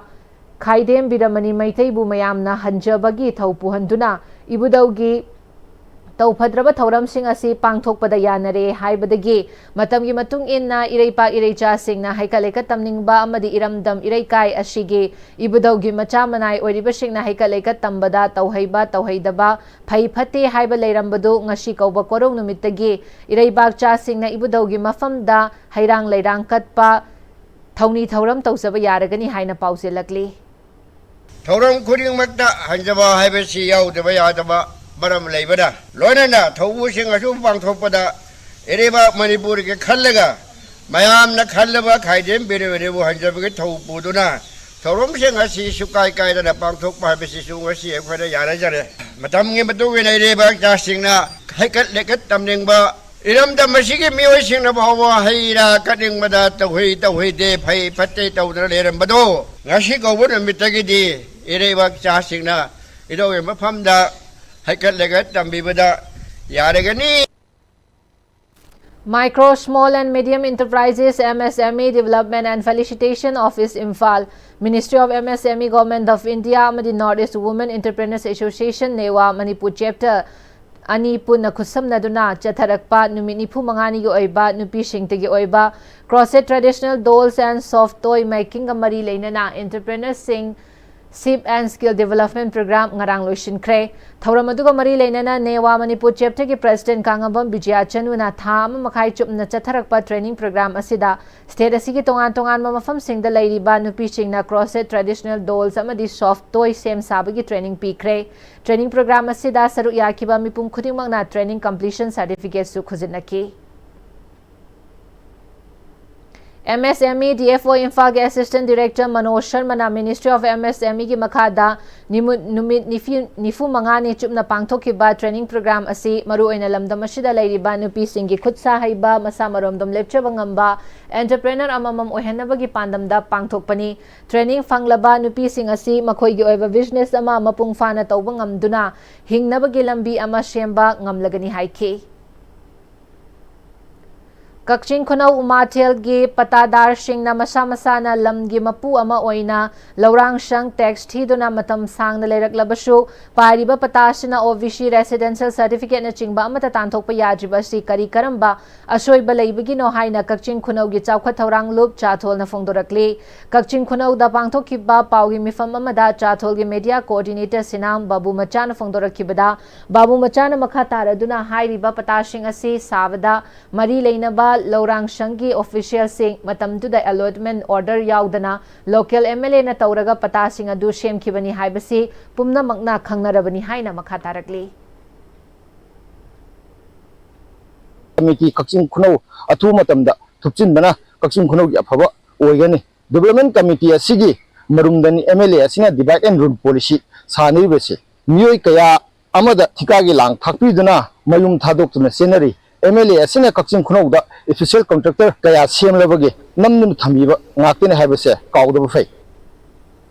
ꯈꯥꯏꯗꯦꯝ ꯕꯤꯔꯃꯅꯤ ꯃꯩꯇꯩꯕꯨ ꯃꯌꯥꯝꯅ ꯍꯟꯖꯕꯒꯤ ꯊꯧ ꯄꯨꯍꯟꯗꯨꯅ ꯏꯕꯨꯙꯧꯒꯤ ꯇꯧꯐꯗ꯭ꯔꯕ ꯊꯧꯔꯝꯁꯤꯡ ꯑꯁꯤ ꯄꯥꯡꯊꯣꯛꯄꯗ ꯌꯥꯅꯔꯦ ꯍꯥꯏꯕꯗꯒꯤ ꯃꯇꯝꯒꯤ ꯃꯇꯨꯡ ꯏꯟꯅ ꯏꯔꯩꯄꯥꯛ ꯏꯔꯩꯆꯥꯁꯤꯡꯅ ꯍꯩꯀꯠ ꯂꯩꯀꯠ ꯇꯝꯅꯤꯡꯕ ꯑꯃꯗꯤ ꯏꯔꯝꯗꯝ ꯏꯔꯩꯀꯥꯏ ꯑꯁꯤꯒꯤ ꯏꯕꯨꯙꯧꯒꯤ ꯃꯆꯥ ꯃꯅꯥꯏ ꯑꯣꯏꯔꯤꯕꯁꯤꯡꯅ ꯍꯩꯀꯠ ꯂꯩꯀꯠ ꯇꯝꯕꯗ ꯇꯧꯍꯩꯕ ꯇꯧꯍꯩꯗꯕ, ꯐꯩ ꯐꯠꯇꯦ ꯍꯥꯏꯕ ꯂꯩꯔꯝꯕꯗꯨ ꯉꯁꯤ ꯀꯧꯕ ꯀꯣꯔꯧ ꯅꯨꯃꯤꯠꯇꯒꯤ ꯏꯔꯩꯕꯥꯛ ꯆꯥꯁꯤꯡꯅ ꯏꯕꯨꯙꯧꯒꯤ ꯃꯐꯝꯗ ꯍꯩꯔꯥꯡ ꯂꯩꯔꯥꯡ ꯀꯠꯄ, ꯊꯧꯅꯤ ꯊꯧꯔꯝ ꯇꯧꯖꯕ ꯌꯥꯔꯒꯅꯤ ꯍꯥꯏꯅ ꯄꯥꯎꯖꯦꯜꯂꯛꯂꯤ꯫ ꯊꯧꯔꯝ ꯈꯨꯗꯤꯡꯃꯛꯇ ꯍꯟꯖꯕ ꯍꯥꯏꯕꯁꯤ ꯌꯥꯎꯗꯕ ꯌꯥꯗꯕ ꯃꯔꯝ ꯂꯩꯕꯅ, ꯂꯣꯏꯅꯅ ꯊꯧꯕꯨꯁꯤꯡ ꯑꯁꯨꯝ ꯄꯥꯡꯊꯣꯛꯄꯗ ꯏꯔꯩꯕꯥꯛ ꯃꯅꯤꯄꯨꯔꯒꯤ ꯈꯜꯂꯒ ꯃꯌꯥꯝꯅ ꯈꯜꯂꯕ ꯈꯥꯏꯗꯦꯝ ꯕꯤꯔꯦꯕꯤꯔꯦꯕꯨ ꯍꯟꯖꯕꯒꯤ ꯊꯧ ꯄꯨꯗꯨꯅ ꯊꯧꯔꯝꯁꯤꯡ ꯑꯁꯤ ꯁꯨꯀꯥꯏ ꯀꯥꯏꯗꯅ ꯄꯥꯡꯊꯣꯛꯄ ꯍꯥꯏꯕꯁꯤꯁꯨ ꯉꯁꯤ ꯑꯩꯈꯣꯏꯅ ꯌꯥꯅꯖꯔꯦ꯫ ꯃꯇꯝꯒꯤ ꯃꯇꯨꯡ ꯏꯟꯅ ꯏꯔꯩꯕꯥꯛ ꯆꯥꯁꯤꯡꯅ ꯍꯩꯀꯠ ꯂꯩꯀꯠ ꯇꯝꯅꯤꯡꯕ, ꯏꯔꯝꯗꯝ ꯑꯁꯤꯒꯤ ꯃꯤꯑꯣꯏꯁꯤꯡꯅ ꯐꯥꯎꯕ ꯍꯩ ꯔꯥ ꯀꯠꯅꯤꯡꯕꯗ ꯇꯧꯍꯩ ꯇꯧꯍꯩꯗꯦ, ꯐꯩ ꯐꯠꯇꯦ ꯇꯧꯗꯅ ꯂꯩꯔꯝꯕꯗꯣ ꯉꯁꯤ ꯀꯧꯕ ꯅꯨꯃꯤꯠꯇꯒꯤꯗꯤ ꯏꯔꯩꯕꯥꯛ ꯆꯥꯁꯤꯡꯅ ꯏꯙꯧꯒꯤ ꯃꯐꯝꯗ ꯍꯩꯀꯠ ꯂꯩꯀꯠ ꯇꯝꯕꯤꯕꯗ ꯌꯥꯔꯒꯅꯤ꯫ Micro, Small and Medium Enterprises, M S M E Development and Felicitation Office, Imphal, Ministry of M S M E, Government of India ꯑꯃꯗꯤ North East Women Entrepreneurs Association, ꯅꯦꯋꯥ, Manipur Chapter ꯑꯅꯤ ꯄꯨꯟꯅ ꯈꯨꯠꯁꯝꯅꯗꯨꯅ ꯆꯠꯊꯔꯛꯄ ꯅꯨꯃꯤꯠ ꯅꯤꯐꯨ ꯃꯉꯥꯅꯤꯒꯤ ꯑꯣꯏꯕ ꯅꯨꯄꯤꯁꯤꯡꯇꯒꯤ ꯑꯣꯏꯕ Crochet Traditional Dolls and Soft Toy Makingꯒ ꯃꯔꯤ ꯂꯩꯅꯅ Entrepreneurꯁꯤꯡ Sip and Skill Development Program ꯉꯔꯥꯡ ꯂꯣꯏꯁꯤꯟꯈ꯭ꯔꯦ꯫ ꯊꯧꯔꯝ ꯑꯗꯨꯒ ꯃꯔꯤ ꯂꯩꯅꯅ ꯅꯦꯋꯥ ꯃꯅꯤꯄꯨꯔ Chapterꯒꯤ President ꯀꯥꯉꯝꯕꯝ ꯕꯤꯖꯌꯥꯆꯅꯨꯅ ꯊꯥ ꯑꯃ ꯃꯈꯥꯏ ꯆꯨꯞꯅ ꯆꯠꯊꯔꯛꯄ training program ꯑꯁꯤꯗ state ꯑꯁꯤꯒꯤ ꯇꯣꯉꯥꯟ ꯇꯣꯉꯥꯟꯕ ꯃꯐꯝꯁꯤꯡꯗ ꯂꯩꯔꯤꯕ ꯅꯨꯄꯤꯁꯤꯡꯅ Crochet Traditional Dolls ꯑꯃꯗꯤ Soft Toy ꯁꯦꯝ ꯁꯥꯕꯒꯤ training ꯄꯤꯈ꯭ꯔꯦ꯫ Training program ꯑꯁꯤꯗ ꯁꯔꯨꯛ ꯌꯥꯈꯤꯕ ꯃꯤꯄꯨꯝ ꯈꯨꯗꯤꯡꯃꯛꯅ Training Completion Certificateꯁꯨ ꯈꯨꯖꯤꯟꯅꯈꯤ꯫ M S M E D F O ꯏꯝꯐꯥꯜꯒꯤ Assistant Director Manoj ꯁꯔꯃꯅ Ministry of M S M Eꯒꯤ ꯃꯈꯥꯗ ꯅꯤꯃꯨ-, ꯅꯨꯃꯤꯠ ꯅꯤꯐꯨ, ꯅꯤꯐꯨ ꯃꯉꯥꯅꯤ ꯆꯨꯞꯅ ꯄꯥꯡꯊꯣꯛꯈꯤꯕ training program ꯑꯁꯤ ꯃꯔꯨꯑꯣꯏꯅ ꯂꯝꯗꯝ ꯑꯁꯤꯗ ꯂꯩꯔꯤꯕ ꯅꯨꯄꯤꯁꯤꯡꯒꯤ ꯈꯨꯠ ꯁꯥ ꯍꯩꯕ, ꯃꯁꯥ ꯃꯔꯣꯝꯗꯣꯝ ꯂꯦꯞꯆꯕ ꯉꯝꯕ entrepreneur ꯑꯃꯃꯝ ꯑꯣꯏꯍꯟꯅꯕꯒꯤ ꯄꯥꯟꯗꯝꯗ ꯄꯥꯡꯊꯣꯛꯄꯅꯤ꯫ Training ꯐꯪꯂꯕ ꯅꯨꯄꯤꯁꯤꯡ ꯑꯁꯤ ꯃꯈꯣꯏꯒꯤ ꯑꯣꯏꯕ business ꯑꯃ ꯃꯄꯨꯡ ꯐꯥꯅ ꯇꯧꯕ ꯉꯝꯗꯨꯅ ꯍꯤꯡꯅꯕꯒꯤ ꯂꯝꯕꯤ ꯑꯃ ꯁꯦꯝꯕ ꯉꯝꯂꯒꯅꯤ ꯍꯥꯏꯈꯤ꯫ ꯀꯛꯆꯤꯡ ꯈꯨꯅꯧ ꯎꯃꯥꯊꯦꯜꯒꯤ ꯄꯇꯥꯗꯥꯔꯁꯤꯡꯅ ꯃꯁꯥ ꯃꯁꯥꯅ ꯂꯝꯒꯤ ꯃꯄꯨ ꯑꯃ ꯑꯣꯏꯅ ꯂꯧꯔꯥꯡꯁꯪ ꯇꯦꯛꯁ ꯊꯤꯗꯨꯅ ꯃꯇꯝ ꯁꯥꯡꯅ ꯂꯩꯔꯛꯂꯕꯁꯨ, ꯄꯥꯏꯔꯤꯕ ꯄꯇꯥꯁꯤꯅ ꯑꯣ ꯕꯤ ꯁꯤ ꯔꯦꯁꯤꯗꯦꯟꯁꯤꯌꯦꯜ ꯁꯔꯇꯤꯐꯤꯀꯦꯠꯅꯆꯤꯡꯕ ꯑꯃꯠꯇ ꯇꯥꯟꯊꯣꯛꯄ ꯌꯥꯗ꯭ꯔꯤꯕ ꯑꯁꯤ ꯀꯔꯤ ꯀꯔꯝꯕ ꯑꯁꯣꯏꯕ ꯂꯩꯕꯒꯤꯅꯣ ꯍꯥꯏꯅ ꯀꯛꯆꯤꯡ ꯈꯨꯅꯧꯒꯤ ꯆꯥꯎꯈꯠ ꯊꯧꯔꯥꯡ ꯂꯨꯞ ꯆꯥꯊꯣꯜꯅ ꯐꯣꯡꯗꯣꯔꯛꯂꯤ꯫ ꯀꯛꯆꯤꯡ ꯈꯨꯅꯧꯗ ꯄꯥꯡꯊꯣꯛꯈꯤꯕ ꯄꯥꯎꯒꯤ ꯃꯤꯐꯝ ꯑꯃꯗ ꯆꯥꯊꯣꯜꯒꯤ ꯃꯦꯗꯤꯌꯥ ꯀꯣꯑꯣꯔꯗꯤꯅꯦꯇꯔ ꯁꯤꯅꯥꯝ ꯕꯥꯕꯨ ꯃꯆꯥꯅ ꯐꯣꯡꯗꯣꯔꯛꯈꯤꯕꯗ, ꯕꯥꯕꯨ ꯃꯆꯥꯅ ꯃꯈꯥ ꯇꯥꯔꯗꯨꯅ ꯍꯥꯏꯔꯤꯕ ꯄꯇꯥꯁꯤꯡ ꯑꯁꯤ ꯁꯥꯕꯗ ꯃꯔꯤ ꯂꯩꯅꯕ ꯂꯧꯔꯥꯡꯁꯪꯒꯤ ꯑꯣꯐꯤꯁꯤꯌꯦꯜꯁꯤꯡ, ꯃꯇꯝꯗꯨꯗ ꯑꯦꯂꯣꯠꯃꯦꯟ ꯑꯣꯔꯗꯔ ꯌꯥꯎꯗꯅ ꯂꯣꯀꯦꯜ ꯑꯦꯝ ꯑꯦꯜ ꯑꯦꯅ ꯇꯧꯔꯒ ꯄꯇꯥꯁꯤꯡ ꯑꯗꯨ ꯁꯦꯝꯈꯤꯕꯅꯤ ꯍꯥꯏꯕꯁꯤ ꯄꯨꯝꯅꯃꯛꯅ ꯈꯪꯅꯔꯕꯅꯤ ꯍꯥꯏꯅ ꯃꯈꯥ ꯇꯥꯔꯛꯂꯤ꯫ ꯀꯃꯤꯇꯤ ꯀꯛꯆꯤꯡ ꯈꯨꯅꯧ ꯑꯊꯨꯕ ꯃꯇꯝꯗ ꯊꯨꯞꯆꯤꯟꯕꯅ ꯀꯛꯆꯤꯡ ꯈꯨꯅꯧꯒꯤ ꯑꯐꯕ ꯑꯣꯏꯒꯅꯤ꯫ ꯗꯤꯕꯦꯂꯞꯃꯦꯟ ꯀꯃꯤꯇꯤ ꯑꯁꯤꯒꯤ ꯃꯔꯨꯝꯗꯅꯤ ꯑꯦꯝ ꯑꯦꯜ ꯑꯦ ꯑꯁꯤꯅ ꯗꯤꯚꯥꯏꯗ ꯑꯦꯟ ꯔꯨꯜ ꯄꯣꯂꯤꯁꯤ ꯁꯥꯅꯔꯤꯕꯁꯤ꯫ ꯃꯤꯑꯣꯏ ꯀꯌꯥ ꯑꯃꯗ ꯊꯤꯀꯥꯒꯤ ꯂꯥꯡ ꯊꯥꯛꯄꯤꯗꯨꯅ ꯃꯌꯨꯝ ꯊꯥꯗꯣꯛꯇꯨꯅ ꯆꯦꯟꯅꯔꯤ꯫ ꯑꯦꯝ ꯑꯦꯜ ꯑꯦ ꯑꯁꯤꯅ ꯀꯛꯆꯤꯡ ꯈꯨꯅꯧꯗ ꯑꯣꯐꯤꯁꯤꯌꯦꯜ ꯀꯟꯇ꯭ꯔꯦꯛꯇꯔ ꯀꯌꯥ ꯁꯦꯝꯂꯕꯒꯦ ꯅꯝꯗꯨꯅ ꯊꯝꯕꯤꯕ ꯉꯥꯛꯇꯅꯤ ꯍꯥꯏꯕꯁꯦ ꯀꯥꯎꯗꯕ ꯐꯩ꯫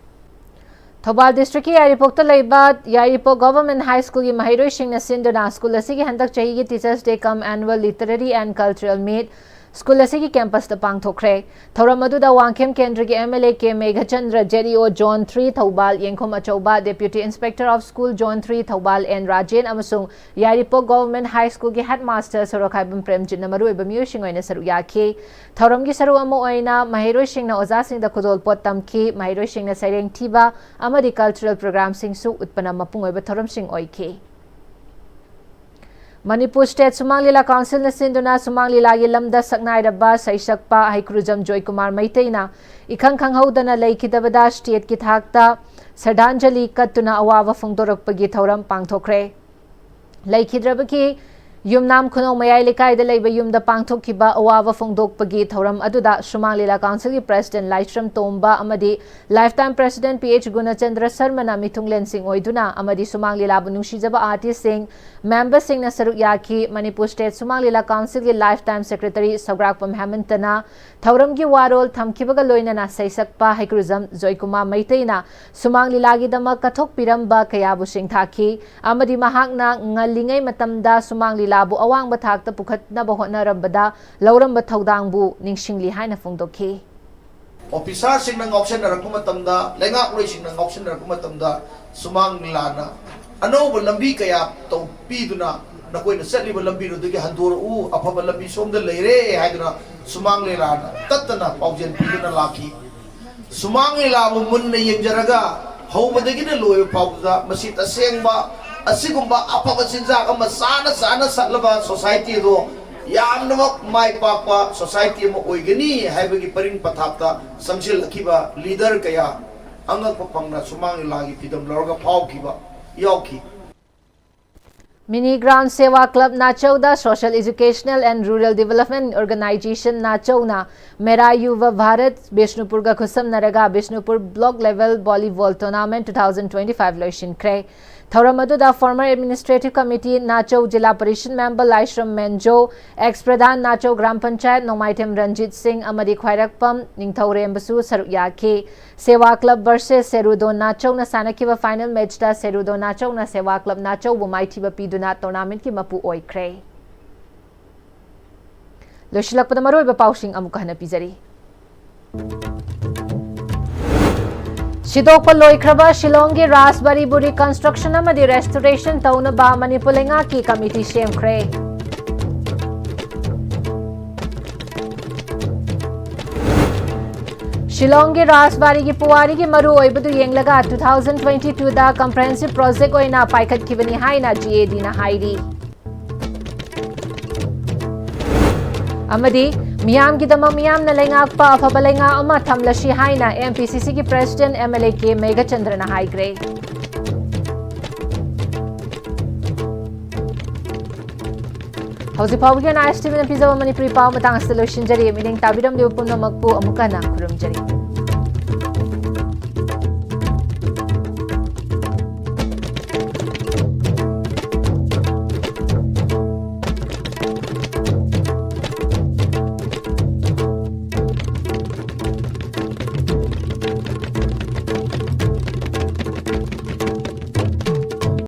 ꯊꯧꯕꯥꯜ ꯗꯤꯁꯇ꯭ꯔꯤꯛꯀꯤ ꯌꯥꯏꯔꯤꯄꯣꯛꯇ ꯂꯩꯕ ꯌꯥꯏꯔꯤꯄꯣꯛ ꯒꯚꯔꯟꯃꯦꯟꯠ ꯍꯥꯏ ꯁ꯭ꯀꯨꯜꯒꯤ ꯃꯍꯩꯔꯣꯏꯁꯤꯡꯅ ꯁꯤꯟꯗꯨꯅ ꯁ꯭ꯀꯨꯜ ꯑꯁꯤꯒꯤ ꯍꯟꯗꯛ ꯆꯍꯤꯒꯤ Teachers' Day cum Annual Literary and Cultural Meet school ꯑꯁꯤꯒꯤ ꯀꯦꯝꯄꯁꯇ ꯄꯥꯡꯊꯣꯛꯈ꯭ꯔꯦ꯫ ꯊꯧꯔꯝ ꯑꯗꯨꯗ ꯋꯥꯡꯈꯦꯝ ꯀꯦꯟꯗ꯭ꯔꯒꯤ M L A K Meghachandra, Z E O zone three Thoubal ꯌꯦꯡꯈꯣꯝ ꯑꯆꯧꯕ, deputy inspector of school zone three Thoubal N Rajen ꯑꯃꯁꯨꯡ ꯌꯥꯏꯔꯤꯄꯣꯛ ꯒꯚꯔꯟꯃꯦꯟꯠ ꯍꯥꯏ ꯁ꯭ꯀꯨꯜꯒꯤ ꯍꯦꯗꯃꯥꯁꯇꯔ ꯁꯣꯔꯣꯛꯈꯥꯏꯕꯝ ꯄ꯭ꯔꯦꯝꯖꯤꯠꯅ ꯃꯔꯨꯑꯣꯏꯕ ꯃꯤꯑꯣꯏꯁꯤꯡ ꯑꯣꯏꯅ ꯁꯔꯨꯛ ꯌꯥꯈꯤ꯫ ꯊꯧꯔꯝꯒꯤ ꯁꯔꯨꯛ ꯑꯃ ꯑꯣꯏꯅ ꯃꯍꯩꯔꯣꯏꯁꯤꯡꯅ ꯑꯣꯖꯥꯁꯤꯡꯗ ꯈꯨꯗꯣꯜꯄꯣꯠ ꯇꯝꯈꯤ꯫ ꯃꯍꯩꯔꯣꯏꯁꯤꯡꯅ ꯁꯩꯔꯦꯡ ꯊꯤꯕ ꯑꯃꯗꯤ ꯀꯜꯆꯔꯦꯜ ꯄ꯭ꯔꯣꯒ꯭ꯔꯥꯝꯁꯤꯡꯁꯨ ꯎꯠꯄꯅ ꯃꯄꯨꯡ ꯑꯣꯏꯕ ꯊꯧꯔꯝꯁꯤꯡ ꯑꯣꯏꯈꯤ꯫ ꯃꯅꯤꯄꯨꯔ ꯁ꯭ꯇꯦꯠ ꯁꯨꯃꯥꯡ ꯂꯤꯂꯥ ꯀꯥꯎꯟꯁꯤꯜꯅ ꯁꯤꯟꯗꯨꯅ ꯁꯨꯃꯥꯡ ꯂꯤꯂꯥꯒꯤ ꯂꯝꯗ ꯁꯛꯅꯥꯏꯔꯕ ꯁꯩꯁꯛꯄ ꯍꯩꯀ꯭ꯔꯨꯖꯝ ꯖꯣꯏꯀꯨꯃꯥꯔ ꯃꯩꯇꯩꯅ ꯏꯈꯪ ꯈꯪꯍꯧꯗꯅ ꯂꯩꯈꯤꯗꯕꯗ ꯁ꯭ꯇꯦꯠꯀꯤ ꯊꯥꯛꯇ ꯁ꯭ꯔꯗꯥꯟꯖꯂꯤ ꯀꯠꯇꯨꯅ ꯑꯋꯥꯕ ꯐꯣꯡꯗꯣꯔꯛꯄꯒꯤ ꯊꯧꯔꯝ ꯄꯥꯡꯊꯣꯛꯈ꯭ꯔꯦ꯫ ꯂꯩꯈꯤꯗ꯭ꯔꯕꯒꯤ ꯌꯨꯝꯅꯥꯝ ꯈꯨꯅꯧ ꯃꯌꯥꯏ ꯂꯩꯀꯥꯏꯗ ꯂꯩꯕ ꯌꯨꯝꯗ ꯄꯥꯡꯊꯣꯛꯈꯤꯕ ꯑꯋꯥꯕ ꯐꯣꯡꯗꯣꯛꯄꯒꯤ ꯊꯧꯔꯝ ꯑꯗꯨꯗ ꯁꯨꯃꯥꯡ ꯂꯤꯂꯥ ꯀꯥꯎꯟꯁꯤꯜꯒꯤ ꯄ꯭ꯔꯦꯁꯤꯗꯦꯟꯠ ꯂꯥꯏꯁ꯭ꯔꯝ ꯇꯣꯝꯕ ꯑꯃꯗꯤ ꯂꯥꯏꯐꯇꯥꯏꯝ ꯄ꯭ꯔꯦꯁꯤꯗꯦꯟꯠ ꯄꯤ ꯑꯩꯆ ꯒꯨꯅꯆꯟꯗ꯭ꯔ ꯁꯔꯃꯅ ꯃꯤꯊꯨꯡꯂꯦꯟꯁꯤꯡ ꯑꯣꯏꯗꯨꯅ ꯑꯃꯗꯤ ꯁꯨꯃꯥꯡ ꯂꯤꯂꯥꯕꯨ ꯅꯨꯡꯁꯤꯖꯕ ꯑꯥꯔꯇꯤꯁ꯭ꯠꯁꯤꯡ, ꯃꯦꯝꯕꯔꯁꯤꯡꯅ ꯁꯔꯨꯛ ꯌꯥꯈꯤ꯫ ꯃꯅꯤꯄꯨꯔ ꯁ꯭ꯇꯦꯠ ꯁꯨꯃꯥꯡ ꯂꯤꯂꯥ ꯀꯥꯎꯟꯁꯤꯜꯒꯤ ꯂꯥꯏꯐꯇꯥꯏꯝ ꯁꯦꯀ꯭ꯔꯦꯇꯔꯤ ꯁꯧꯒ꯭ꯔꯥꯛꯄꯝ ꯍꯦꯃꯟꯇꯅ ꯊꯧꯔꯝꯒꯤ ꯋꯥꯔꯣꯜ ꯊꯝꯈꯤꯕꯒ ꯂꯣꯏꯅꯅ ꯁꯩꯁꯛꯄ ꯍꯩꯀ꯭ꯔꯨꯖꯝ ꯖꯣꯏꯀꯨꯃꯥꯔ ꯃꯩꯇꯩꯅ ꯁꯨꯃꯥꯡ ꯂꯤꯂꯥꯒꯤꯗꯃꯛ ꯀꯠꯊꯣꯛꯄꯤꯔꯝꯕ ꯀꯌꯥꯕꯨ ꯁꯤꯡꯊꯥꯈꯤ ꯑꯃꯗꯤ ꯃꯍꯥꯛꯅ ꯉꯜꯂꯤꯉꯩ ꯃꯇꯝꯗ ꯁꯨꯃꯥꯡ ꯂꯤꯂꯥ ꯂꯥꯕꯨ ꯑꯋꯥꯡꯕ ꯊꯥꯛꯇ ꯄꯨꯈꯠꯅꯕ ꯍꯣꯠꯅꯔꯝꯕꯗ ꯂꯧꯔꯝꯕ ꯊꯧꯗꯥꯡꯕꯨ ꯅꯤꯡꯁꯤꯡꯂꯤ ꯍꯥꯏꯅ ꯐꯣꯡꯗꯣꯛꯈꯤ꯫ ꯑꯣꯐꯤꯁꯥꯔꯁꯤꯡꯅ ꯉꯥꯎꯁꯟꯅꯔꯛꯄ ꯃꯇꯝꯗ, ꯂꯩꯉꯥꯛꯂꯣꯏꯁꯤꯡꯅ ꯉꯥꯎꯁꯟꯅꯔꯛꯄ ꯃꯇꯝꯗ, ꯁꯨꯃꯥꯡ ꯂꯤꯂꯥꯅ ꯑꯅꯧꯕ ꯂꯝꯕꯤ ꯀꯌꯥ ꯇꯧ ꯄꯤꯗꯨꯅ, "ꯅꯈꯣꯏꯅ ꯆꯠꯂꯤꯕ ꯂꯝꯕꯤꯗꯨꯗꯒꯤ ꯍꯟꯗꯣꯔꯛꯎ, ꯑꯐꯕ ꯂꯝꯕꯤ ꯁꯣꯝꯗ ꯂꯩꯔꯦ" ꯍꯥꯏꯗꯨꯅ ꯁꯨꯃꯥꯡ ꯂꯤꯂꯥꯅ ꯇꯠꯇꯅ ꯄꯥꯎꯖꯦꯜ ꯄꯤꯗꯨꯅ ꯂꯥꯛꯈꯤ꯫ ꯁꯨꯃꯥꯡ ꯂꯤꯂꯥꯕꯨ ꯃꯨꯟꯅ ꯌꯦꯡꯖꯔꯒ, ꯍꯧꯕꯗꯒꯤꯅ ꯂꯣꯏꯕ ꯐꯥꯎꯕꯗ ꯃꯁꯤ ꯇꯁꯦꯡꯕ ꯑꯁꯤꯒꯨꯝꯕ ꯑꯐꯕ ꯆꯤꯟꯖꯥꯛ ꯑꯃ ꯆꯥꯅ ꯆꯥꯅ ꯆꯠꯂꯕ ꯁꯣꯁꯥꯏꯇꯤ ꯑꯗꯣ ꯌꯥꯝꯅꯃꯛ ꯃꯥꯏ ꯄꯥꯛꯄ ꯁꯣꯁꯥꯏꯇꯤ ꯑꯃ ꯑꯣꯏꯒꯅꯤ ꯍꯥꯏꯕꯒꯤ ꯄꯔꯤꯡ ꯄꯊꯥꯞꯇ ꯆꯪꯁꯤꯜꯂꯛꯈꯤꯕ ꯂꯤꯗꯔ ꯀꯌꯥ ꯑꯉꯛꯄ ꯐꯪꯅ ꯁꯨꯃꯥꯡ ꯂꯤꯂꯥꯒꯤ ꯐꯤꯗꯝ ꯂꯧꯔꯒ ꯐꯥꯎꯈꯤꯕ ꯌꯥꯎꯈꯤ꯫ Mini Ground Seva Club ꯅꯥꯆꯧꯗ Social Educational and Rural Development Organization ꯅꯥꯆꯧꯅ ꯃꯦꯔꯥ Yuva Bharat ꯕꯤꯁꯅꯨꯄꯨꯔꯒ ꯈꯨꯠꯁꯝꯅꯔꯒ Bishnupur Block Level Volleyball Tournament two thousand twenty five ꯂꯣꯏꯁꯤꯟꯈ꯭ꯔꯦ꯫ ꯊꯧꯔꯝ ꯑꯗꯨꯗ former Administrative Committee ꯅꯥꯆꯧ, ꯖꯤꯂꯥ ꯄꯔꯤꯁꯗ member ꯂꯥꯏꯁ꯭ꯔꯝ ꯃꯦꯟꯖꯣ, ex ꯄ꯭ꯔꯙꯥꯟ ꯅꯥꯆꯧ ꯒ꯭ꯔꯥꯝ ꯄꯟꯆꯥꯌꯠ ꯅꯣꯡꯃꯥꯏꯊꯦꯝ ꯔꯟꯖꯤꯠ ꯁꯤꯡ ꯑꯃꯗꯤ ꯈ꯭ꯋꯥꯏꯔꯥꯛꯄꯝ ꯅꯤꯡꯊꯧꯔꯦꯝꯕꯁꯨ ꯁꯔꯨꯛ ꯌꯥꯈꯤ꯫ Seva Club versus ꯁꯦꯔꯨꯗꯣꯟ ꯅꯥꯆꯧꯅ ꯁꯥꯟꯅꯈꯤꯕ final matchꯇ ꯁꯦꯔꯨꯗꯣꯟ ꯅꯥꯆꯧꯅ Seva Club ꯅꯥꯆꯧꯕꯨ ꯃꯥꯏꯊꯤꯕ ꯄꯤꯗꯨꯅ tournamentꯀꯤ ꯃꯄꯨ ꯑꯣꯏꯈ꯭ꯔꯦ꯫ ꯂꯣꯏꯁꯤꯜꯂꯛꯄꯗ ꯃꯔꯨꯑꯣꯏꯕ ꯄꯥꯎꯁꯤꯡ ꯑꯃꯨꯛꯀ ꯍꯟꯅ ꯄꯤꯖꯔꯤ꯫ ꯁꯤꯗꯣꯛꯄ ꯂꯣꯏꯈ꯭ꯔꯕ ꯁꯤꯂꯣꯡꯒꯤ ꯔꯥꯖꯕꯥꯔꯤꯕꯨ reconstruction ꯑꯃꯗꯤ restoration ꯇꯧꯅꯕ ꯃꯅꯤꯄꯨꯔ ꯂꯩꯉꯥꯛꯀꯤ committee ꯁꯦꯝꯈ꯭ꯔꯦ꯫ ꯁꯤꯂꯣꯡꯒꯤ ꯔꯥꯖꯕꯥꯔꯤꯒꯤ ꯄꯨꯋꯥꯔꯤꯒꯤ ꯃꯔꯨ ꯑꯣꯏꯕꯗꯨ ꯌꯦꯡꯂꯒ two thousand twenty twoꯗ comprehensive project ꯑꯣꯏꯅ ꯄꯥꯏꯈꯠꯈꯤꯕꯅꯤ ꯍꯥꯏꯅ GADꯅ ꯍꯥꯏꯔꯤ꯫ ꯑꯃꯗꯤ ꯃꯤꯌꯥꯝꯒꯤꯗꯃꯛ ꯃꯤꯌꯥꯝꯅ ꯂꯩꯉꯥꯛꯄ ꯑꯐꯕ ꯂꯩꯉꯥꯛ ꯑꯃ ꯊꯝꯂꯁꯤ ꯍꯥꯏꯅ MPCCꯒꯤ president MLA K ꯃꯦꯘꯆꯟꯗ꯭ꯔꯅ ꯍꯥꯏꯈ꯭ꯔꯦ꯫ ꯍꯧꯖꯤꯛ ꯐꯥꯎꯕꯒꯤ ꯑꯣꯏꯅ ISTVꯅ ꯄꯤꯖꯕ ꯃꯅꯤꯄꯨꯔꯤ ꯄꯥꯎ ꯃꯇꯥꯡ ꯑꯁꯤꯗ ꯂꯣꯏꯁꯤꯟꯖꯔꯤ꯫ ꯃꯤꯠꯌꯦꯡ ꯇꯥꯕꯤꯔꯝꯂꯤꯕ ꯄꯨꯝꯅꯃꯛꯄꯨ ꯑꯃꯨꯛ ꯍꯟꯅ ꯈꯨꯔꯨꯝꯖꯔꯤ꯫